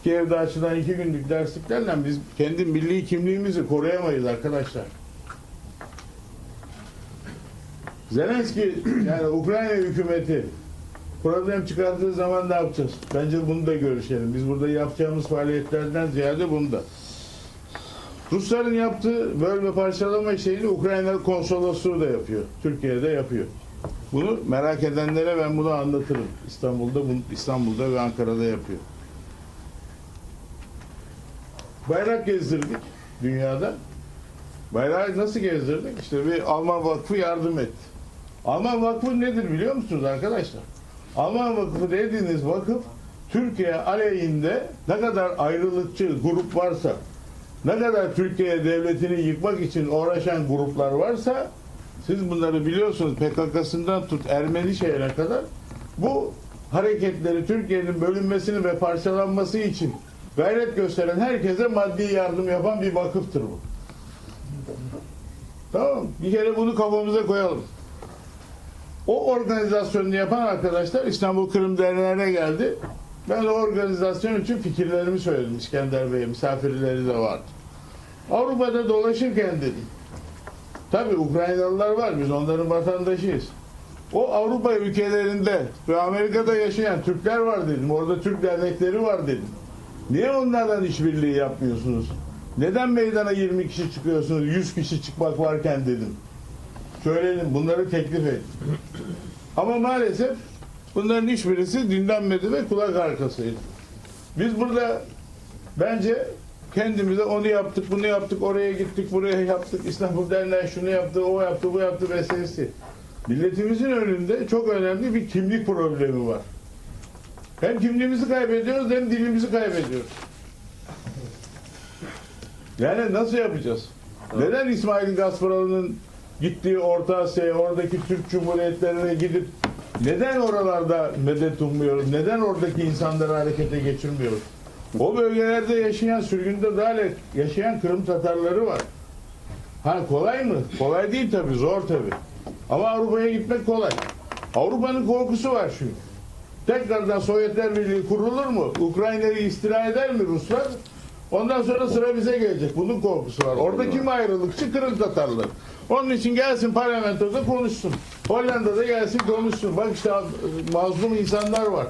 Kiev'de açılan iki günlük dersliklerle biz kendi milli kimliğimizi koruyamayız arkadaşlar. Zelenski yani Ukrayna hükümeti problem çıkarttığı zaman ne yapacağız? Bence bunu da görüşelim. Biz burada yapacağımız faaliyetlerden ziyade bunu da. Rusların yaptığı bölme parçalama şeyini Ukrayna konsolosluğu da yapıyor. Türkiye'de yapıyor. Bunu merak edenlere ben bunu anlatırım. İstanbul'da bunu, İstanbul'da ve Ankara'da yapıyor. Bayrak gezdirdik dünyada. Bayrağı nasıl gezdirdik? İşte bir Alman Vakfı yardım etti. Alman Vakfı nedir biliyor musunuz arkadaşlar? Alman Vakfı dediğiniz vakıf Türkiye aleyhinde ne kadar ayrılıkçı grup varsa, ne kadar Türkiye devletini yıkmak için uğraşan gruplar varsa siz bunları biliyorsunuz PKK'sından tut Ermeni şeyine kadar bu hareketleri Türkiye'nin bölünmesini ve parçalanması için gayret gösteren herkese maddi yardım yapan bir vakıftır bu. Tamam Bir kere bunu kafamıza koyalım. O organizasyonu yapan arkadaşlar İstanbul Kırım Derneği'ne geldi. Ben o organizasyon için fikirlerimi söyledim İskender Bey'e, misafirleri de vardı. Avrupa'da dolaşırken dedim. Tabii Ukraynalılar var, biz onların vatandaşıyız. O Avrupa ülkelerinde ve Amerika'da yaşayan Türkler var dedim. Orada Türk dernekleri var dedim. Niye onlardan işbirliği yapmıyorsunuz? Neden meydana 20 kişi çıkıyorsunuz, 100 kişi çıkmak varken dedim. Söyledim, bunları teklif ettim. Ama maalesef bunların hiçbirisi dinlenmedi ve kulak arkasıydı. Biz burada bence kendimize onu yaptık, bunu yaptık, oraya gittik, buraya yaptık, İstanbul Derneği şunu yaptı, o yaptı, bu yaptı meselesi. Milletimizin önünde çok önemli bir kimlik problemi var. Hem kimliğimizi kaybediyoruz hem dilimizi kaybediyoruz. Yani nasıl yapacağız? Neden İsmail Gasparalı'nın gittiği Orta Asya'ya, oradaki Türk Cumhuriyetlerine gidip neden oralarda medet ummuyoruz? Neden oradaki insanları harekete geçirmiyoruz? O bölgelerde yaşayan, sürgünde dahil yaşayan Kırım Tatarları var. Ha kolay mı? Kolay değil tabii, zor tabii. Ama Avrupa'ya gitmek kolay. Avrupa'nın korkusu var çünkü. Tekrardan Sovyetler Birliği kurulur mu? Ukrayna'yı istila eder mi Ruslar? Ondan sonra sıra bize gelecek. Bunun korkusu var. Orada kim ayrılıkçı? Kırım Tatarları. Onun için gelsin parlamentoda konuşsun. Hollanda'da gelsin konuşsun. Bak işte mazlum insanlar var.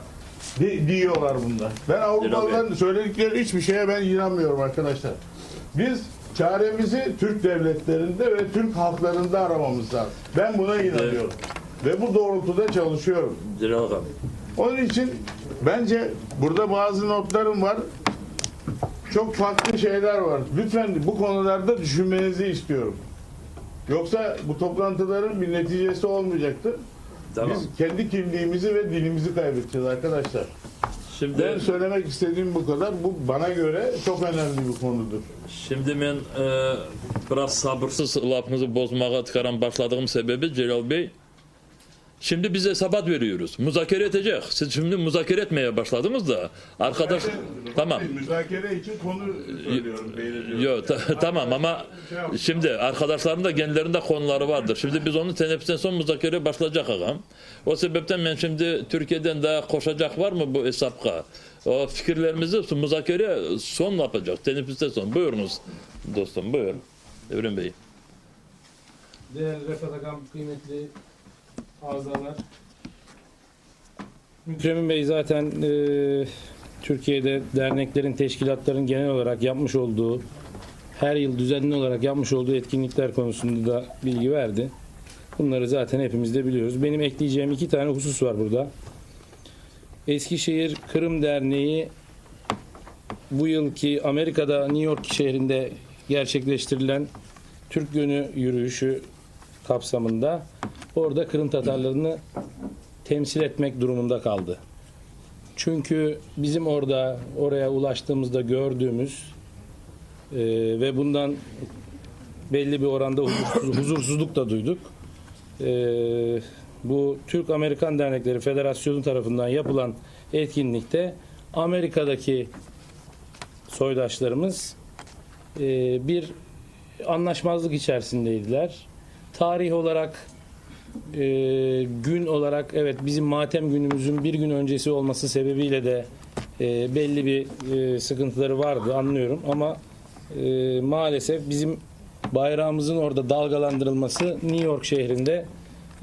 Di- diyorlar bunlar. Ben Avrupalıların söyledikleri hiçbir şeye ben inanmıyorum arkadaşlar. Biz çaremizi Türk devletlerinde ve Türk halklarında aramamız lazım. Ben buna inanıyorum. Ve bu doğrultuda çalışıyorum. Onun için bence burada bazı notlarım var. Çok farklı şeyler var. Lütfen bu konularda düşünmenizi istiyorum. Yoksa bu toplantıların bir neticesi olmayacaktır. Tamam. Biz kendi kimliğimizi ve dilimizi kaybedeceğiz arkadaşlar. Şimdi Ben söylemek istediğim bu kadar. Bu bana göre çok önemli bir konudur.
Şimdi ben e, biraz sabırsız lafınızı bozmağa tıkaran başladığım sebebi Celal Bey. Şimdi biz hesabat veriyoruz. Muzakere edecek. Siz şimdi muzakere etmeye başladınız da arkadaş tamam.
Müzakere için konu söylüyorum.
belirliyorum. Yok ta- tamam ama şimdi arkadaşların da kendilerinde konuları vardır. Şimdi biz onu teneffüsten son muzakere başlayacak ağam. O sebepten ben şimdi Türkiye'den daha koşacak var mı bu hesapka? O fikirlerimizi muzakere son yapacak. Teneffüsten son. Buyurunuz dostum buyur. Evrim Bey.
Değerli Refat Agam, kıymetli azalar. Mükremin Bey zaten e, Türkiye'de derneklerin, teşkilatların genel olarak yapmış olduğu, her yıl düzenli olarak yapmış olduğu etkinlikler konusunda da bilgi verdi. Bunları zaten hepimiz de biliyoruz. Benim ekleyeceğim iki tane husus var burada. Eskişehir Kırım Derneği bu yılki Amerika'da New York şehrinde gerçekleştirilen Türk Günü yürüyüşü kapsamında orada Kırım Tatarlarını temsil etmek durumunda kaldı. Çünkü bizim orada oraya ulaştığımızda gördüğümüz e, ve bundan belli bir oranda huzursuz, huzursuzluk da duyduk. E, bu Türk Amerikan Dernekleri Federasyonu tarafından yapılan etkinlikte Amerika'daki soydaşlarımız e, bir anlaşmazlık içerisindeydiler. Tarih olarak e, gün olarak evet bizim matem günümüzün bir gün öncesi olması sebebiyle de e, belli bir e, sıkıntıları vardı anlıyorum ama e, maalesef bizim bayrağımızın orada dalgalandırılması New York şehrinde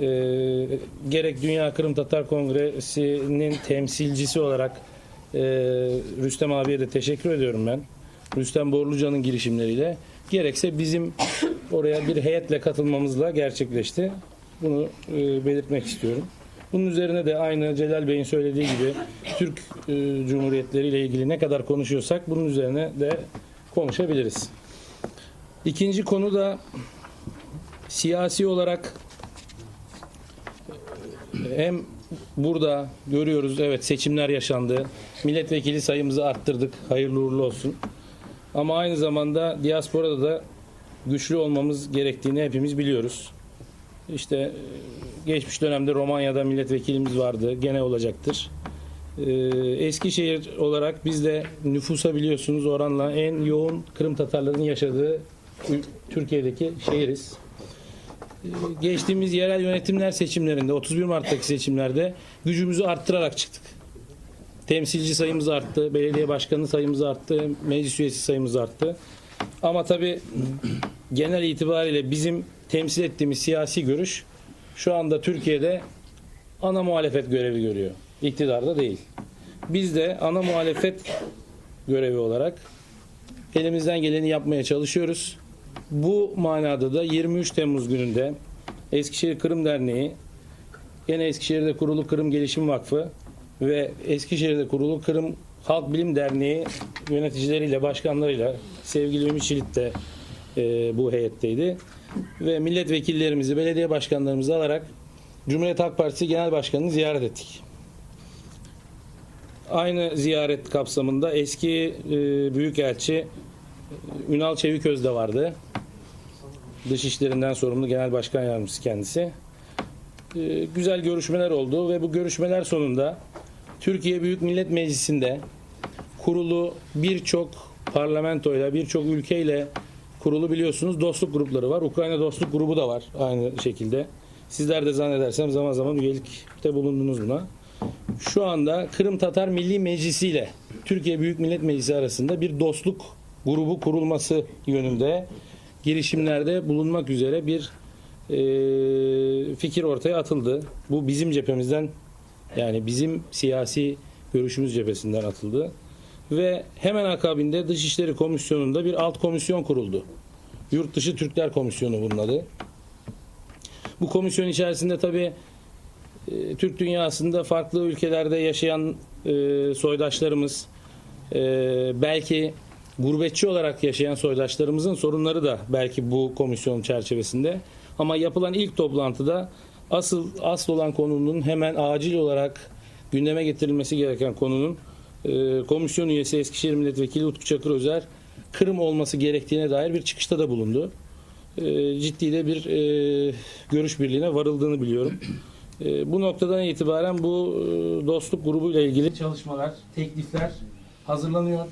e, gerek Dünya Kırım Tatar Kongresi'nin temsilcisi olarak e, Rüstem abiye de teşekkür ediyorum ben. Rüstem Borluca'nın girişimleriyle gerekse bizim oraya bir heyetle katılmamızla gerçekleşti. Bunu e, belirtmek istiyorum. Bunun üzerine de aynı Celal Bey'in söylediği gibi Türk e, Cumhuriyetleri ile ilgili ne kadar konuşuyorsak bunun üzerine de konuşabiliriz. İkinci konu da siyasi olarak hem burada görüyoruz evet seçimler yaşandı. Milletvekili sayımızı arttırdık. Hayırlı uğurlu olsun. Ama aynı zamanda diasporada da güçlü olmamız gerektiğini hepimiz biliyoruz. İşte e, geçmiş dönemde Romanya'da milletvekilimiz vardı. Gene olacaktır. Ee, Eskişehir olarak biz de nüfusa biliyorsunuz oranla en yoğun Kırım Tatarlarının yaşadığı Türkiye'deki şehiriz. Ee, Geçtiğimiz yerel yönetimler seçimlerinde 31 Mart'taki seçimlerde gücümüzü arttırarak çıktık. Temsilci sayımız arttı, belediye başkanı sayımız arttı, meclis üyesi sayımız arttı. Ama tabii genel itibariyle bizim temsil ettiğimiz siyasi görüş şu anda Türkiye'de ana muhalefet görevi görüyor. İktidarda değil. Biz de ana muhalefet görevi olarak elimizden geleni yapmaya çalışıyoruz. Bu manada da 23 Temmuz gününde Eskişehir Kırım Derneği, gene Eskişehir'de kurulu Kırım Gelişim Vakfı ve Eskişehir'de kurulu Kırım Halk Bilim Derneği yöneticileriyle, başkanlarıyla sevgili Ümit Çilit de e, bu heyetteydi. Ve milletvekillerimizi, belediye başkanlarımızı alarak
Cumhuriyet Halq Partisi Genel Başkanını ziyaret ettik. Aynı ziyaret kapsamında eski Büyükelçi Ünal Çeviköz de vardı. Dışişlerinden sorumlu Genel Başkan Yardımcısı kendisi. Güzel görüşmeler oldu ve bu görüşmeler sonunda Türkiye Büyük Millet Meclisi'nde kurulu birçok parlamentoyla, birçok ülkeyle kurulu biliyorsunuz dostluk grupları var. Ukrayna dostluk grubu da var aynı şekilde. Sizler de zannedersem zaman zaman üyelikte bulundunuz buna. Şu anda Kırım Tatar Milli Meclisi ile Türkiye Büyük Millet Meclisi arasında bir dostluk grubu kurulması yönünde girişimlerde bulunmak üzere bir e, fikir ortaya atıldı. Bu bizim cephemizden yani bizim siyasi görüşümüz cephesinden atıldı. Ve hemen akabinde Dışişleri Komisyonu'nda bir alt komisyon kuruldu. Yurtdışı Türkler Komisyonu bunun adı. Bu komisyon içerisinde tabii e, Türk dünyasında farklı ülkelerde yaşayan e, soydaşlarımız, e, belki gurbetçi olarak yaşayan soydaşlarımızın sorunları da belki bu komisyon çerçevesinde. Ama yapılan ilk toplantıda asıl asıl olan konunun hemen acil olarak gündeme getirilmesi gereken konunun komisyon üyesi Eskişehir Milletvekili Utku Çakırözer Kırım olması gerektiğine dair bir çıkışta da bulundu. E, ciddi de bir e, görüş birliğine varıldığını biliyorum. E, bu noktadan itibaren bu e, dostluk grubuyla ilgili çalışmalar, teklifler hazırlanıyor.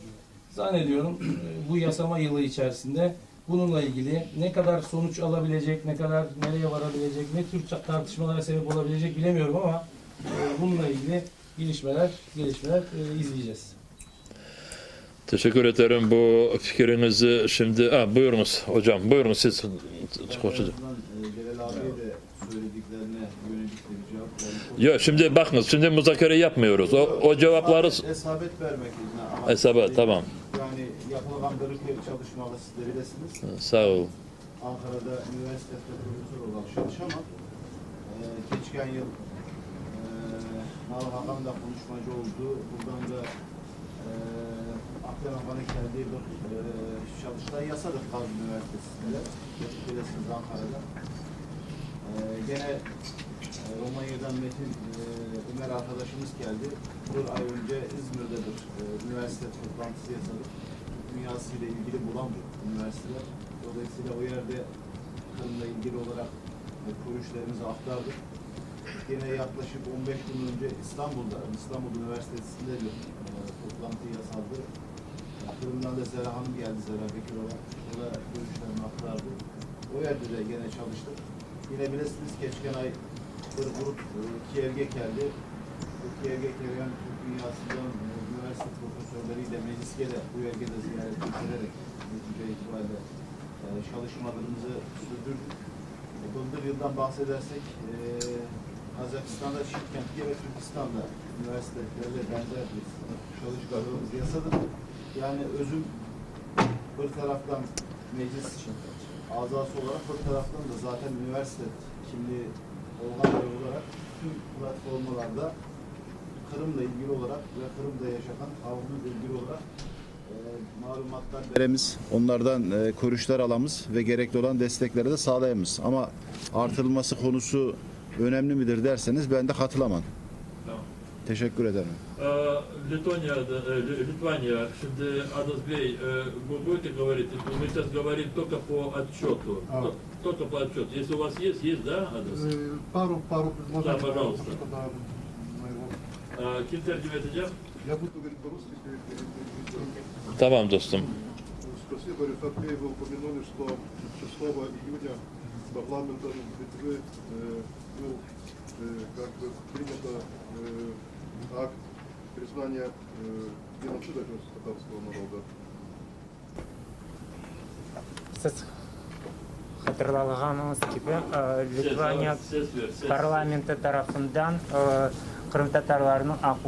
Zannediyorum e, bu yasama yılı içerisinde bununla ilgili ne kadar sonuç alabilecek, ne kadar nereye varabilecek, ne tür tartışmalara sebep olabilecek bilemiyorum ama e, bununla ilgili gelişmeler, gelişmeler e, izleyeceğiz.
Teşekkür ederim bu fikrinizi şimdi. Ha, buyurunuz hocam, buyurunuz siz.
Konuşacağım. Celal abiye de söylediklerine yönelik de bir cevap vermiş.
Yok şimdi bakınız, şimdi müzakere yapmıyoruz. O, o cevapları...
Hesabet vermek adına.
Hesabet, tamam.
Yani yapılan bir çalışmalı siz de bilesiniz.
Sağ olun.
Ankara'da üniversitede profesör olarak çalışamam. Ee, geçen yıl e, Nal Hakan da konuşmacı oldu. Buradan da e, Aklın Hakan'ın geldiği bir e, çalıştay yasadık Gazi Üniversitesi'nde. Bilesiniz Ankara'da. E, gene e, Romanya'dan Metin e, Ömer arkadaşımız geldi. Bir ay önce İzmir'de bir e, üniversite toplantısı yasadık. Türk dünyası ile ilgili bulan bu üniversiteler. Dolayısıyla o yerde Kırım'la ilgili olarak e, görüşlerimizi aktardık. Yine yaklaşık 15 gün önce İstanbul'da, İstanbul Üniversitesi'nde bir e, toplantı yasaldı. Kırım'dan da Zera Hanım geldi, Zera Bekirova. O da görüşlerini aktardı. O yerde de gene çalıştık. Yine bilirsiniz geçen ay bir grup e, Kiev'e geldi. Bu Kiev'e gelen Türk dünyasından e, üniversite profesörleriyle meclise de bu yerde ziyaret ettirerek netice itibariyle e, çalışmalarımızı sürdürdük. Bıldır yıldan bahsedersek e, Kazakistan'da Şirkent'te ve Türkistan'da üniversitelerle benzer bir çalışmalarımızı yasadık. Yani özüm bir taraftan meclis azası olarak bir taraftan da zaten üniversite kimliği olan biri olarak tüm platformalarda Kırım'la ilgili olarak ve Kırım'da yaşayan halkımızla ilgili olarak e, malumatlar veremiz, onlardan e, görüşler alamız ve gerekli olan destekleri de sağlayamız. Ama artırılması konusu önemli midir derseniz ben de katılamam.
Tamam.
Teşekkür ederim.
Letonya'da, Litvanya, şimdi Adas Bey, вы будете говорить? Мы сейчас говорим только по отчету.
А.
Только по отчету. Если у вас есть, есть, да, Adas?
Пару, пару предложений.
Да, пожалуйста.
Что, да, моего.
Kim tercüme edecek?
Я буду говорить по-русски. переведете.
Tamam dostum.
Спасибо, Рефат Бей, вы упомянули, что 6 июня парламентом Литвы э, был э, как бы принято э, акт признания э, геноцида татарского народа.
Siz hatırlağanıñız kibi Litvaniya
Ses ver, ses.
parlamenti tarafından qırımtatarlarnıñ aq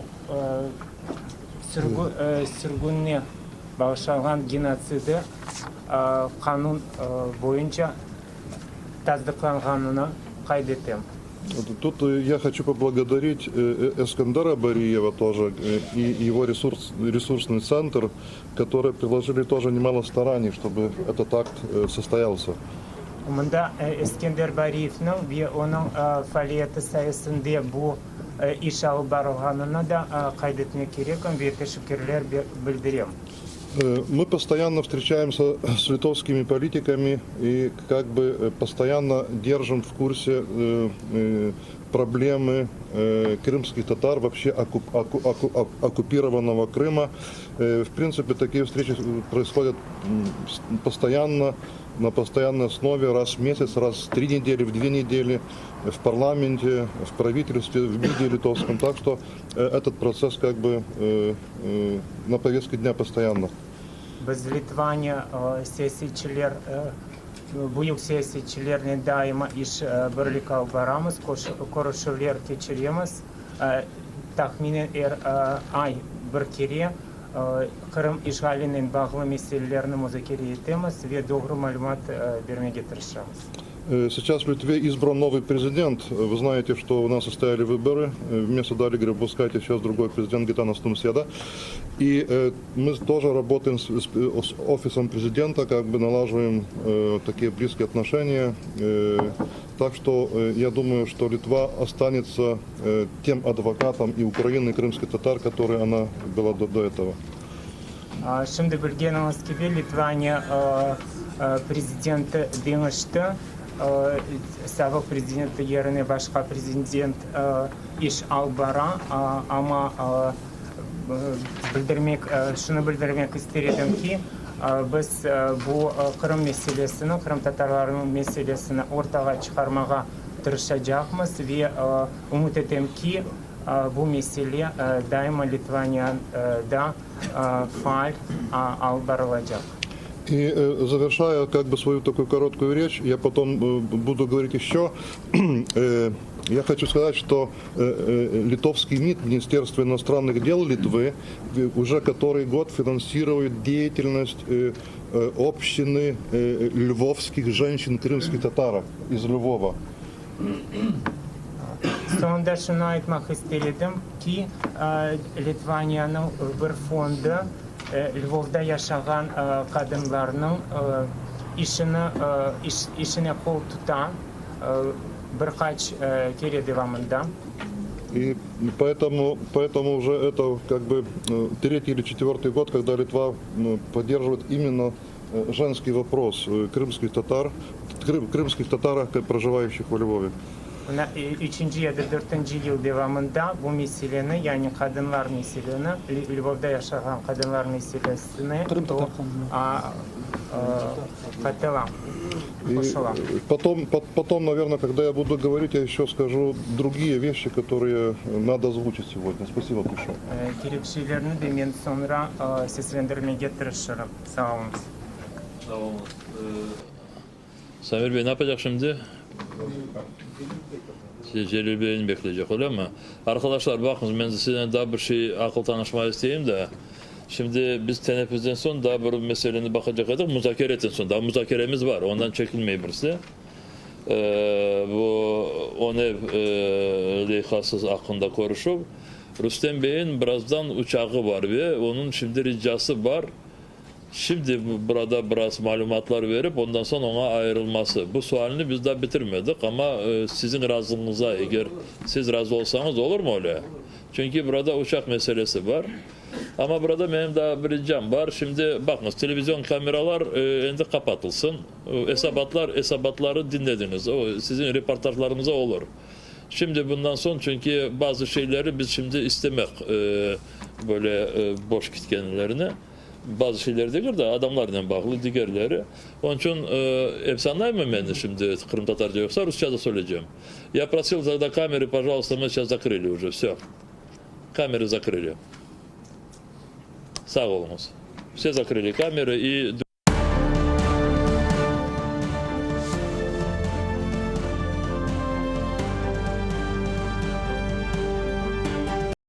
sürgünine bağışlanğan genotsidi qanun boyunca tasdıqlanğanını qayd etem.
Тут я хочу поблагодарить Эскандера Бариева тоже и его ресурс, ресурсный центр, которые приложили тоже немало стараний, чтобы этот акт состоялся.
Mında Eskender Bariyevniñ ve onıñ faaliyeti sayesinde bu iş alıp barılğanını da qayd etmek kerekim ve teşekkürler bildirem.
Мы постоянно встречаемся с литовскими политиками и как бы постоянно держим в курсе проблемы крымских татар, вообще оккупированного Крыма. В принципе, такие встречи происходят постоянно, на постоянной основе, раз в месяц, раз в три недели, в две недели в парламенте, в правительстве, в МИДе литовском. Так что этот процесс как бы на повестке дня постоянно.
Biz Litvaniya siyasetçiler, büyük siyasetçilernen daima iş birlik alıp baramız, körüşüvler keçiremiz. Tahminen er ay bir kere Qırım işğalinen bağlı meselelerni muzakere etemiz ve doğru malümat bermege tırışamız.
Сейчас в Литве избран новый президент. Вы знаете, что у нас состояли выборы. Вместо Дали Грибаускайте сейчас другой президент Гитанас Науседа. И э, мы тоже работаем с, с офисом президента, как бы налаживаем э, такие близкие отношения. Э, так что э, я думаю, что Литва останется э, тем адвокатом и Украины, и крымских татар, который она была до, до этого.
Şimdi bilgeniñiz kibi, Litvaniya prezidenti deñişti. Sabıq prezidenti yerine başqa prezident iş alıp bara, amma bildirmek, şunı bildirmek ister edim ki, biz bu Qırım meselesini, qırımtatarlarnıñ meselesini ortağa çıqarmağa tırışacaqmız ve ümüt etem ki, bu mesele daima Litvaniyada faal alıp barılacaq.
И завершая как бы свою такую короткую речь, я потом буду говорить еще. Я хочу сказать, что литовский МИД, Министерство иностранных дел Литвы, уже который год финансирует деятельность общины львовских женщин крымских татаров из Львова.
Soñunda şunı aytmaq ister edim ki, Litvaniyanıñ bir fondu Lvovda yaşağan qadınlarnıñ işini işine qol tuta bir qaç kere devamında.
И поэтому, поэтому уже это как бы третий или четвертый год, когда Литва поддерживает именно женский вопрос крымских татар, крым, крымских татарах, проживающих во Львове.
Mına üçünci ya da dörtünci yıl devamında bu meseleni, yani qadınlar meseleni, Lvovda yaşağan qadınlar meselesine qatıla, qoşula.
Потом, потом, наверное, когда я буду говорить, я еще скажу другие вещи, которые надо озвучить сегодня. Спасибо большое.
Kerek şeylerni de men soñra seslendirmege tırışırım. Sağ oluñız.
Sağ oluñız. Samir bey ne yapacaq şimdi? Celil beyni bekleycek, öylemi? Arqadaşlar, baqıñız, men siznen daa bir şey aqıl tanışmaq isteyim de. Şimdi biz teneffüsten soñ daa bir meseleni baqacaq edik, muzakereden soñ. Daa muzakeremiz bar, ondan çekinmey birisi. Bu on ev leyhası aqqında körüşüv. Rustem beyin birazdan uçağı bar ve onıñ şimdi ricası bar. Şimdi burada biraz malümatlar verip, ondan soñ oña ayırılması. Bu sualni biz daa bitirmedik, amma siziñ razılığıñıza, eger siz razı olsañız, olurmı öyle? Çünki burada uçaq meselesi bar. Amma burada menim daa bir ricam bar. Şimdi, baqıñız, televizion kameralar endi qapatılsın. Esabatlar, esabatları diñlediñiz, o, siziñ reportajlarıñıza olur. Şimdi bundan soñ, çünki bazı şeyleri biz şimdi istemek, böyle boş ketkenlerini. Bazı şeyler degil de, adamlarnen bağlı digerleri. Onıñ içün episi añlaymı meni şimdi qırımtatarca yoqsa rusça da söyleycem? Ya prosil тогда камеры, пожалуйста, мы сейчас закрыли уже, всё. Камеры закрыли. Sağ oluñız. Все закрыли камеры и.